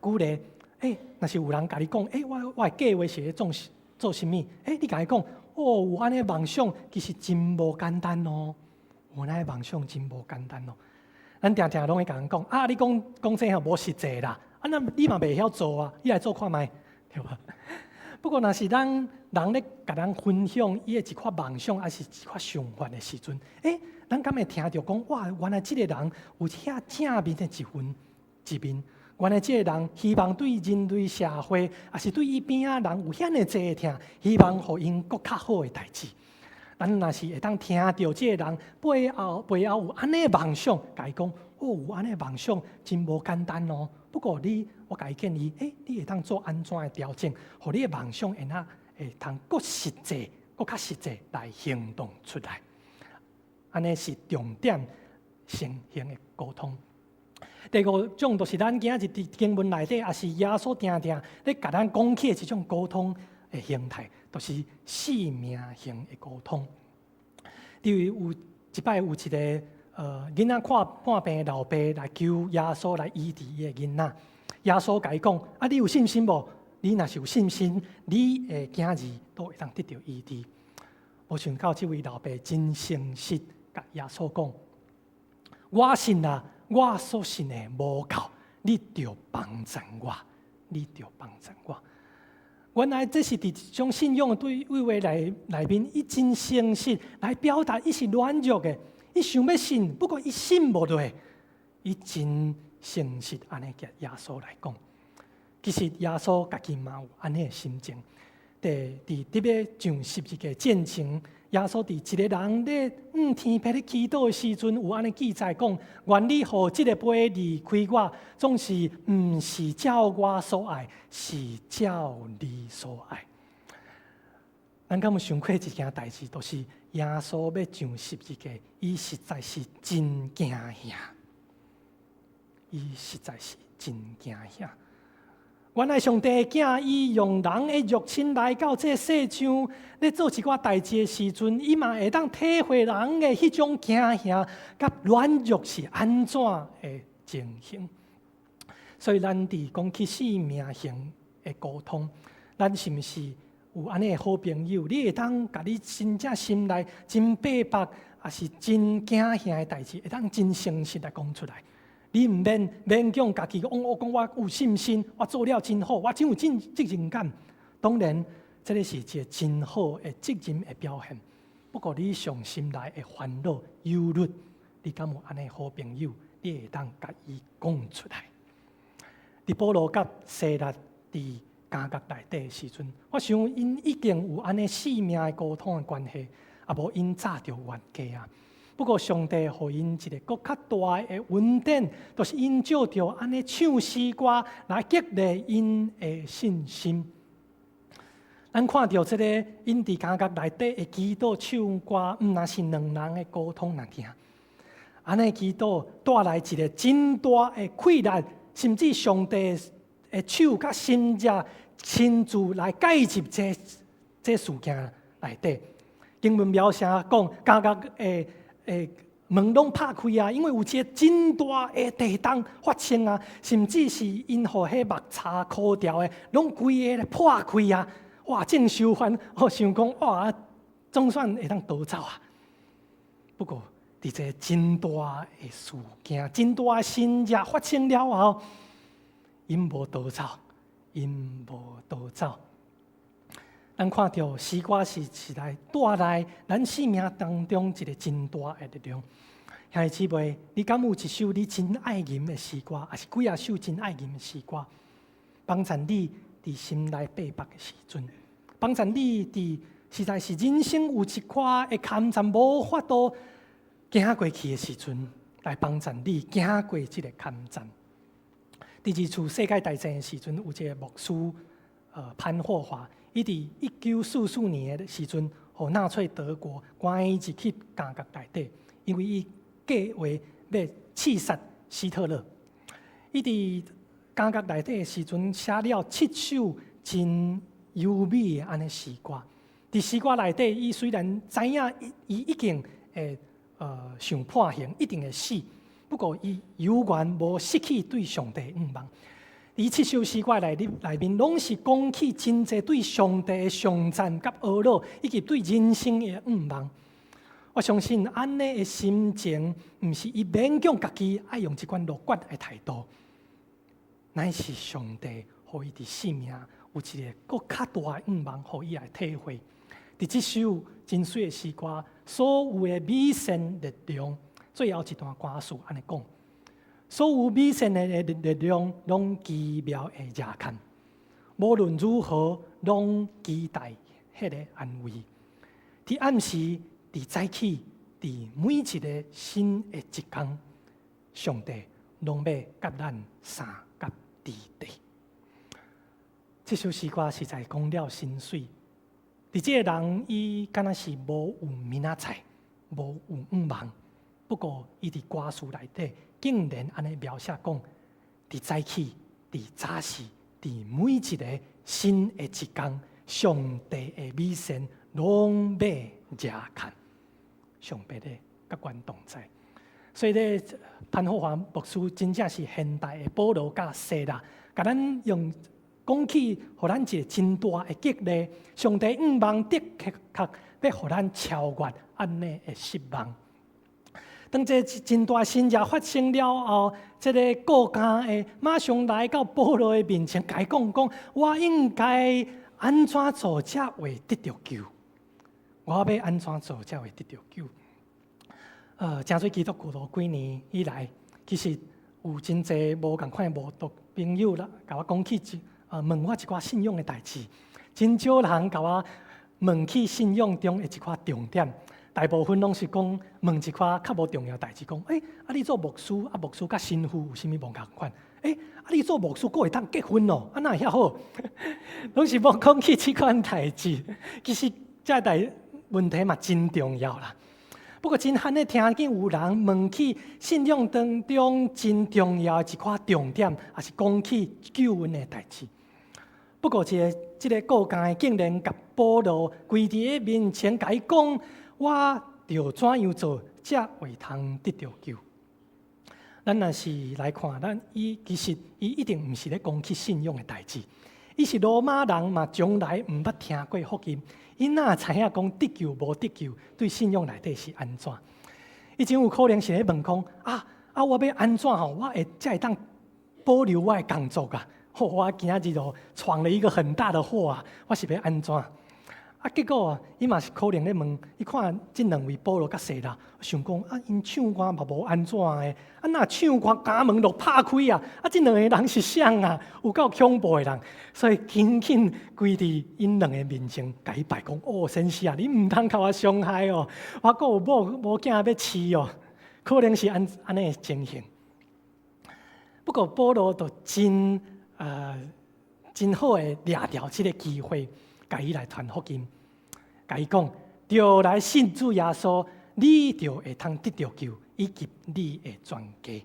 个，舉例，欸，若是有人共你講，欸，我的計劃是咧做做啥物？欸，你共伊講，哦，有按呢夢想，其實真無簡單哦。有按呢夢想真無簡單哦。咱定定攏會共人講，啊，你講講這吼無實際啦，啊，那你嘛袂曉做啊，你來做看覓，對無？不過，若是咱人咧共咱分享伊的一寡夢想，抑是一寡想法的時陣，欸，咱敢會聽著講，哇，原來這个人有遐正面的一份一面。原來這个人希望對人類社會，抑是對伊邊仔人有遐爾濟的疼，希望予𪜶閣較好的代誌。咱若是會當聽著這个人背後有按呢夢想，共伊講，哦，有按呢夢想真無簡單哦。不過你，我共伊建議，欸，你會當做按怎的調整，予你的夢想會當會通閣實際、閣較實際來行動出來。按呢是重點成型的溝通。第五種就是咱今仔日佇經文內底，抑是耶穌定定咧共咱講起的這種溝通的形態，就是四命型的溝通。例如有一擺有一个囡仔看半病的老爸來求耶穌來醫治伊的囡仔，耶穌共伊講：啊，你有信心無？你若是有信心，你的囝兒都會當得著醫治。無想到這位老爸真誠實，共耶穌講：我信啊，我所信的無夠，你著幫贊我，你著幫贊我。原來這是佇一種信仰的對話內面，伊真誠實來表達，伊是軟弱的，伊想欲信，不過伊信無落，伊真誠實按呢共耶穌來講。其實耶穌家己嘛有按呢的心情。佇佇佇欲上十字架進前，耶穌佇一個人咧向天父咧祈禱的時陣，有按呢記載講：願你予這个杯離開我，總是毋是照我所愛，是照你所愛。咱敢有想過一件代誌，就是耶穌欲上十字架，伊實在是真驚嚇，伊實在是真驚嚇。原來上帝的囝，伊用人的肉身來到這世上，咧做一寡代誌的時陣，伊嘛會當體會人的彼種驚嚇佮軟弱是按怎的情形。所以，咱佇講起四命型的溝通，咱是毋是有按呢的好朋友？你會當共你真正心內真逼迫，抑是真驚嚇的代誌，會當真誠實來講出來。你毋免勉強家己講，我講我有信心，我做了真好，我真有真責任感。當然，這个是一个真好的責任的表現。不過，你上心內的煩惱、憂慮，你敢有按呢好朋友？你會當共伊講出來。佇保羅佮西拉佇監獄內底的時陣，我想𪜶已經有按呢四命的溝通的關係，抑無𪜶早就冤家啊。不過上帝予𪜶一个閣較大的恩典，就是𪜶藉著按呢唱詩歌來激勵𪜶的信心。咱看著這个𪜶佇監獄內底的祈禱唱歌，毋但是兩人的溝通爾爾。按呢祈禱帶來一个真大的氣力，甚至上帝的手佮神跡親自來介入這事件內底。經文描寫講，監獄的門攏拍開啊，因為有一个真大的地動發生啊，甚至是𪜶予彼木柴箍牢的，攏規个破開啊！哇，眾囚犯哦想講哇，總算會當逃走啊！不過，佇這真大的事件、真大的神跡發生了後，𪜶無逃走，𪜶無逃走。咱看著詩歌是實在帶來咱生命當中一个真大的力量。兄弟姊妹，你敢有一首你真愛吟的詩歌，抑是幾仔首真愛吟的詩歌，幫助你佇心內逼迫的時陣，幫助你佇實在是人生有一寡的坎站無法度行過去的時陣，來幫助你行過這个坎站。佇二次世界大戰的時陣，有一个牧師，潘霍華。伊佇1944年的時陣，予納粹德國關入去監獄內底，因為伊計劃欲刺殺希特勒。伊佇監獄內底的時陣，寫了七首真優美的按呢詩歌。佇詩歌內底，伊雖然知影伊已經會受判刑，一定會死，不過伊猶原無失去對上帝的向望。伊七首詩歌內面，攏是講起真濟對上帝的頌讚佮呵咾，以及對人生的向望。我相信按呢的心情，毋是伊勉強家己愛用這款樂觀的態度，乃是上帝予伊佇生命有一个閣較大的向望，予伊來體會。佇這首真媠的詩歌，所有的美善力量，最後一段歌詞按呢講。所有美善的力量，攏奇妙的遮看。無論如何，攏期待彼个安慰。佇暗時，佇早起，佇每一个新的一工，上帝攏欲佮咱相佮佇底。這首詩歌實在講了真媠。佇這个人，伊敢若是無有明仔載，無有向望。不過，伊佇歌詞內底竟然按呢描寫講，佇早起，佇早時，佇每一个新的一工，上帝的美善攏欲遮看，上帝咧佮阮同在。所以咧，潘霍華牧師真正是現代的保羅佮西拉，共咱用講起，予咱一个真大的激勵。上帝向望的確欲予咱超越按呢的失望。當這真大神跡發生了後，這个顧監的馬上來到保羅的面前，共伊講講：我應該按怎做才會得著救？我欲按怎做才會得著救？成做基督徒幾年以來，其實有真濟無仝款的慕道朋友啦，共我講起一，問我一寡信仰的代誌。真少人共我問起信仰中的一寡重點。大部分攏是講問一寡較無重要代誌，講，欸，啊你做牧師，啊牧師佮神父有啥物無仝款？欸，啊你做牧師閣會當結婚哦？啊哪會遐好？攏是無講起這款代誌，其實這代問題嘛真重要啦。不過真罕咧聽見有人問起信仰當中真重要的一寡重點，抑是講起救恩的代誌。不過這个顧監的竟然共保羅跪佇伊面前，共伊講：我著怎樣做，才會通得著救？咱若是來看，咱伊其實伊一定毋是咧講起信仰的代誌。伊是羅馬人嘛，從來毋捌聽過福音，伊哪知影講得救無得救，對信仰內底是按怎？伊真有可能是咧問講：啊啊，我欲按怎吼？我會才會當保留我的工作啊？我今仔日哦闖了一個很大的禍啊！我是欲按怎？啊，結果啊，伊嘛是可能咧問，伊看這兩位保羅佮西拉，想講啊，𪜶唱歌嘛無按怎的，啊若唱歌監門就拍開啊，啊這兩个人是啥啊？有夠恐怖的人，所以緊緊跪佇𪜶兩个面前，共伊拜講：哦，先生啊，你毋通共我傷害哦，我閣有某某囝欲飼哦，可能是按呢的情形。不過保羅就真好的掠著這个機會。共伊來傳福音，共伊講，著來信主耶穌，你就會通得著救，以及你的全家。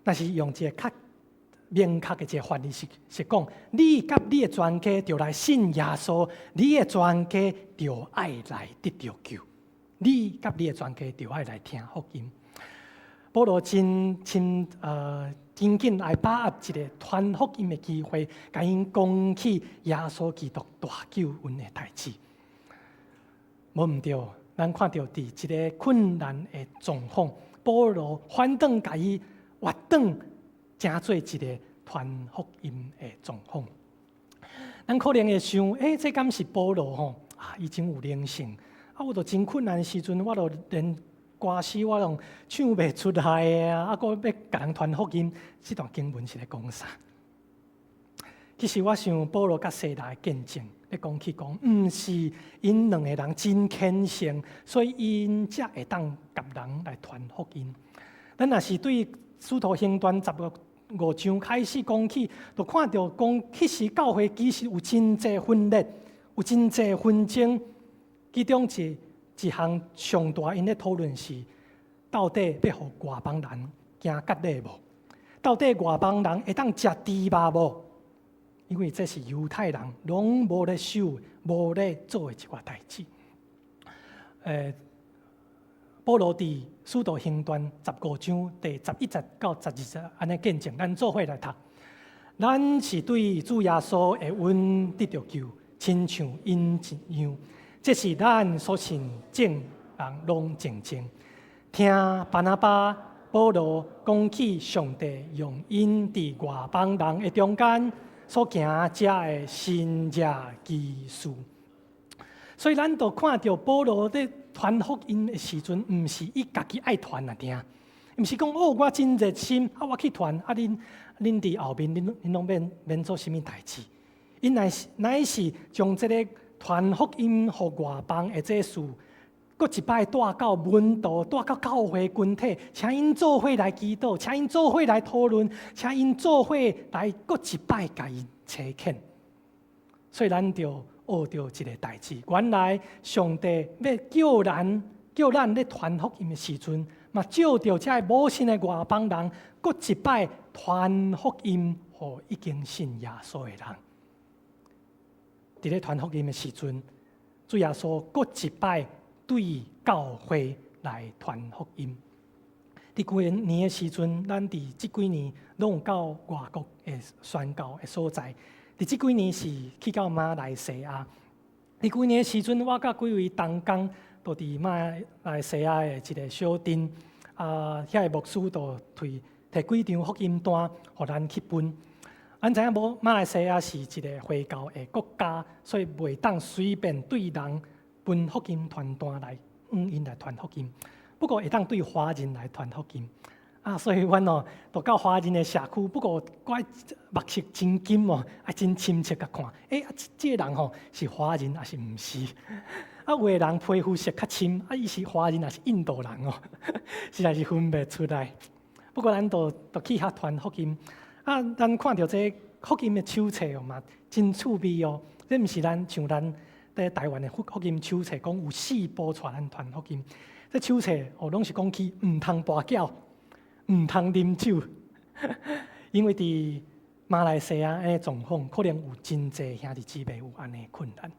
若是用一个較明確的一個翻譯是講，你佮你的全家著來信耶穌，你的全家著愛來得著救。你佮你的全家著愛來聽福音。保羅真親緊緊來把握一个傳福音的機會，共𪜶講起耶穌基督大救恩的代誌。無毋對，咱看著佇這个困難的狀況，保羅反轉共伊活轉，成做一个傳福音的狀況。咱可能會想，欸，這敢是保羅吼？啊，伊真有靈性。啊，我著真困難的時陣，我著連歌詩我攏唱袂出來啊！啊，閣欲共人傳福音，這段經文是咧講啥？其實我想保羅佮西拉的見證，咧講起講，毋是𪜶兩个人真虔誠，所以𪜶才會當共人來傳福音。咱若是對使徒行傳15章開始講起，就看著講，彼時教會其實有真濟分裂，有真濟紛爭。其中一項上大𪜶咧討論是，到底欲予外邦人行割禮無？到底外邦人會當食豬肉無？因為這是猶太人攏無咧守、無咧做的一寡代誌。保羅佇使徒行傳十五章第11節到12節按呢見證，咱做伙來讀。咱是對主耶穌的恩得著救，親像𪜶一樣。這是咱所信眾人攏證證。聽巴拿巴、保羅講起上帝用𪜶佇外邦人的中間所行這个神蹟奇事。所以咱就看著保羅咧傳福音的時陣，毋是伊家己愛傳爾爾，毋是講哦，我真熱心，啊，我去傳，啊，恁佇後面，恁攏免做啥物代誌。𪜶乃是將這个傳福音予外邦的這事，閣一擺帶到門徒，帶到教會群體，請𪜶做伙來祈禱，請𪜶做伙來討論，請𪜶做伙來閣一擺共伊差遣。所以咱就學著一个代誌，原來上帝欲叫咱咧傳福音的時陣，嘛藉著這个無信的外邦人，閣一擺傳福音予已經信耶穌的人。佇咧傳福音的時陣，主耶穌閣一擺對教會來傳福音。佇舊年的時陣，咱佇這幾年攏有到外國的宣教的所在。佇這幾年是去到馬來西亞。佇舊年的時陣，我佮幾位同工都佇馬來西亞的一个小鎮，啊，遐个牧師就提提幾張福音單，予咱去分。咱知影無？馬來西亞是一个回教的國家，所以袂當隨便對人分福音傳單來，向𪜶來傳福音。不過會當對華人來傳福音。啊，所以阮哦，就到華人的社區，不過我目色真緊哦，啊，真深切共看，欸，啊，這个人吼是華人抑是毋是？啊，有的人皮膚色較深，啊，伊是華人抑是印度人哦，實在是分袂出來。不過咱就去遐傳福音，啊，咱看著這福音的手冊哦嘛，真趣味哦。這毋是咱像咱佇台灣的福音手冊，講有四步帶咱傳福音。這手冊哦，攏是講起毋通跋筊，毋通啉酒，因為佇馬來西亞的狀況，可能有真濟兄弟姊妹有按呢困難。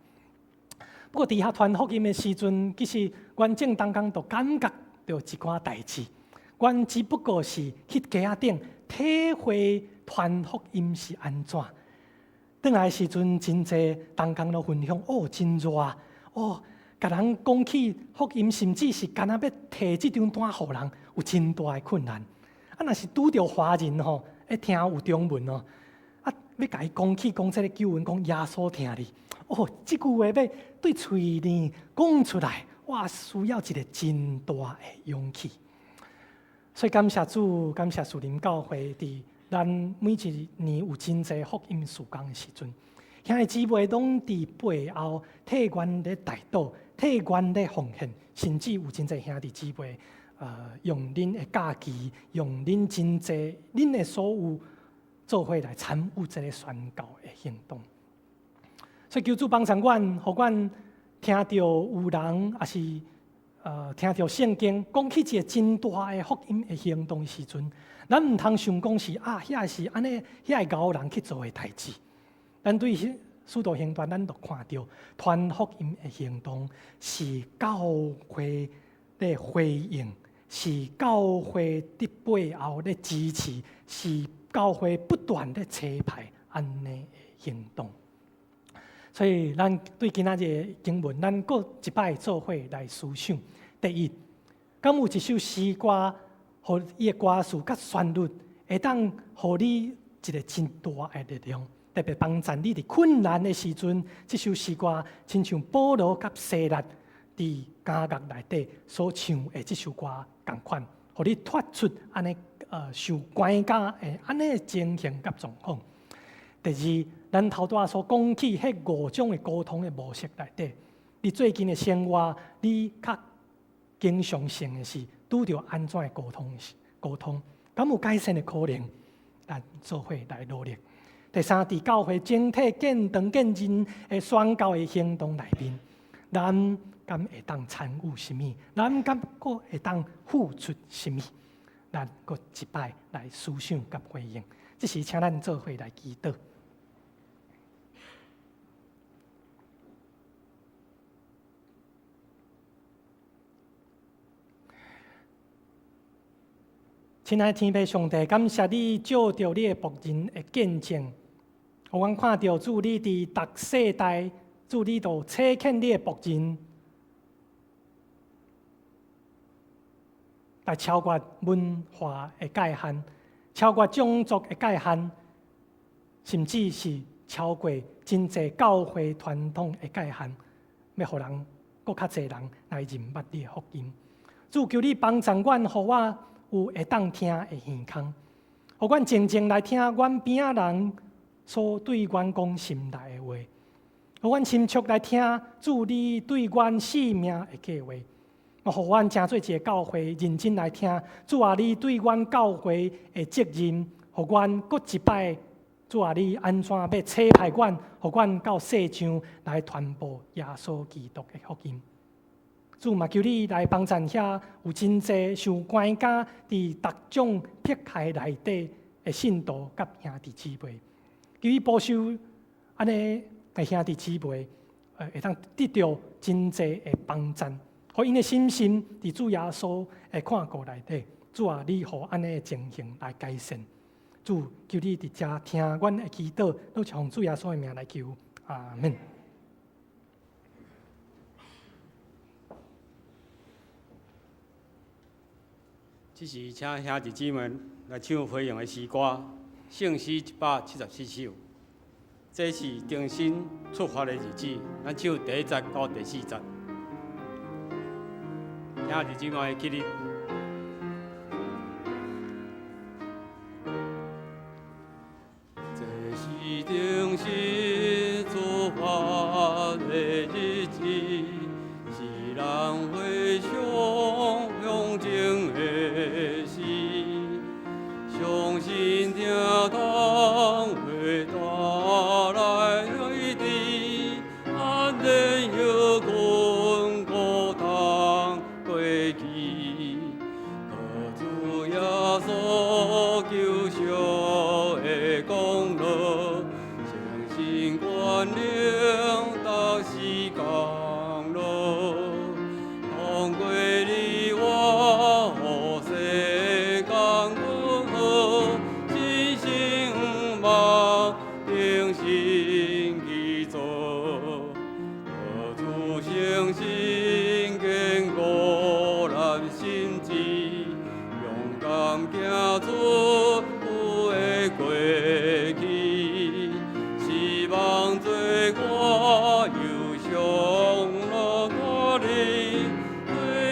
不過佇遐傳福音的時陣，其實阮眾同工就感覺著一寡代誌。阮只不過是去街仔頂體會傳福音是按怎。轉來時陣，真濟同工攏分享，哦，真熱，哦，共人講起福音，甚至是干焦欲提這張單予人，有真大的困難。啊，若是拄著華人吼，會聽有中文哦，啊，欲共伊講起講這个救恩，講耶穌疼你，哦，這句話欲對喙裡講出來，哇，需要一个真大的勇氣。所以感謝主，感謝樹林教會，佇咱每一年有真濟福音事工的時陣，兄弟姊妹攏佇背後替阮咧代禱，替阮咧奉獻，甚至有真濟兄弟姊妹，用恁的假期，用恁真濟恁的所有，做伙來參與這个宣教的行動。所以求主幫助阮，予阮聽著有人抑是聽著聖經講起一个真大的福音的行動時陣，咱毋通想講是啊，遐是按呢，遐个𠢕人去做的代誌。咱對使徒行傳，咱就看著傳福音的行動是教會咧回應，是教會佇背後咧支持，是教會不斷咧差派按呢的行動。所以，咱對今仔日的經文，咱閣一擺做伙來思想。第一，敢有一首詩歌，予伊的歌詞佮旋律，會當予你一个真大的力量，特別幫助你佇困難的時陣。這首詩歌親像保羅佮西拉佇監獄內底所唱的這首歌仝款，予你脫出按呢受關監的按呢情形佮狀況。第二，咱頭拄仔所講起彼五種的溝通的模式內底，你最近的生活，你較經常性的是拄著按怎的溝通溝通，敢有改善的可能？咱做伙來努力。第三，佇教會整體建堂建人的宣教的行動內面，咱敢會當參與啥物？咱敢閣會當付出啥物？咱閣一擺來思想佮回應。這時，請咱做伙來祈禱。親愛的天父上帝，感謝你借著你的僕人的見證，予阮看著主你佇逐世代，主你都差遣你的僕人來超越文化的界限，超越種族的界限，甚至是超過真濟教會傳統的界限，欲予人閣較濟人來認捌你的福音。主求你幫助阮，予我有會當聽的耳孔，予阮靜靜來聽阮邊仔人所對阮講心內的話，予阮深切來聽主你對阮性命的計劃，予阮成做一个教會認真來聽主啊，你對阮教會的責任，予阮閣一擺主啊，你按怎欲差派阮，予阮到世上來傳播耶穌基督的福音。主嘛，求你來幫贊遐有真濟受關監佇逐種迫害內底的信徒佮兄弟姊妹，求你保守按呢的兄弟姊妹，會當得著真濟的幫贊，予𪜶的信心佇主耶穌的看顧內底。主啊，你予按呢的情形來改善。主，求你佇遮聽阮的祈禱，攏是奉主耶穌的名來求，阿們。這時，請兄弟姊妹來唱回應的詩歌，聖詩174首。這是重新出發的日子，咱唱第一節到第四節。兄弟姊妹起立。這是重新出發的日子，是咱回想向前的時，相信聽當會帶來醫治，安然又困孤單過去，靠主耶穌救贖的功勞，誠心關靈逐時降落，通過你我予世間阮好，真心毋望重新去做，靠主誠心堅固咱心志，勇敢行出有的過去，希望做我憂傷樂帶你，對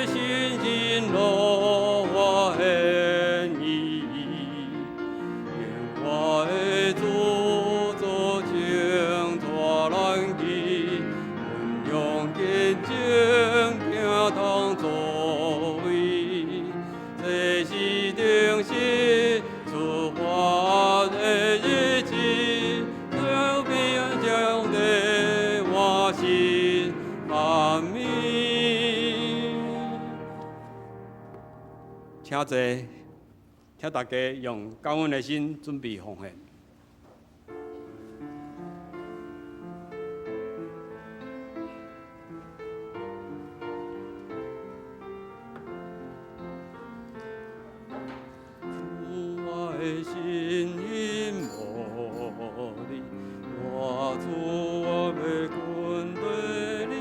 信心路我願意，願我的主做清帶咱去，運用見證聽通作為，這是重新出發的日子，就變將的我心安眠。請坐，請大家用感恩的心準備奉獻。主，我的心仰慕你，我主，我欲跟隨你，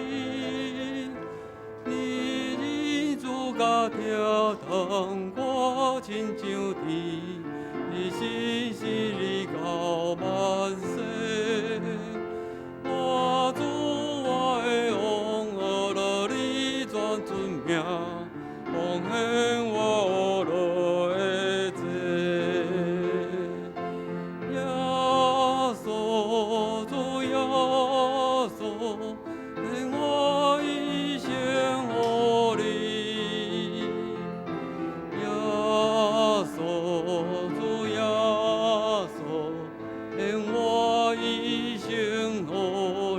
你仁慈佮疼痛，我親像甜，你信實你到萬世。我主，我的王，呵咾你全尊名，奉獻我呵咾的祭。耶穌，主耶穌，願我一生予你。耶穌，主耶穌，願我一生予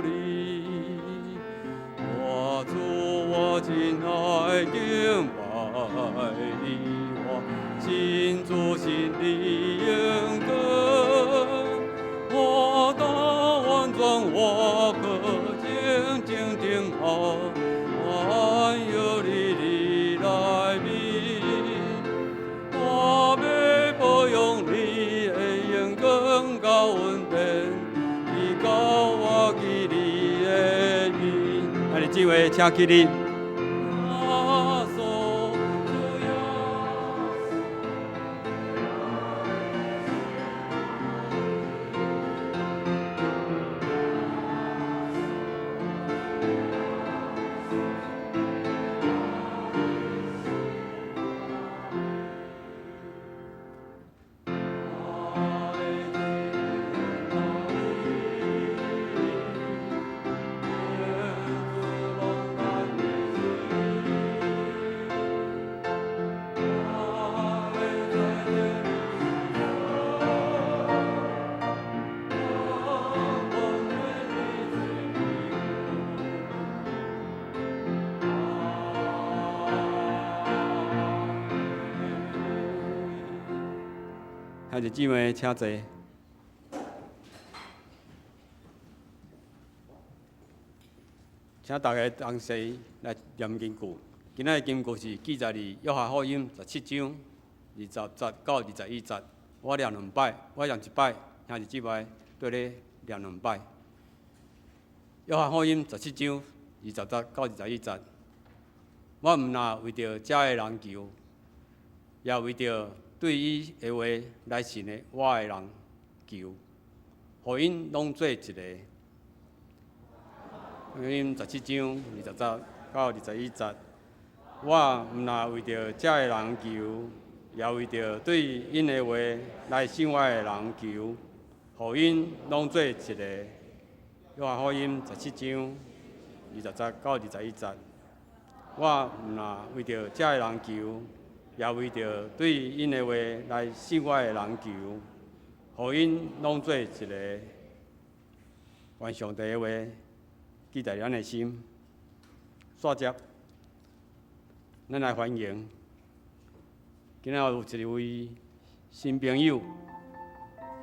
你。我主，我真愛敬拜你，我真主信你榮光，我當完全我靠靜靜等候，我按約你你內面，我欲保養你的榮光佮恩典，你教我記你的名。兄弟姊妹，請起立。耶穌，主耶兄弟姊妹，請坐。請大家同齊來念經句。今仔日經句是記載佇約翰福音17章20節到21節。我念兩擺，我念一擺，兄弟姊妹綴咧念兩擺。約翰福音17章20節到21節。我毋若為著遮的人求，也為著對伊的話來信的我的人求，予𪜶攏做一个。福音17章20節到21節，我毋若為著遮的人求，也為著對𪜶的話來信我的人求，予𪜶攏做一个。約翰福音17章20節到21節，我毋若為著遮的人求，也為著對𪜶的話來信我的人求，予𪜶攏做一个。願上帝的話記在咱的心。煞接，咱來歡迎。今仔有一位新朋友，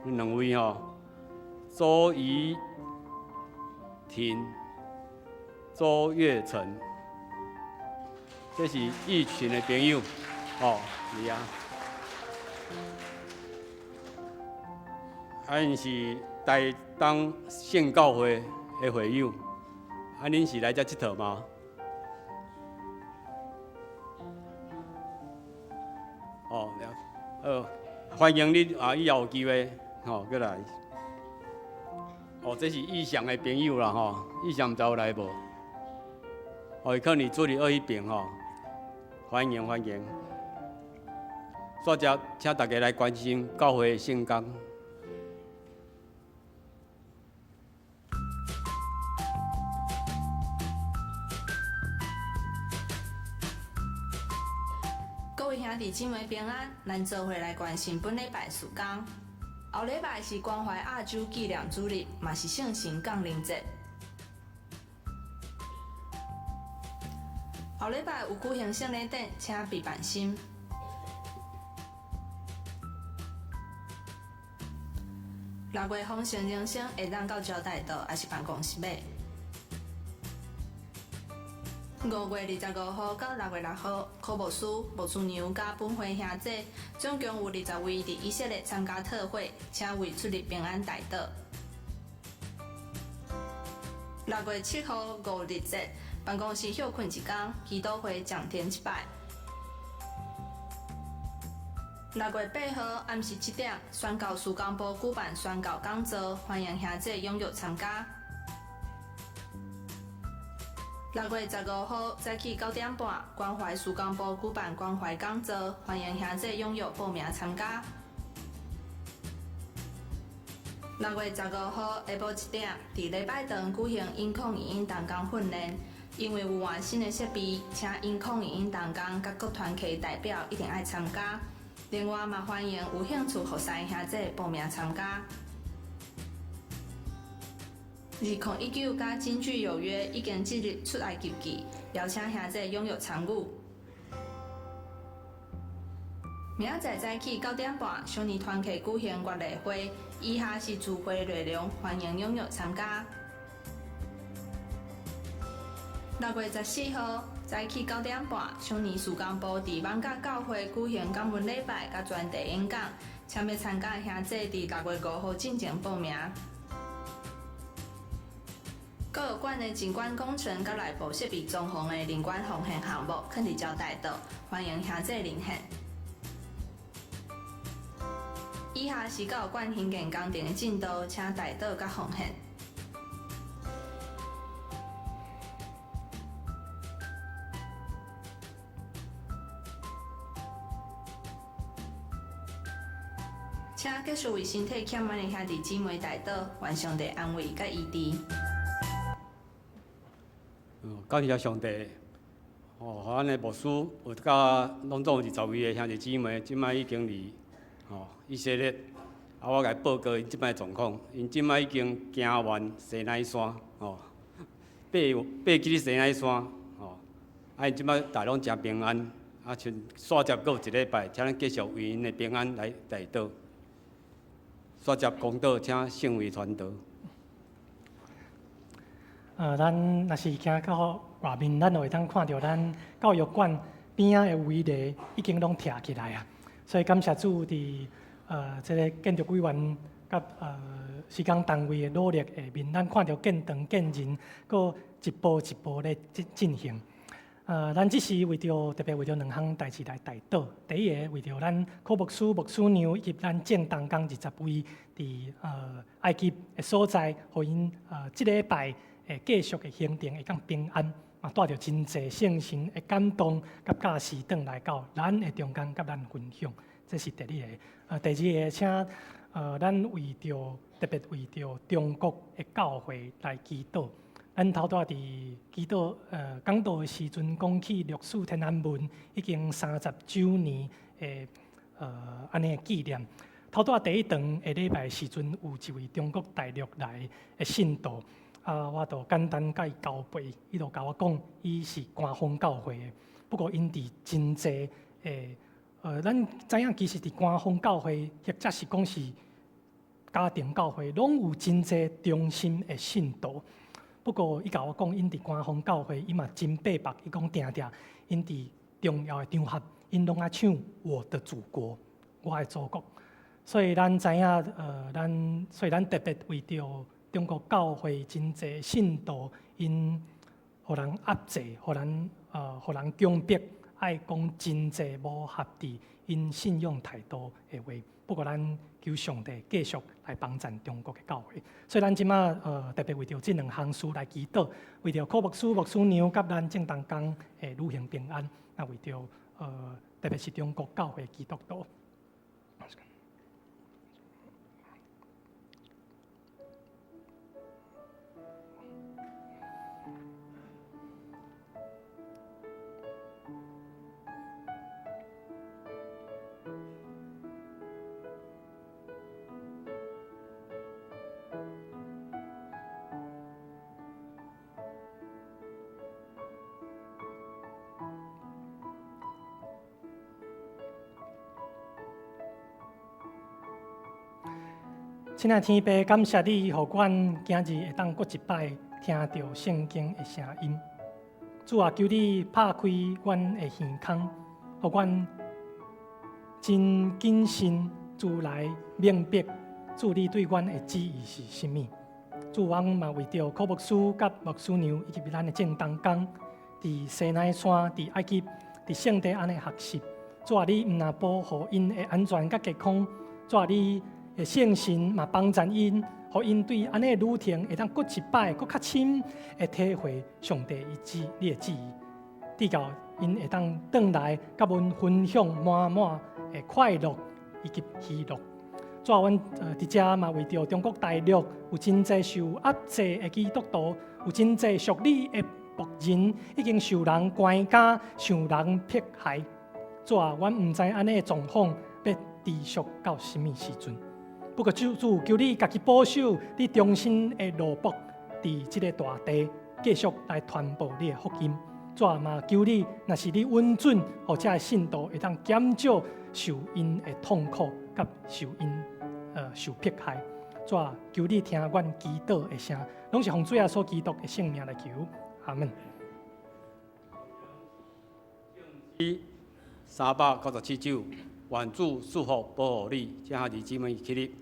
兩位吼，周怡婷、周月成，這是疫情的朋友，吼，是啊。啊，𪜶是台東聖教會的會友，啊，恁是來遮𨑨迌嗎？哦，好，歡迎你啊！以後有機會，吼，閣來。哦，這是義祥的朋友啦，吼，義祥毋知有來無？哦，伊可能主日學彼爿吼，歡迎歡迎。煞接，請大家來關心教會的聖工。各位兄弟姊妹平安，咱做伙來關心本禮拜事工。後禮拜是關懷亞洲紀念主日，嘛是聖神降臨節。後禮拜有舉行聖禮典，請備辦心。六月丰盛人生會當到招待道，抑是辦公室買。5月25號到6月6號，柯牧師、牧師娘佮本會兄弟，總共有20位佇以色列參加特會，請為出入平安代禱。6月7號五日節，辦公室歇睏一工，祈禱會暫停一擺。6月8號暗時7點，宣教事工部舉辦宣教講座，歡迎兄弟踴躍參加。6月15號早起9點半，關懷事工部舉辦關懷講座，歡迎兄弟踴躍報名參加。6月15號下晡1點，佇禮拜堂舉行音控影音同工訓練，因為有換新的設備，請音控影音同工佮各團體代表一定愛參加。另外嘛，歡迎有興趣服侍的兄弟報名參加。2019佮京劇有約已經進入出埃及記，邀請兄弟踴躍參與。明仔載早起9點半，少年團契舉行月例會，以下是聚會內容，歡迎踴躍參加。6月14號早起9點半，少年事工部佇艋舺教會舉行感恩禮拜佮專題演講，請欲參加的兄弟佇6月5號進前報名。教育館的景觀工程佮內部設備裝潢的人員奉獻項目，囥佇招待桌，歡迎兄弟認獻。以下是教育館興建工程的進度，請代禱佮奉獻。請繼續為身體欠滿的兄弟姊妹代禱，願上帝安慰佮醫治。感謝上帝，吼，予咱的牧師有佮攏總有20位的兄弟姊妹，這擺已經佇以色列。啊，我共伊報告𪜶這擺狀況，𪜶這擺已經行完西奈山，吼，爬爬起西奈山，吼，啊，𪜶這擺大攏誠平安，啊，像煞接閣有一禮拜，請咱繼續為𪜶的平安來代禱。煞接公禱，請聖位傳道。咱若是行到外面，咱就會當看著咱教育館邊仔的圍籬已經攏拆起來啊。所以感謝主佇這个建築委員佮施工單位的努力下面，咱看著建堂建人，閣一步一步咧進行。咱這是為著特別為著兩項代誌來代禱。第一个為著咱柯牧師、牧師娘以及咱正同工20位佇埃及的所在，予𪜶這禮拜會繼續的行程會當平安，嘛帶著真濟聖神的感動佮教示，轉來到咱的中間，佮咱分享。這是第二个。第二个，請咱為著特別為著中國的教會來祈禱。咱頭拄仔佇祈禱講道的時陣，講起六四天安門已經30週年的按呢紀念。頭拄仔第一堂的禮拜時陣，有一位中國大陸來的信徒，啊，我就簡單共伊交背，伊就共我講，伊是官方教會的，不過𪜶佇真濟的咱知影其實佇官方教會或者是講是家庭教會，攏有真濟忠心的信徒。不過，伊共我講，𪜶佇官方教會，伊嘛真八百，伊講定定，𪜶佇重要的場合，𪜶攏愛唱《我的祖國》，我的祖國。所以咱知影，所以咱特別為著中國教會真濟信徒，𪜶予人壓制，予人強迫，愛講真濟無合佇𪜶信仰態度的話。不過，咱求上帝繼續來幫贊中國的教會。所以，咱這馬特別為著這兩項事來祈禱，為著柯牧師、牧師娘佮咱正同工的旅行平安，啊，為著特別是中國教會基督徒。親愛天父，感謝你，予阮今日會當閣一擺聽著聖經的聲音。主啊，求你拍開阮的耳孔，予阮真謹慎，主來明白主你對阮的旨意是啥物。主，阮嘛為著柯牧師佮牧師娘以及咱的眾同工，佇西奈山、佇埃及、佇聖地按呢學習。主啊，你毋但保護𪜶的安全佮健康，主啊，你的聖神嘛幫助𪜶，予𪜶對按呢旅程會當閣一擺、閣較深的體會上帝伊旨你的旨意，直到𪜶會當轉來佮阮分享滿滿的快樂以及喜樂。主啊，阮佇遮嘛為著中國大陸有真濟受壓制的基督徒，有真濟屬你的僕人已經受人關監、受人迫害。主啊，阮毋知按呢狀況欲持續到啥物時陣。不過主主求你家己保守你忠心的奴僕，佇這个大地繼續來傳播你的福音。主啊，嘛求你，若是你允准，予這个信徒會當減少受𪜶的痛苦，佮受𪜶受迫害。主啊，求你聽阮祈禱的聲，攏是奉主耶穌基督的聖名來求。阿門。397首，願主賜福保護你，請兄弟姊妹起立。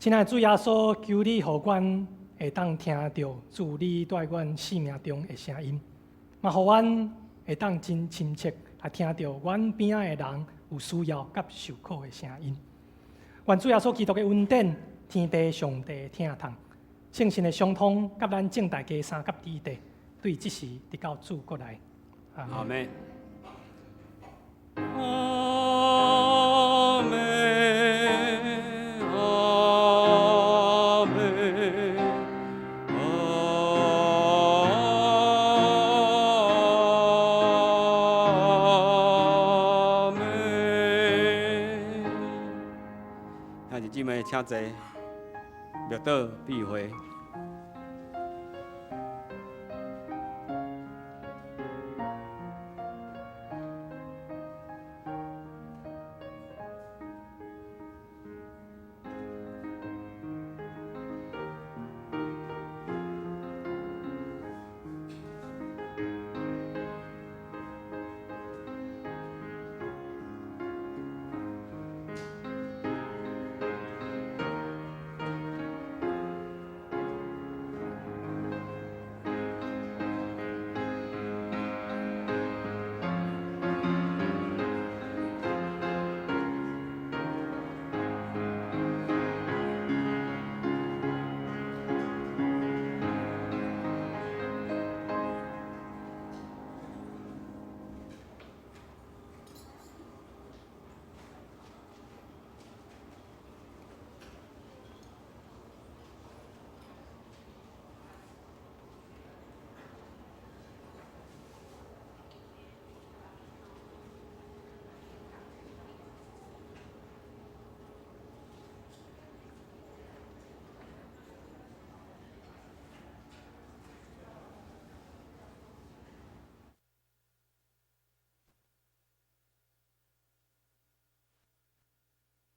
親愛的主耶穌，求你予阮會當聽著主你蹛阮生命中的聲音，嘛予阮會當真親切來聽著阮邊仔的人有需要佮受苦的聲音。願主耶穌基督的恩典、天父上帝的疼痛、聖神的相通，佮咱眾大家三佮弟弟，對這時直到主閣來。阿們。阿們，阿們，阿們。兄弟姊妹，請坐，默禱閉會。